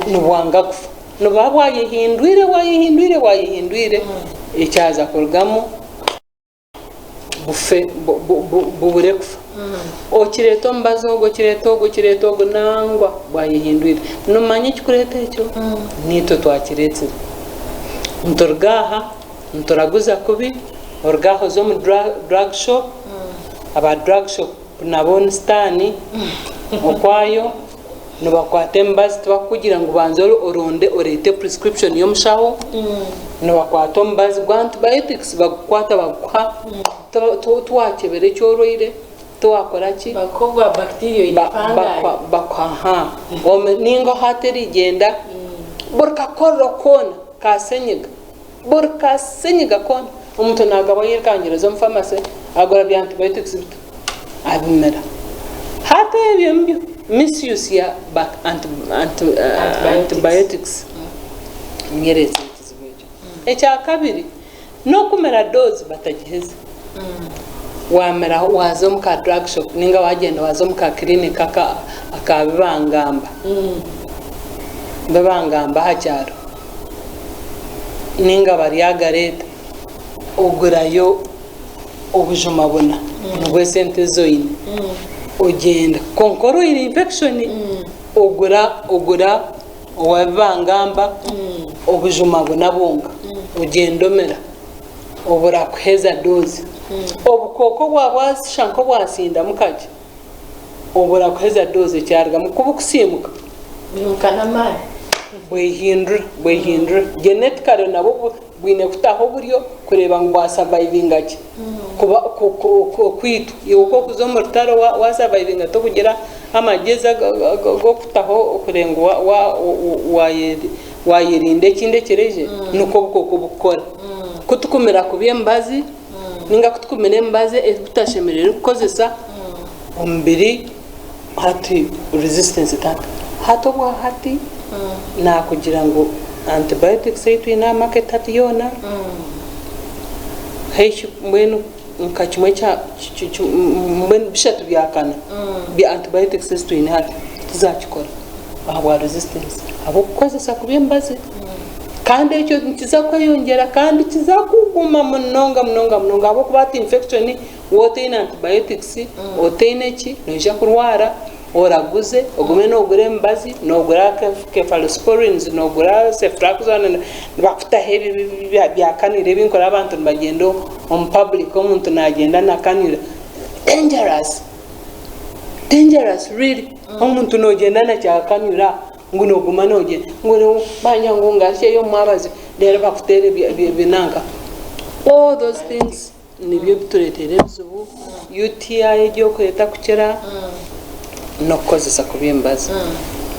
nibwanga kufa nibuba bwayehindwire bwayehindwire bwayehindwire ekyaza kurugamu bufe bubure kufa. Okireeta omubazi ogu, okireeta ogu, okireeta ogu, nangwa bwayehindwire. Nomanya ekikureeta ekyo? Niitwe twakireetsire. Nituruga aha nituraguza kubi, oruga aha oze omu drug shop, aba drug shop nabo ni sitaani okwayo, Nibakwata emibazi tibakukugira ngu banza oronde oreete prescription y'omushaho, nibakwata omubazi gwa antibiotics bagukwata bagukuha, tiwakyebera eki orwaire, tiwakora ki, Bakuha ogwa bacteria oine fungi. Bakuha aha, ninga hati erigyenda buri kakorero koona ka senyiga, buri ka senyiga koona, omuntu nagaba ayerukangiriza omu pharmacy agura bya antibiotics bito. Abimira. Hati ebyo nibyo misuse ya antibiotics niyo ereetsire ekizibu ekyo. Ekyakabiri, n'okumira doozi batagiheza. Waamira waaza omu ka drug shop ninga waagyenda waaza omu ka clinic aka aka bibangamba, bibangamba aha kyaro ninga baryagareeta, ogurayo obujuma buna nibwo esente ezi oine ogyenda kwonka orwaire infection ogura ogura owa bibangamba obujuma buna bwonka ogyenda omira oburakuheza doozi obukooko bwaba bwashusha nk'obwasindamu kakye Oburakuheza doozi ekyarugamu ku bukusiimuka Bwimuka n'amaani. Bwehindura, bwehindura. Genetically nabwo bwine kutaho oburyo kureeba ngu bwa survivinga gye. Kuba okwitwa. Iwe ku orikuza omu rutaro wa survivinga tokugira amagyezi ag'okutaho kureeba ngu wayerinda ekindi ekiraije, nikwo obukooko bukukora. Ku tukumira kubi emibazi. Ninga ku tukumira emibazi ei tutashemereire kukozesa, omubiri hati resistance etandika. Hati obwa hati nakugira ngu antibiotics ei twine aha market hati yoona, haihi mbwenu nka kimwe kya mbwenu bishatu bya kana bya antibiotics ezi twine hati tizakikora ahabwa resistance ahabw'okukozesa kubi emibazi. Kandi ekyo nikiza kweyongyera kandi kiza kuguma munonga munonga munonga ahabw'okuba hati infection waaba otaine antibiotics, otaine ki, noija kurwara oraguze ogume noogura emibazi, noogura cephalosporins, noogura ceftriaxone, nibakutaho ebi byakanira ebi nkureba abantu nibagyenda omu public omuntu naagyenda nakanira, dangerous, dangerous really, omuntu noogyenda na kyakanira. Ngu noguma nogyenda ngu banya ngu ngarukyeyo omu mwabazyo reero bakuteere ebinanka all those things nibyo bitureteire ebizibu UTI egi okureta kukira nokukozesa kubi emibazi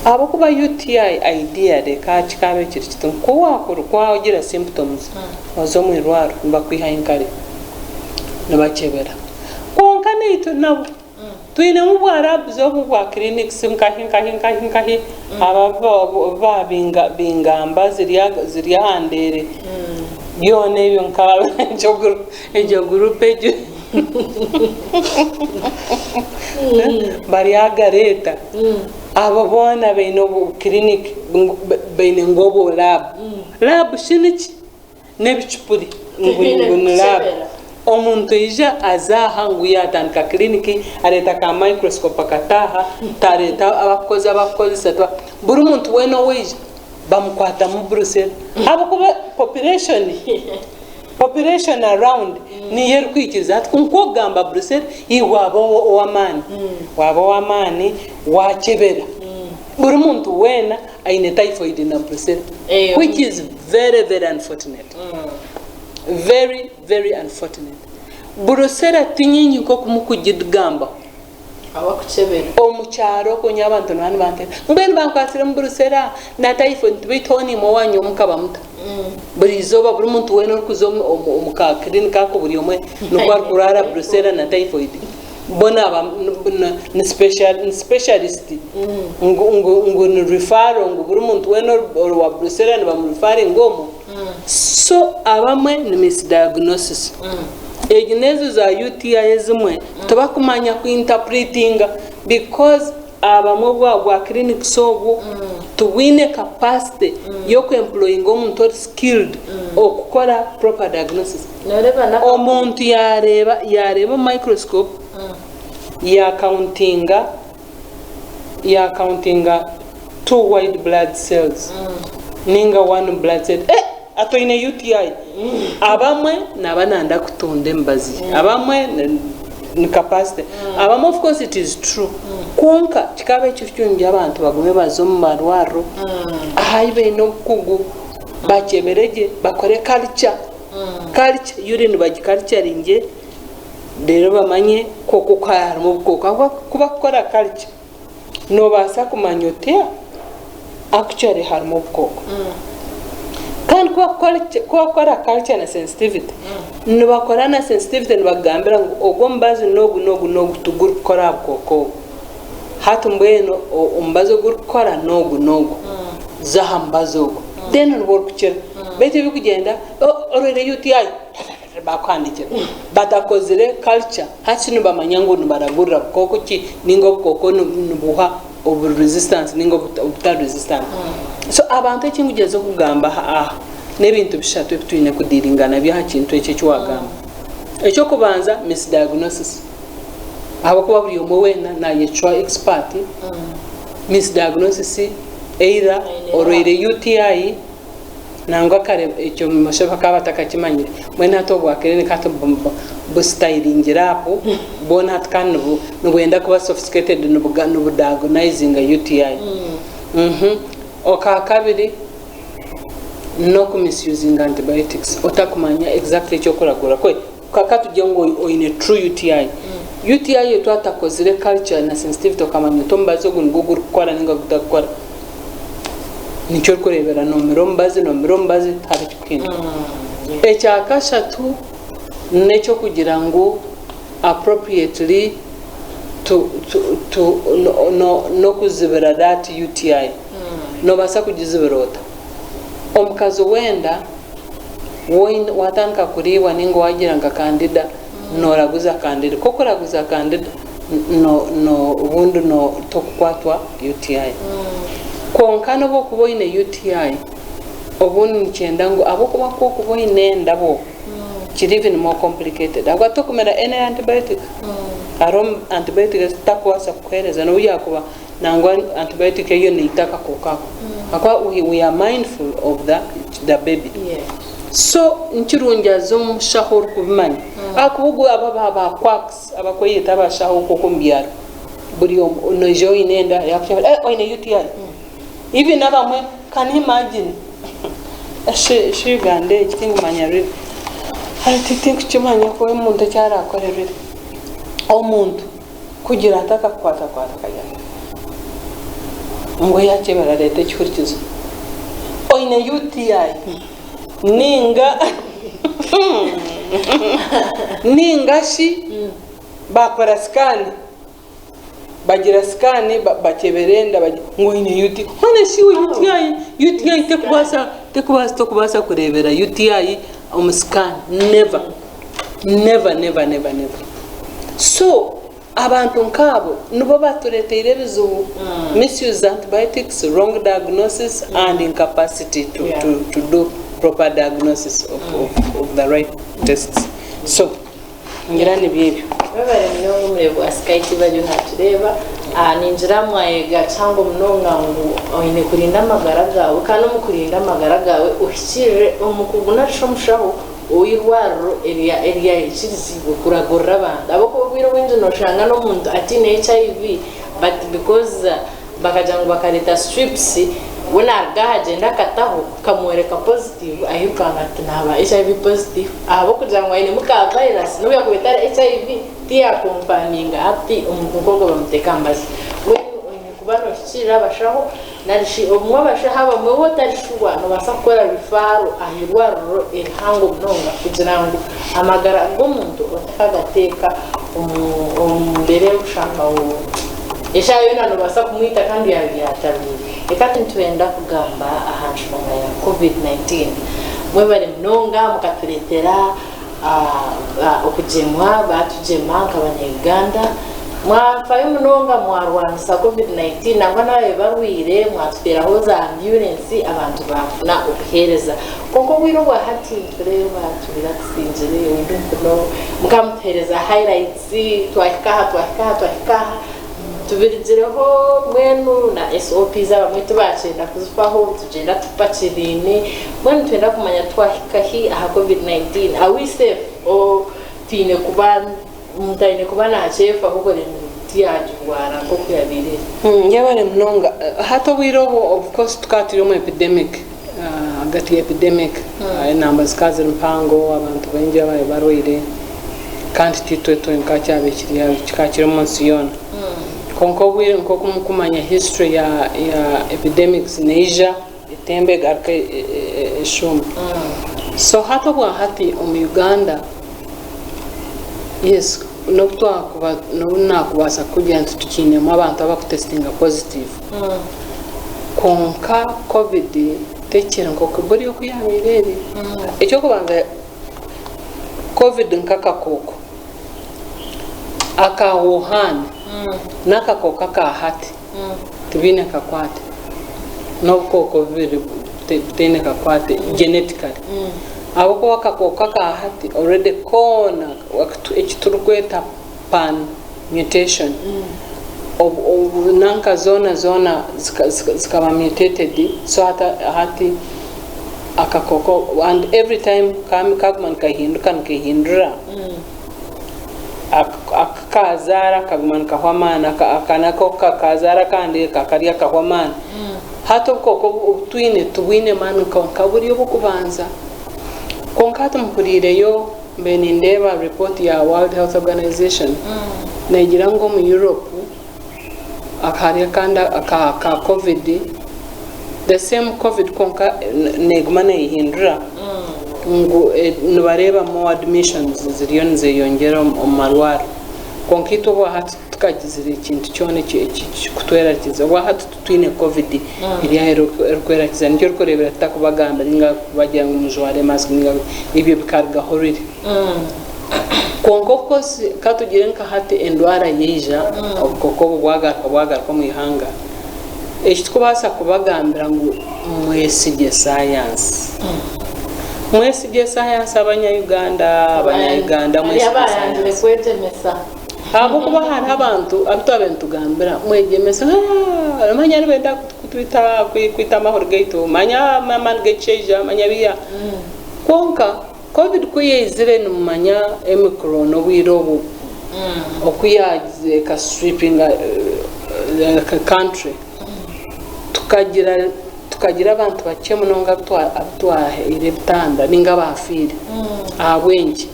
ahabwokuba UTI ideally kikaaba kiri kiti ngu ku wagira symptoms oze omu irwariro nibakwihayo nkare nibakyebera kwonka naitwe nabwo Twinemu bwa labs obu bwa clinics nkahi nkahi nkahi nkahi aba ba bingamba ziri aha ndeere byona ebyo nka egyo group egyo baryagareeta abo boona baine obu clinic baine ngu obwo lab. Lab shi niki? n'ebicupuri ngu ngu ni lab. Omuntu aija aza aha ngu yatandika clinic areeta ka microscope akata aha, areeta abakukozi abakukozesa buri muntu weena owaija bamukwatamu brucella ahabw'okuba population population around niyo erikwikiriza. Hati kwonka okugamba brucella iwe waaba ow'amaani waaba ow'amaani wakyebera buri muntu weena aine typhoid na brucella which is very very unfortunate very very unfortunate Brucella ti nyingi nk'oku mukugigambaho omu kyaro okwo nyowe abantu nibaba nibanteera mbwenu bankwatsiremu Brucella na typhoid beitu hoona imwe owanyu mukaba muta buri izooba buri muntu weena orikuza omu ka clinic ako buri omwe nikwo arikurwara Brucella na typhoid. Bo naba ni specialist ngu ni referral ngu buri muntu weena owa Brucella nibamureferringa omwo. So abamwe ni misdiagnosis. Egi n'ezo za UTI ezimwe tibakumanya ku interpretinga because abamwe bwa clinics obwo tibwine capacity y'oku employinga omuntu ori skilled okukora proper diagnosis. Omuntu yaareeba yaareeba omu microscope yaakauntinga yaakauntinga two white blood cells ninga one blood cell eh ati oine UTI. Abamwe naaba nayenda kutunda emibazi ye, abamwe ni capacity, abamwe of course it is true kwonka kikaaba ekiri kirungi abantu bagume baze omu marwariro ahu baine obukugu bakyebere gye bakore culture. Culture, urine bagikaricaringye reero bamanye koko ku harimu obukooko ahabw'okuba ku bakukora culture noobaasa kumanya oti actually harimu obukooko. Kandi ku bakukora culture na sensitivity, nibakora na sensitivity nibakugambira ngu ogu omubazi n'ogu n'ogu n'ogu tigurikukora aha bukooko obu. Hati mbwenu omubazi ogurikukora n'ogu n'ogu, za aha mubazi ogwo then nibwo orikukira. Beitu ebirikugyenda orwaire UTI bakuhandiikira batakozire culture hati nibamanya ngu nibaragurira bukooko ki ninga obukooko nibuha oburi resistance ninga obutari resistance. So abantu eki ndikugyeza kugamba aha n'ebintu bishatu ebi twine kudiiringa nabyo aha kintu eki eki waagamba. Eky'okubanza misdiagnosis. Ahabw'okuba buri omwe weena naayecwa expert, misdiagnosis, either orwaire UTI nangwa kare ekyo mushaija bakaba batakakimanyire, mbwenu hati obwa clinic hati bu styringire up, bwona hati kandi nibwenda kuba sophisticated nibu diagnosinga UTI. Okakabiri n'oku misusinga antibiotics otakumanya exactly eki orikuragura. Ka tugire ngu oine true UTI. UTI ei twatakozire culture na sensitivity okamanya oti omubazi ogu nigwo gurikukora ninga gutarikukora. Nikyo orikureebera noomira omubazi, noomira omubazi tihariho ekirikuhinduka. Ekyakashatu. N'eky'okugira ngu appropriately tu, tu, tu, no, no, n'okuzibira that UTI. Noobaasa kugizibira ota? Omukazi w'enda, woine, waatandika kuriibwa nainga waagira nka candida, nooraguza candida. Ku okuraguza candida, no, no, obundi no, tokukwatwa UTI. Kwonka n'obu okuba oine UTI, obundi nikyenda ngu ahabw'okuba ku okuba oine enda bwo, kiri even more complicated ahabw'okuba tokumira any antibiotic. Hariho antibiotic ezi tutakubaasa kukuheereza n'obu yaakuba nangwa antibiotic eyo neita akakooko ako ahakuba we, we are mindful of the, the baby. So nikirungi aze omushaho orikubimanya ahakuba ogwo abo aba ba quacks abakweyeta abashaho okwo omu byaro buri omwe noija oine enda yakukyebera eh oine UTI. Even abamwe can you imagine shi shi Uganda egi tinkumanya really hati tinkukimanya ku omuntu eki arakore really omuntu kugira ati akakukwatakwata akagira ati ngu yakyebera areeta ekihurikizo oine UTI ninga ninga shi bakora scan Bagira scan bakyebera enda ngu oine UTI. Hoona shi iwe UTI, UTI tekubaasa, tekubaasa, tokubaasa kureebera UTI omu scan, never, never, never, never, never. So abantu nkaabo nibo batureteire ebizibu, misuse antibiotics, wrong diagnosis and incapacity to, to, to do proper diagnosis of, of, of the right tests. So. Ngira nibyo ebyo. Webare munonga omureebi wa Sky TV ariyo natureeba. Ningira mwayega kihango munonga ngu oine kurinda amagara gaawe kandi omu kurinda amagara gaawe ohikiirire omukugu narishi omushaho ow'eirwariro eryaikiriziibwe kuragurira abantu. Ahabw'okuba obwire obwingi noshanga n'omuntu ataine HIV but because Bakagira ngu bakareta strips we naruga aha agyenda akataho kamworeka positive airukanga ati naba HIV positive ahabwokugira ngu ainemu ka virus nobu yakuba etari HIV tiya confirminga hati omuntu nkogwo bamuteka aha mbazi. Mbwenu oine kuba nohikirira abashaho narishi obumwe abashaho abamwe waaba otari shuwa nobaasa kukora referral aha irwariro erihango munonga kugira ngu amagara g'omuntu otakagateeka omu mbeera erikushanga ngu Eshaaha yoona noobaasa kumwita kandi yaaba yaatarwire. Reka nitwenda kugamba aha nshonga ya Covid 19. Mwebare munonga mukatureetera okugyemwa, baatugyema nk'abanya Uganda. Mwafayo munonga mwarwanisa Covid 19 nangwa n'ababaire barwaire mwatuteeraho za ambyurensi abantu baafuna obuheereza. Kwonka obwire obwa hati nitureeba turelaxingire, we don't know. Mukaba mutuheereza highlights. Twahika aha, twahika aha, twahika aha, tubirigireho mbwenu na SOPs abamwe tibakyenda kuzifaho, nitugyenda tupakiriine, mbwenu nitwenda kumanya twahika hi aha covid 19, are we safe or twine kuba, omuntu aine kuba nakyefaho kureeba ngu tiyagirwara nk'oku yabaire eri? Yebare munonga. Hati obwire obu of course tukaba turi omu epidemic, ahagati ya epidemic, enamba zikaba ziri mpango, abantu baingi ababaire barwaire. Kandi tiitwe twenka kyabaire kiri aho, kikaba kiri omu nsi yoona. Kwonka obwire nk'oku murikumanya history ya ya epidemics neija etemba egaruka eshuuma. So hati obwa hati omu Uganda, yes n'obu twakuba n'obu naakubaasa kukugira nti tukiinemu abantu abakutesitinga positive, kwonka covid tekiri nk'oku buri oku yaabaire eri. Eky'okubanza Covid nk'akakooko aka Wuhan n'akakooko aka hati tibiine kakwate. N'obukooko bubiri butaine kakwate genetically. Ahabw'okuba akakooko aka hati already koona eki turikweta pan mutation, nanka zoona zoona zikaba mutated so hati Akakooko and every time kaguma nikahinduka nikehindura, aku kazaara kaguma nikahwa amaani, aka nako kazaara akandi karya kahwa amaani. Hati obukooko obu twine tibwine maani nka buriya obw'okubanza. Kwonka hati mpuriireyo mbaire nindeeba report ya World Health Organization neegira ngu omu Europe, Hariho akandi aka covid, the same covid kwonka neguma neyehindura. Ngu nibareeba more admissions ziriyo nizeyongyera omu marwariro kwonka itwe obwahati titukagizire ekintu kyona ekikutwerarikiza. Obwahati titwine covid eri aha erikwerakiza nikyo orikureebera tutakubagambira ninga kubagira ngu mujware mask ninga ebyo bikarugaho riri. Kwonka of course katugire nka hati endwara yaija obukooko obu bwagaruka bwagaruka omu ihanga, Eki tikubaasa kubagambira ngu mwesigye sayansi. Mwesigye sayansi Abanya-Uganda, Abanya-Uganda Hariyo mwesigye abaayangire sayansi. kwegyemesa. Ahabw'okuba hariho abantu abu twabaire nitugambira mwegyemese, Haa manya nibenda kutwita kwita amahuri gaitu, manya amaani g'ekishaija, manya biiha. Kwonka Covid ku yaizire nimumanya Omicron obwire obu oku yaagizire eka sweepinga country tukagira tukagira abantu bakye munonga abu twahaire ebitanda ninga abaafiire ahabw'enki?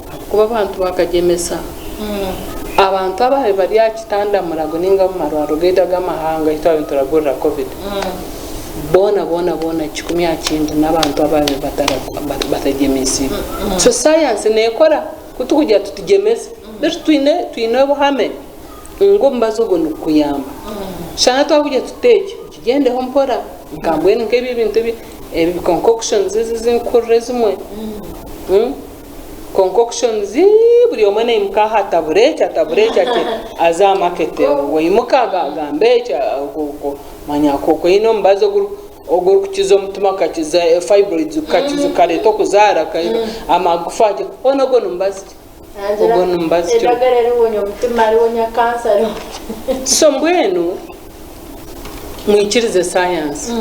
Ahabw'okuba abantu bakagyemesa. Abantu abaabaire bari aha kitanda murago ninga omu marwariro gaitu ag'amahanga ahu twabaire nituragurira Covid boona boona boona kikumi aha kindi n'abantu abaabaire batagyemesiibwe. So sayansi neekora ku turikugira tuti gyemesa beitu twine twine obuhame ngu omubazi ogwo nigukuyamba. Shana twakugira tuti eki okigyendeho mpora nka mbwenu nk'ebi ebintu ebi ebi concoctions ezi ezindikuhurira ezimwe. Concoctions buri omwe naimuka aha atabura eki atabura eki ati aze aha market waimuka agamba eki manya oine omubazi ogurikukiza omutima gukakiza fibroids gukakiza gukareeta okuzaara amagufa hoona ogwo nimubazi ki? Ogwo nimubazi ki? Eddagala eriwonya omutima riwonya kansa So mbwenu mwikirize sayansi.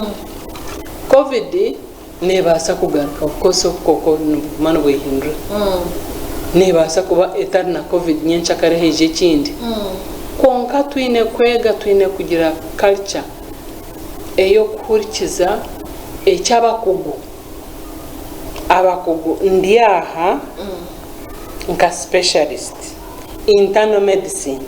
Covid Neebaasa kugaruka of obukooko nibuguma nibwehindura. Neebaasa kuba etari na covid nyenkyakare haija ekindi. Kwonka twine kwega, twine kugira culture ey'okuhurikiza eki abakugu, abakugu ndi aha nka specialist internal medicine,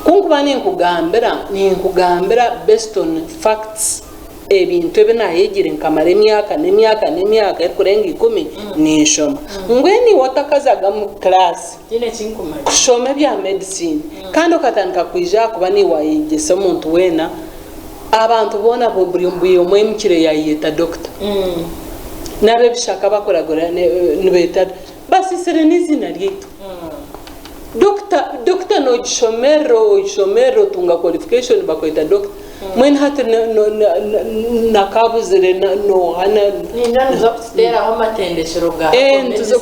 ku nkuba ninkugambira, ninkugambira based on facts. Ebintu ebi naayegire nkamara emyaka n'emyaka n'emyaka erikurenga ikumi ninshoma. Mbwenu iwe otakazaga omu kiraasi kushoma ebya medicine kandi okatandika kwija aha kuba niiwe waayegyesa omuntu weena, abantu boona buri omwe aimukire yaayeyeta dokita. N'ab'ebishaka abakuragura nibeeta basiisire n'eiziina ryaitu. Dokita, dokita noogishomerera ogishomerera otunga qualification bakweta dokita. Mbwenu hati nakabuzire nooha na. Nindeeba nimuza kututeeraho amatendekyero ga medicine.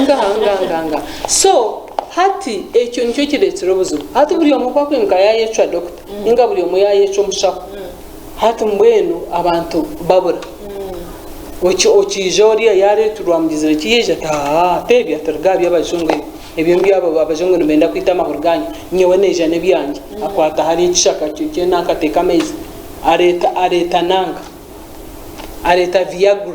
Ngaha ngaha ngaha. So hati ekyo nikyo kireetsire obuzibu. Hati buri omwe ku akwimuka yaayecwa dokita ninga buri omwe yaayecwa omushaho, hati mbwenu abantu babura. Okiija oriya yaareeta rwamugizire ki yaija ati haa teebya turuge aha by'abajungu ebi. Ebyo nibyabo abajungu nibenda kwita amahuri ganyu, nyowe naija n'ebyangye. Akwata hariya ekishaka ky'enanka ateeka amaizi, areeta areeta nanka, areeta Viagra,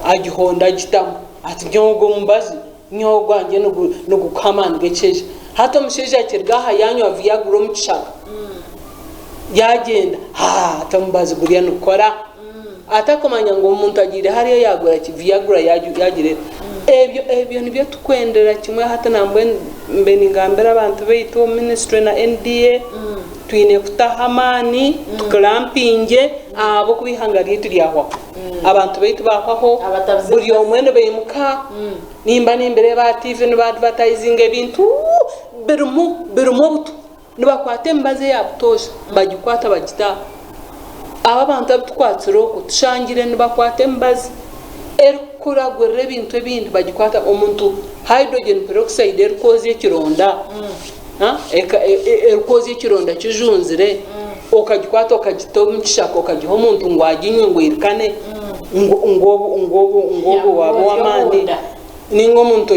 agihonda agitamu, ati nyowe ogu omubazi nyowe ogwangye nigukuha amaani g'ekishaija. Hati omushaija akiruga aha yanywa Viagra omu kishaka, yagyenda, haa ati omubazi guriya nigukora. Atakumanya ngu omuntu agiire hariya yaagura ki Viagra yaagireeta. Ebyo ebyo nibyo tukwendera kimwe hati nambwenu mbe ningambira abantu baitu omu ministry na NDA twine kutaho amaani tuclampingye ahabw'okuba eihanga ryaitu ryahwaho. Abantu baitu baahwaho, buri omwe nibaimuka, nimba nimbireeba aha TV niba advertisinga ebintu birimu birimu obutwa. Nibakwata emibazi eya butoosha bagikwata bagita aha. Abo abantu abu tukwatsire okwo tushangire nibakwata emibazi erikuragurira ebintu ebindi bagikwata omuntu hydrogen peroxide erikwozya ekironda erikwozya ekironda kijunzire okagikwata okagita omu kishaka okagiha omuntu ngu aginywe ngu airukane ngu ngu waaba ow'amaani. Ninga omuntu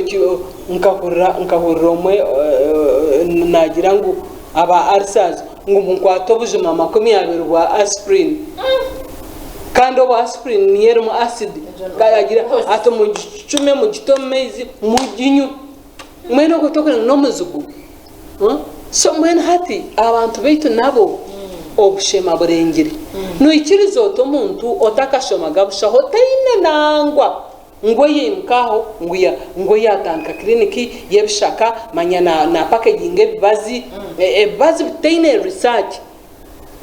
nkahurira nkahurira omwe naagira ngu aba ulcers ngu nkwate obujuma 20 bwa aspirin kandi obu aspirin niyo erimu acid agira ati mugicume mugite omu maizi muginywe mbwenu ogwo tokureeba ngu n'omuzigu so mbwenu hati abantu baitu nabo. Obushema burengire. Noikiriza ota omuntu otakashomaga bushaho otaine nangwa ngu oyeimuka aho ngu ya ngu yatandika kiriniki y'ebishaka manya na na pakeginga ebibazi ebibazi bitaine research.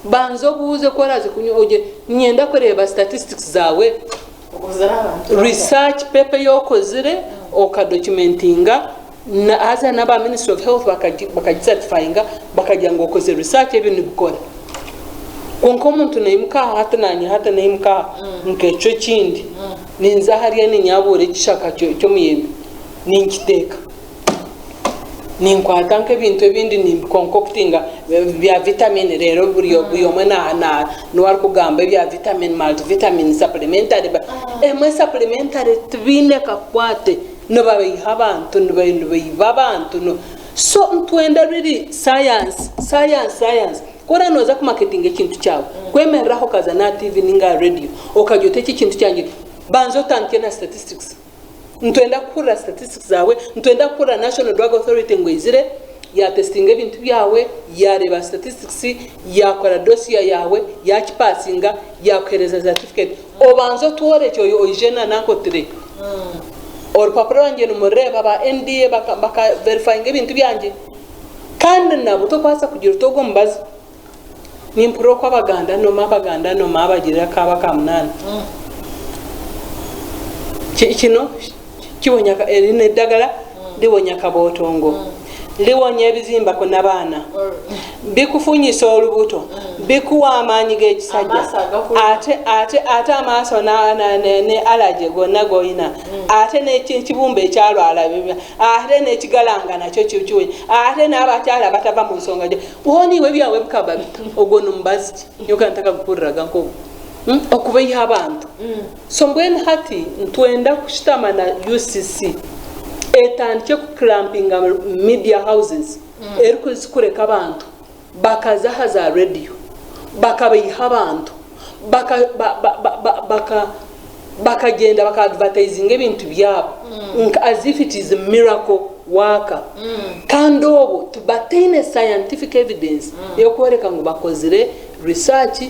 Banza obuuze ku oraaze kunywa ogye niinyenda kureeba statistics zaawe, research paper ei okozire okadocumentinga na haza n'aba ministry of health bakagi certifyinga bakagira ngu okozire research ebyo nibikora. Kwonka omuntu naimuka aha hati naanye hati naimuka aha nkecwa ekindi ninza hariya ninyabuura ekishaka ky'omuyembe ninkiteeka. Ninkwata nk'ebintu ebindi nimbikonkokitinga bya vitamini reero buri buri omwe na na niwe arikugamba ebya vitamini, multivitamini, supplementary emwe supplementary tibiine kakwate nibabeiha abantu nibaiba abantu ni so nitwenda really science science science ku oraba nooza kumaketinga ekintu kyawe kwemerera aho okaza n'aha TV ninga aha radio okagira oti eki ekintu kyangye banza otandike na statistics. Nitwenda kuhurira statistics zaawe, nitwenda kuhurira National Drug Authority ngu eizire yatestinga ebintu byawe, yareeba statistics, yakora dossier yaawe, yakipasinga, yakuhereza certificate. Obanze otworekye oije na nanka otire. Orupapura rwangye nimurureeba ba NDA baka verifyinga ebintu byangye. Kandi nabwo tokubaasa kugira oti ogu omubazi. Nimpurira oku Abaganda noma Abaganda noma abagirira akaabo aka munaana. Kino kiwonya eri n'eddagala liwonya kabootongo, liwonya ebizimba ku nabaana, bikufunyisa olubuto, bikuwa amaanyi g'ekisajja ate ate ate amaaso ne allergy gonna g'olina ate n'ekibumba ekyalwala ate n'ekigalanga nakyo kiwonya ate n'abakyala abatava mu nsonga. Hoona iwe ebyawe bikaba bita? Ogwo ni mubazi ki? Nyowe nkaba ntakaguhuriraga nk'ogwo. Okubeiha abantu. So mbwenu hati nitwenda kushutama na UCC etandikye ku clampinga media houses erikuzikureka abantu bakaza aha za radio bakabeiha abantu baka ba ba ba baka bakagyenda baka advertisinga ebintu byabo nka as if it is miracle worker kandi obwo tibataine scientific evidence eyokworeka ngu bakozire research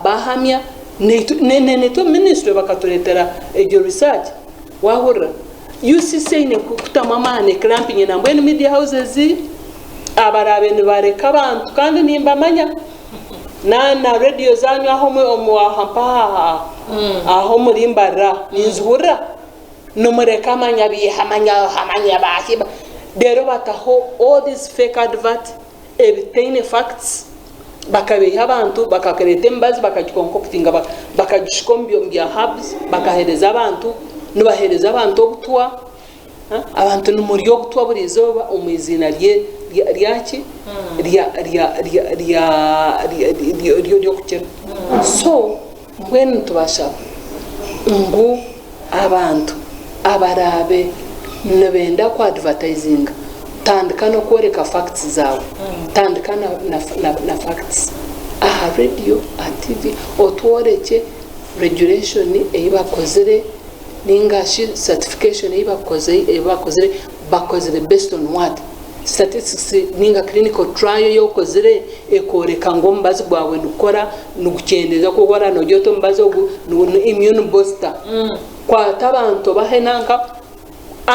bahamya naitwe omu ministry bakaturetera egyo research wahurira UCC eine kutamu amaani eclampinge nambwenu media houses abarabe nibareka abantu kandi nimbamanya Na na radio zanyu aho omu aha mpaha aha aho muri mbarira ninzihurira nimureka amanya biiha amanya amanya baahi reero bataho all these fake advert ebitaine facts bakabeiha abantu bakareeta emibazi bakagikonkokitinga bakagishuka omu bya herbs bakahereza abantu nibahereza abantu obutwa. Abantu nimurya obutwa buri izooba omu iziina ryaki? Ry'okukira. So mbwenu nitubashaba ngu abantu abaraabe nibenda ku advertisinga tandika n'okworeka facts zaawe, tandika na facts aha radio, aha TV otworekye regulation ei bakozire. Ninga shi certification ei bakozire, bakozire based on what? Statistics ninga clinical trial ei okozire ekooreka ngu omubazi gwawe nigukora, nigukyendeza ku waaba noogira oti omubazi ogu ni immune booster. Kwata abantu obahe nanka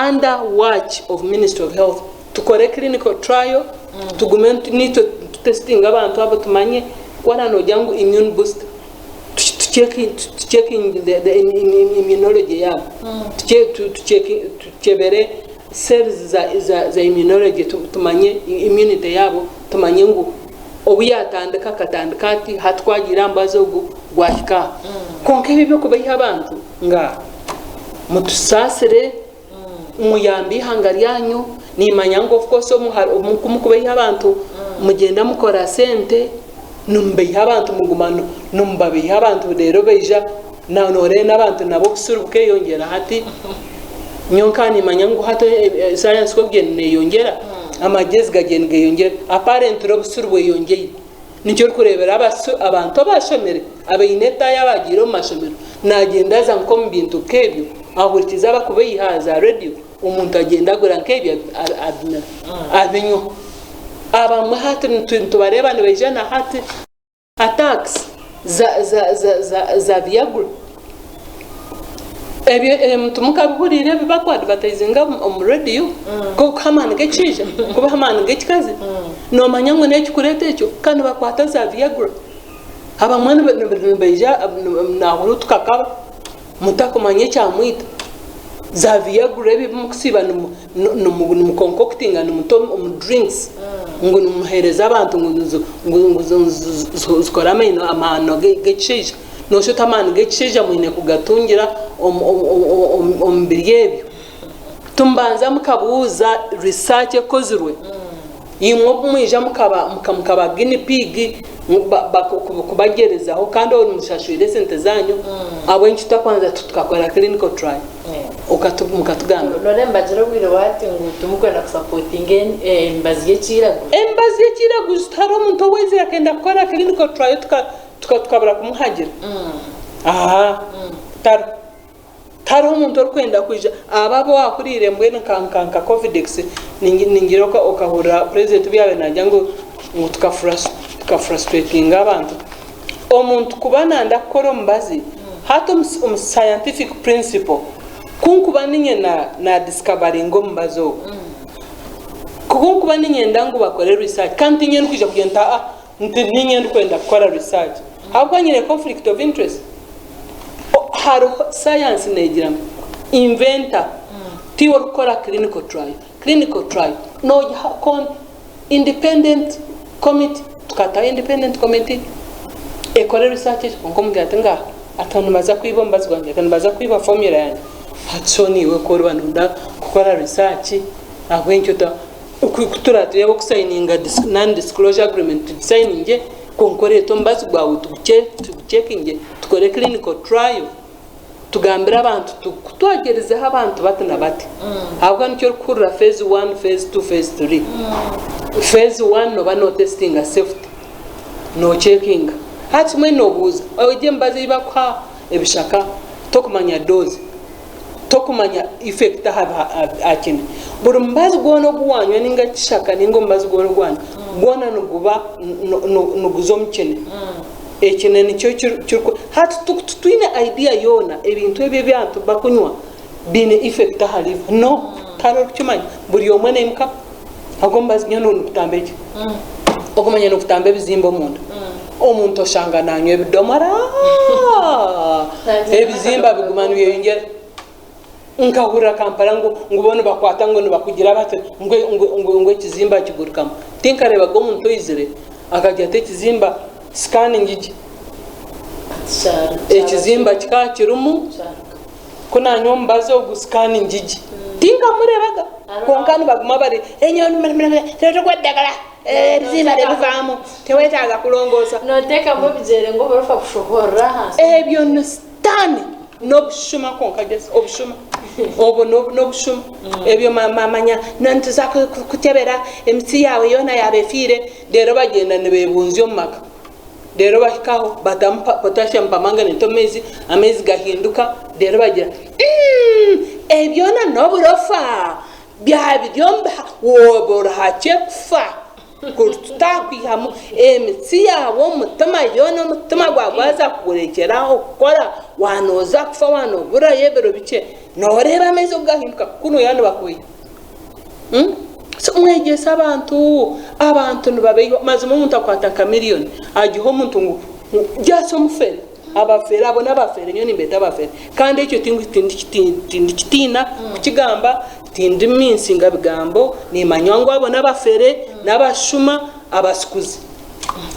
under watch of ministry of health tukore clinical trial tugume naitwe tutesitinge abantu abo tumanye ku waaba noogira ngu immune booster. Tucheckinge the immunology yaabo, tuchebere cells za immunology tumanye immunity yaabo tumanye ngu obu yatandika akatandika ati hati ku agiire aha mubazi ogu gwahika aha. Kwonka ebi eby'okubeiha abantu ngaaha mutusaasire muyambe eihanga ryanyu, nimanya ngu of course ku murikubeiha abantu mugyenda mukora sente. Nimubeiha abantu muguma nimubabeiha abantu reero baija noreeba n'abantu nabo obusiru bukeyongyera hati nyowe nkaba nimanya ngu hati science ku erikugyenda neyongyera amagyezi gagyenda nigeyongyera apparently obusiru bweyongyeire nikyo orikureebera abantu abashomire abaine etaayi abagiire omu mashomero nagyenda aza nk'omu bintu nk'ebyo ahurikiza abakubeiha aha za radio omuntu agyenda agura nk'ebyo abimira abinywa. Abamwe hati nitubareeba nibaija na hati attacks za za za za za Viagra. Ebyo timukabihuriire ebi baku advertisinga omu radio kuha amaani g'ekishaija kubaha amaani g'ekikazi nomanya ngu nekikureeta ekyo kandi nibakwata za Viagra. Abamwe nibaija nahuruutu kakaba mutakumanya ekyamwita. Za Viagra ebi ebimukusiiba nimu concoctinga nimuta omu drinks ngu nimuhereza abantu ngu zikore amaani g'ekishaija. Noshusha oti amaani g'ekishaija mwine kugatungira omu biri ebyo. Timubanza mukabuuza research ekozirwe. Imwe obu mwija mukaba guinea pig kubagyerezaho kandi obwo nimushashwire esente zanyu, ahabw'enki tutakubanza tukakora clinical trial mukatugambira. None nibagira obwire bwahati ngu timukwenda kusapotinga emibazi y'ekiiraguju. Emibazi y'ekiiraguju tihariho omuntu owaizire akenda kukora clinical trial tukabura kumuhagira. Ahaa tariho. Tihariho omuntu orikwenda kwija. Abo abu waahuriire mbwenu nka nka nka Covidex, ningira okahurira purezidenti obu yaabaire naagira ngu ngu tukafurasituretinga abantu. Omuntu kuba nayenda kukora omubazi, hati omu scientific principle, ku nkuba niinye naadisikabaringa omubazi ogu, ku nkuba niinyenda ngu bakore research, kandi tiinye ndikwija kugira nti aa nti niinye ndikwenda kukora research ahabw'okuba nyine conflict of interest. Hariho science negira ngu inventor tiwe orikukora clinical trial, clinical trial nogiha independent committee, tukataho independent committee ekore research egyo kwonka omuntu ati ngaha ati nibaza kwiba omubazi gwangye, ati nibaza kwiba formula yangye, hati so naiwe ku oriba noyenda kukora research ahabw'enki ota ku turatureeba okusayininga non disclosure agreement tugisayiningye Kwonka oreete omubazi gwawe tugucekinge, tukore clinical trial, tugambire abantu ku twagyerizeho abantu bati na bati. Ahabw'okuba nikyo orikuhurira phase one, phase two, phase three. Phase one nooba nootesitinga safety, noocekinga. Hati mbwenu noobuuza, egyo emibazi ei barikuha ebishaka tokumanya dose, tokumanya effect aha kine. Buri mubazi gwona ogu wanywa ninga ekishaka ninga omubazi gwona ogu wanywa, gwona niguba niguza omu kine. Ekine nikyo kiri hati titwine idea yoona ebintu ebi ebi abantu bakunywa biine effect aha liver. No, tihariho orikukimanya. Buri omwe naimuka agu omubazi nyowe nigutamba eki, okumanya nigutamba ebizimba omunda. Omuntu oshanga nanywa ebidomora, ebizimba biguma nibyeyongyera. Nkahurira Kampala ngu ngu bo nibakwata ngu nibakugira bati ngu ngu ngu ekizimba kigurukamu. Tinkareebaga omuntu oizire akagira ati ekizimba scan ngigye. Ekizimba kikaba kirimu ku nanywa omubazi ogu scan ngigye. Tinkamureebaga kwonka nibaguma bari eddagala ebizimba nibivaamu tewetaaga kurongoosa. Noteekamu ebigyere ngu oburofa bushohorere ahansi. Ebyo ni sitaane. N'obushuma kwonka just obushuma obwo n'obushuma ebyo manya nituza kukyebera emitsi yaawe yoona yaaba efiire reero bagyenda nibeebunzya omu maka reero bahikaho batamu potassium permanganate omu maizi, amaizi gahinduka reero bagira umm ebyona n'oburofa byabiri omu biha wooba ori hakye kufa. Kuri tutakwihamu emitsi yaawe omutima yoona omutima gwawe gwaza kugurekyera aho kukora waaba nooza kufa waaba nooburayo ebiro bikye nooreeba amaizi oku gahinduka kunu yaaba nibakuhwera. So mwegyese abantu, abantu nibabeihwa mazima omuntu akwata nka miriyoni agiha omuntu ngu just omufere. Abafere abo n'abafere nyowe nimbeeta abafere kandi ekyo tindikitiina kukigamba tindi minsinga bigambo nimanya ngu abo n'abafere n'abashuma abasikuzi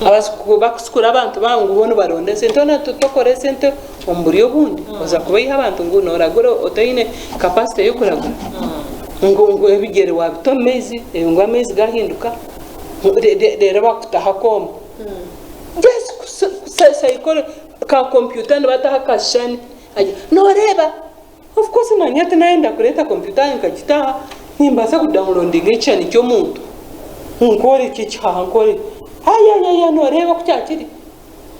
abakusikura abantu baabo ngu bo nibaronda esente hoona tokora esente omu buryo obundi oza kubeiha abantu ngu noragura otaine capacity y'okuragura ngu ebigyere wabita omu maizi ngu amaizi gahinduka reero bakutaho akooma. Just psychology ka computer nibataho akashushani noreeba of course nanye hati nayenda kureeta computer yangye nkagita aha nimbaasa ku downloadinga ekishushani ky'omuntu nkworeke ekihaha nkworeke ayayaya noreeba oku kyakiri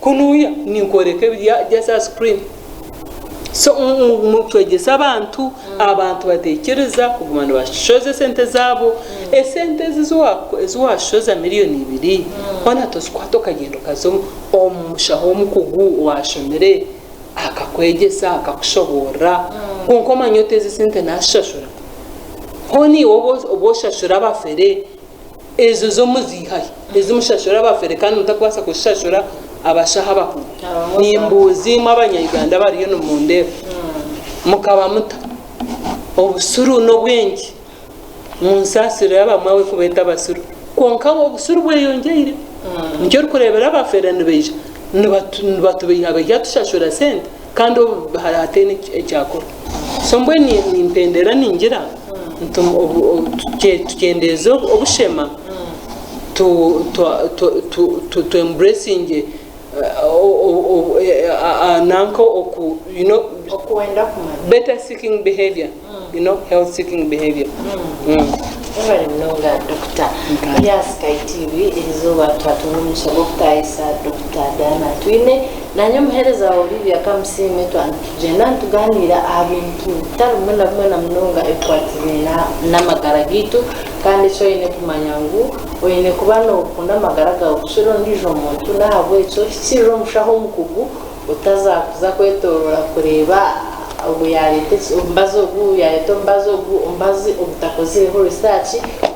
kunuya ninkworeka ebiri just aha screen. So twegyese abantu, abantu bataikiriza kuguma nibashoza esente zaabo. Esente ezi ezi waashoza miriyoni ibiri, hoona tozikwata okagyenda okaza omu mushaho omukugu owaashomire akakwegyesa, akakushoboorora, kwonka omanye oti ezi esente naazishashura. Hoona iwe obu oshashura abafere, Ezo zo muziihahi ezi mushashura abafere kandi mutakubaasa kuzishashura abashaho abakugu? Nimbuuza imwe abanya Uganda abariyo nimundeeba, mukaba muta? Obusiru n'obwengye. Munsaasire abamwe ahabw'okubeeta abasiru kwonka obusiru bweyongyeire. Nikyo orikureebera abafere nibaija nibatubeihabeiha tushashura sente kandi obu hataine ekyakorwa. So mbwenu nimpendera ningira nti tukyendeeze obushema, tu embracinge nanka oku you know better seeking behaviour you know health seeking behaviour. Webare munonga Dokita. Ori aha Sky TV erizooba twatunga omugisha gw'okutaahisa Dokita Diana Atwine. Naanye omuheereza waawe Olivia Kamusiime twaba nitugyenda nitugaaniira aha bintu bitari bimwe na bimwe na munonga ebikwatiraine n'amagara gaitu kandi eki oine kumanya ngu oine kuba nookunda amagara gaawe kukira ondiijo muntu n'ahabw'ekyo hikiirira omushaho omukugu otazakuza kwetooroora kureeba ogu yaareeta omubazi ogu yaareeta omubazi ogu omubazi ogutakozireho research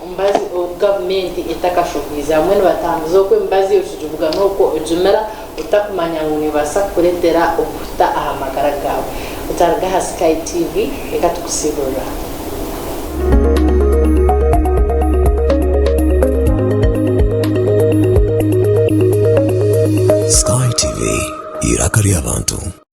omubazi ogu gavumenti etakashohoize. Abamwe nibatambuza okwo emibazi okigibugana okwo ogimira. Otakumanya ngu nebaasa kukuretera obuhuta aha magara gaawe. Otaruga aha Sky TV, reka tukusiburira. Sky TV, eiraka ry'abantu.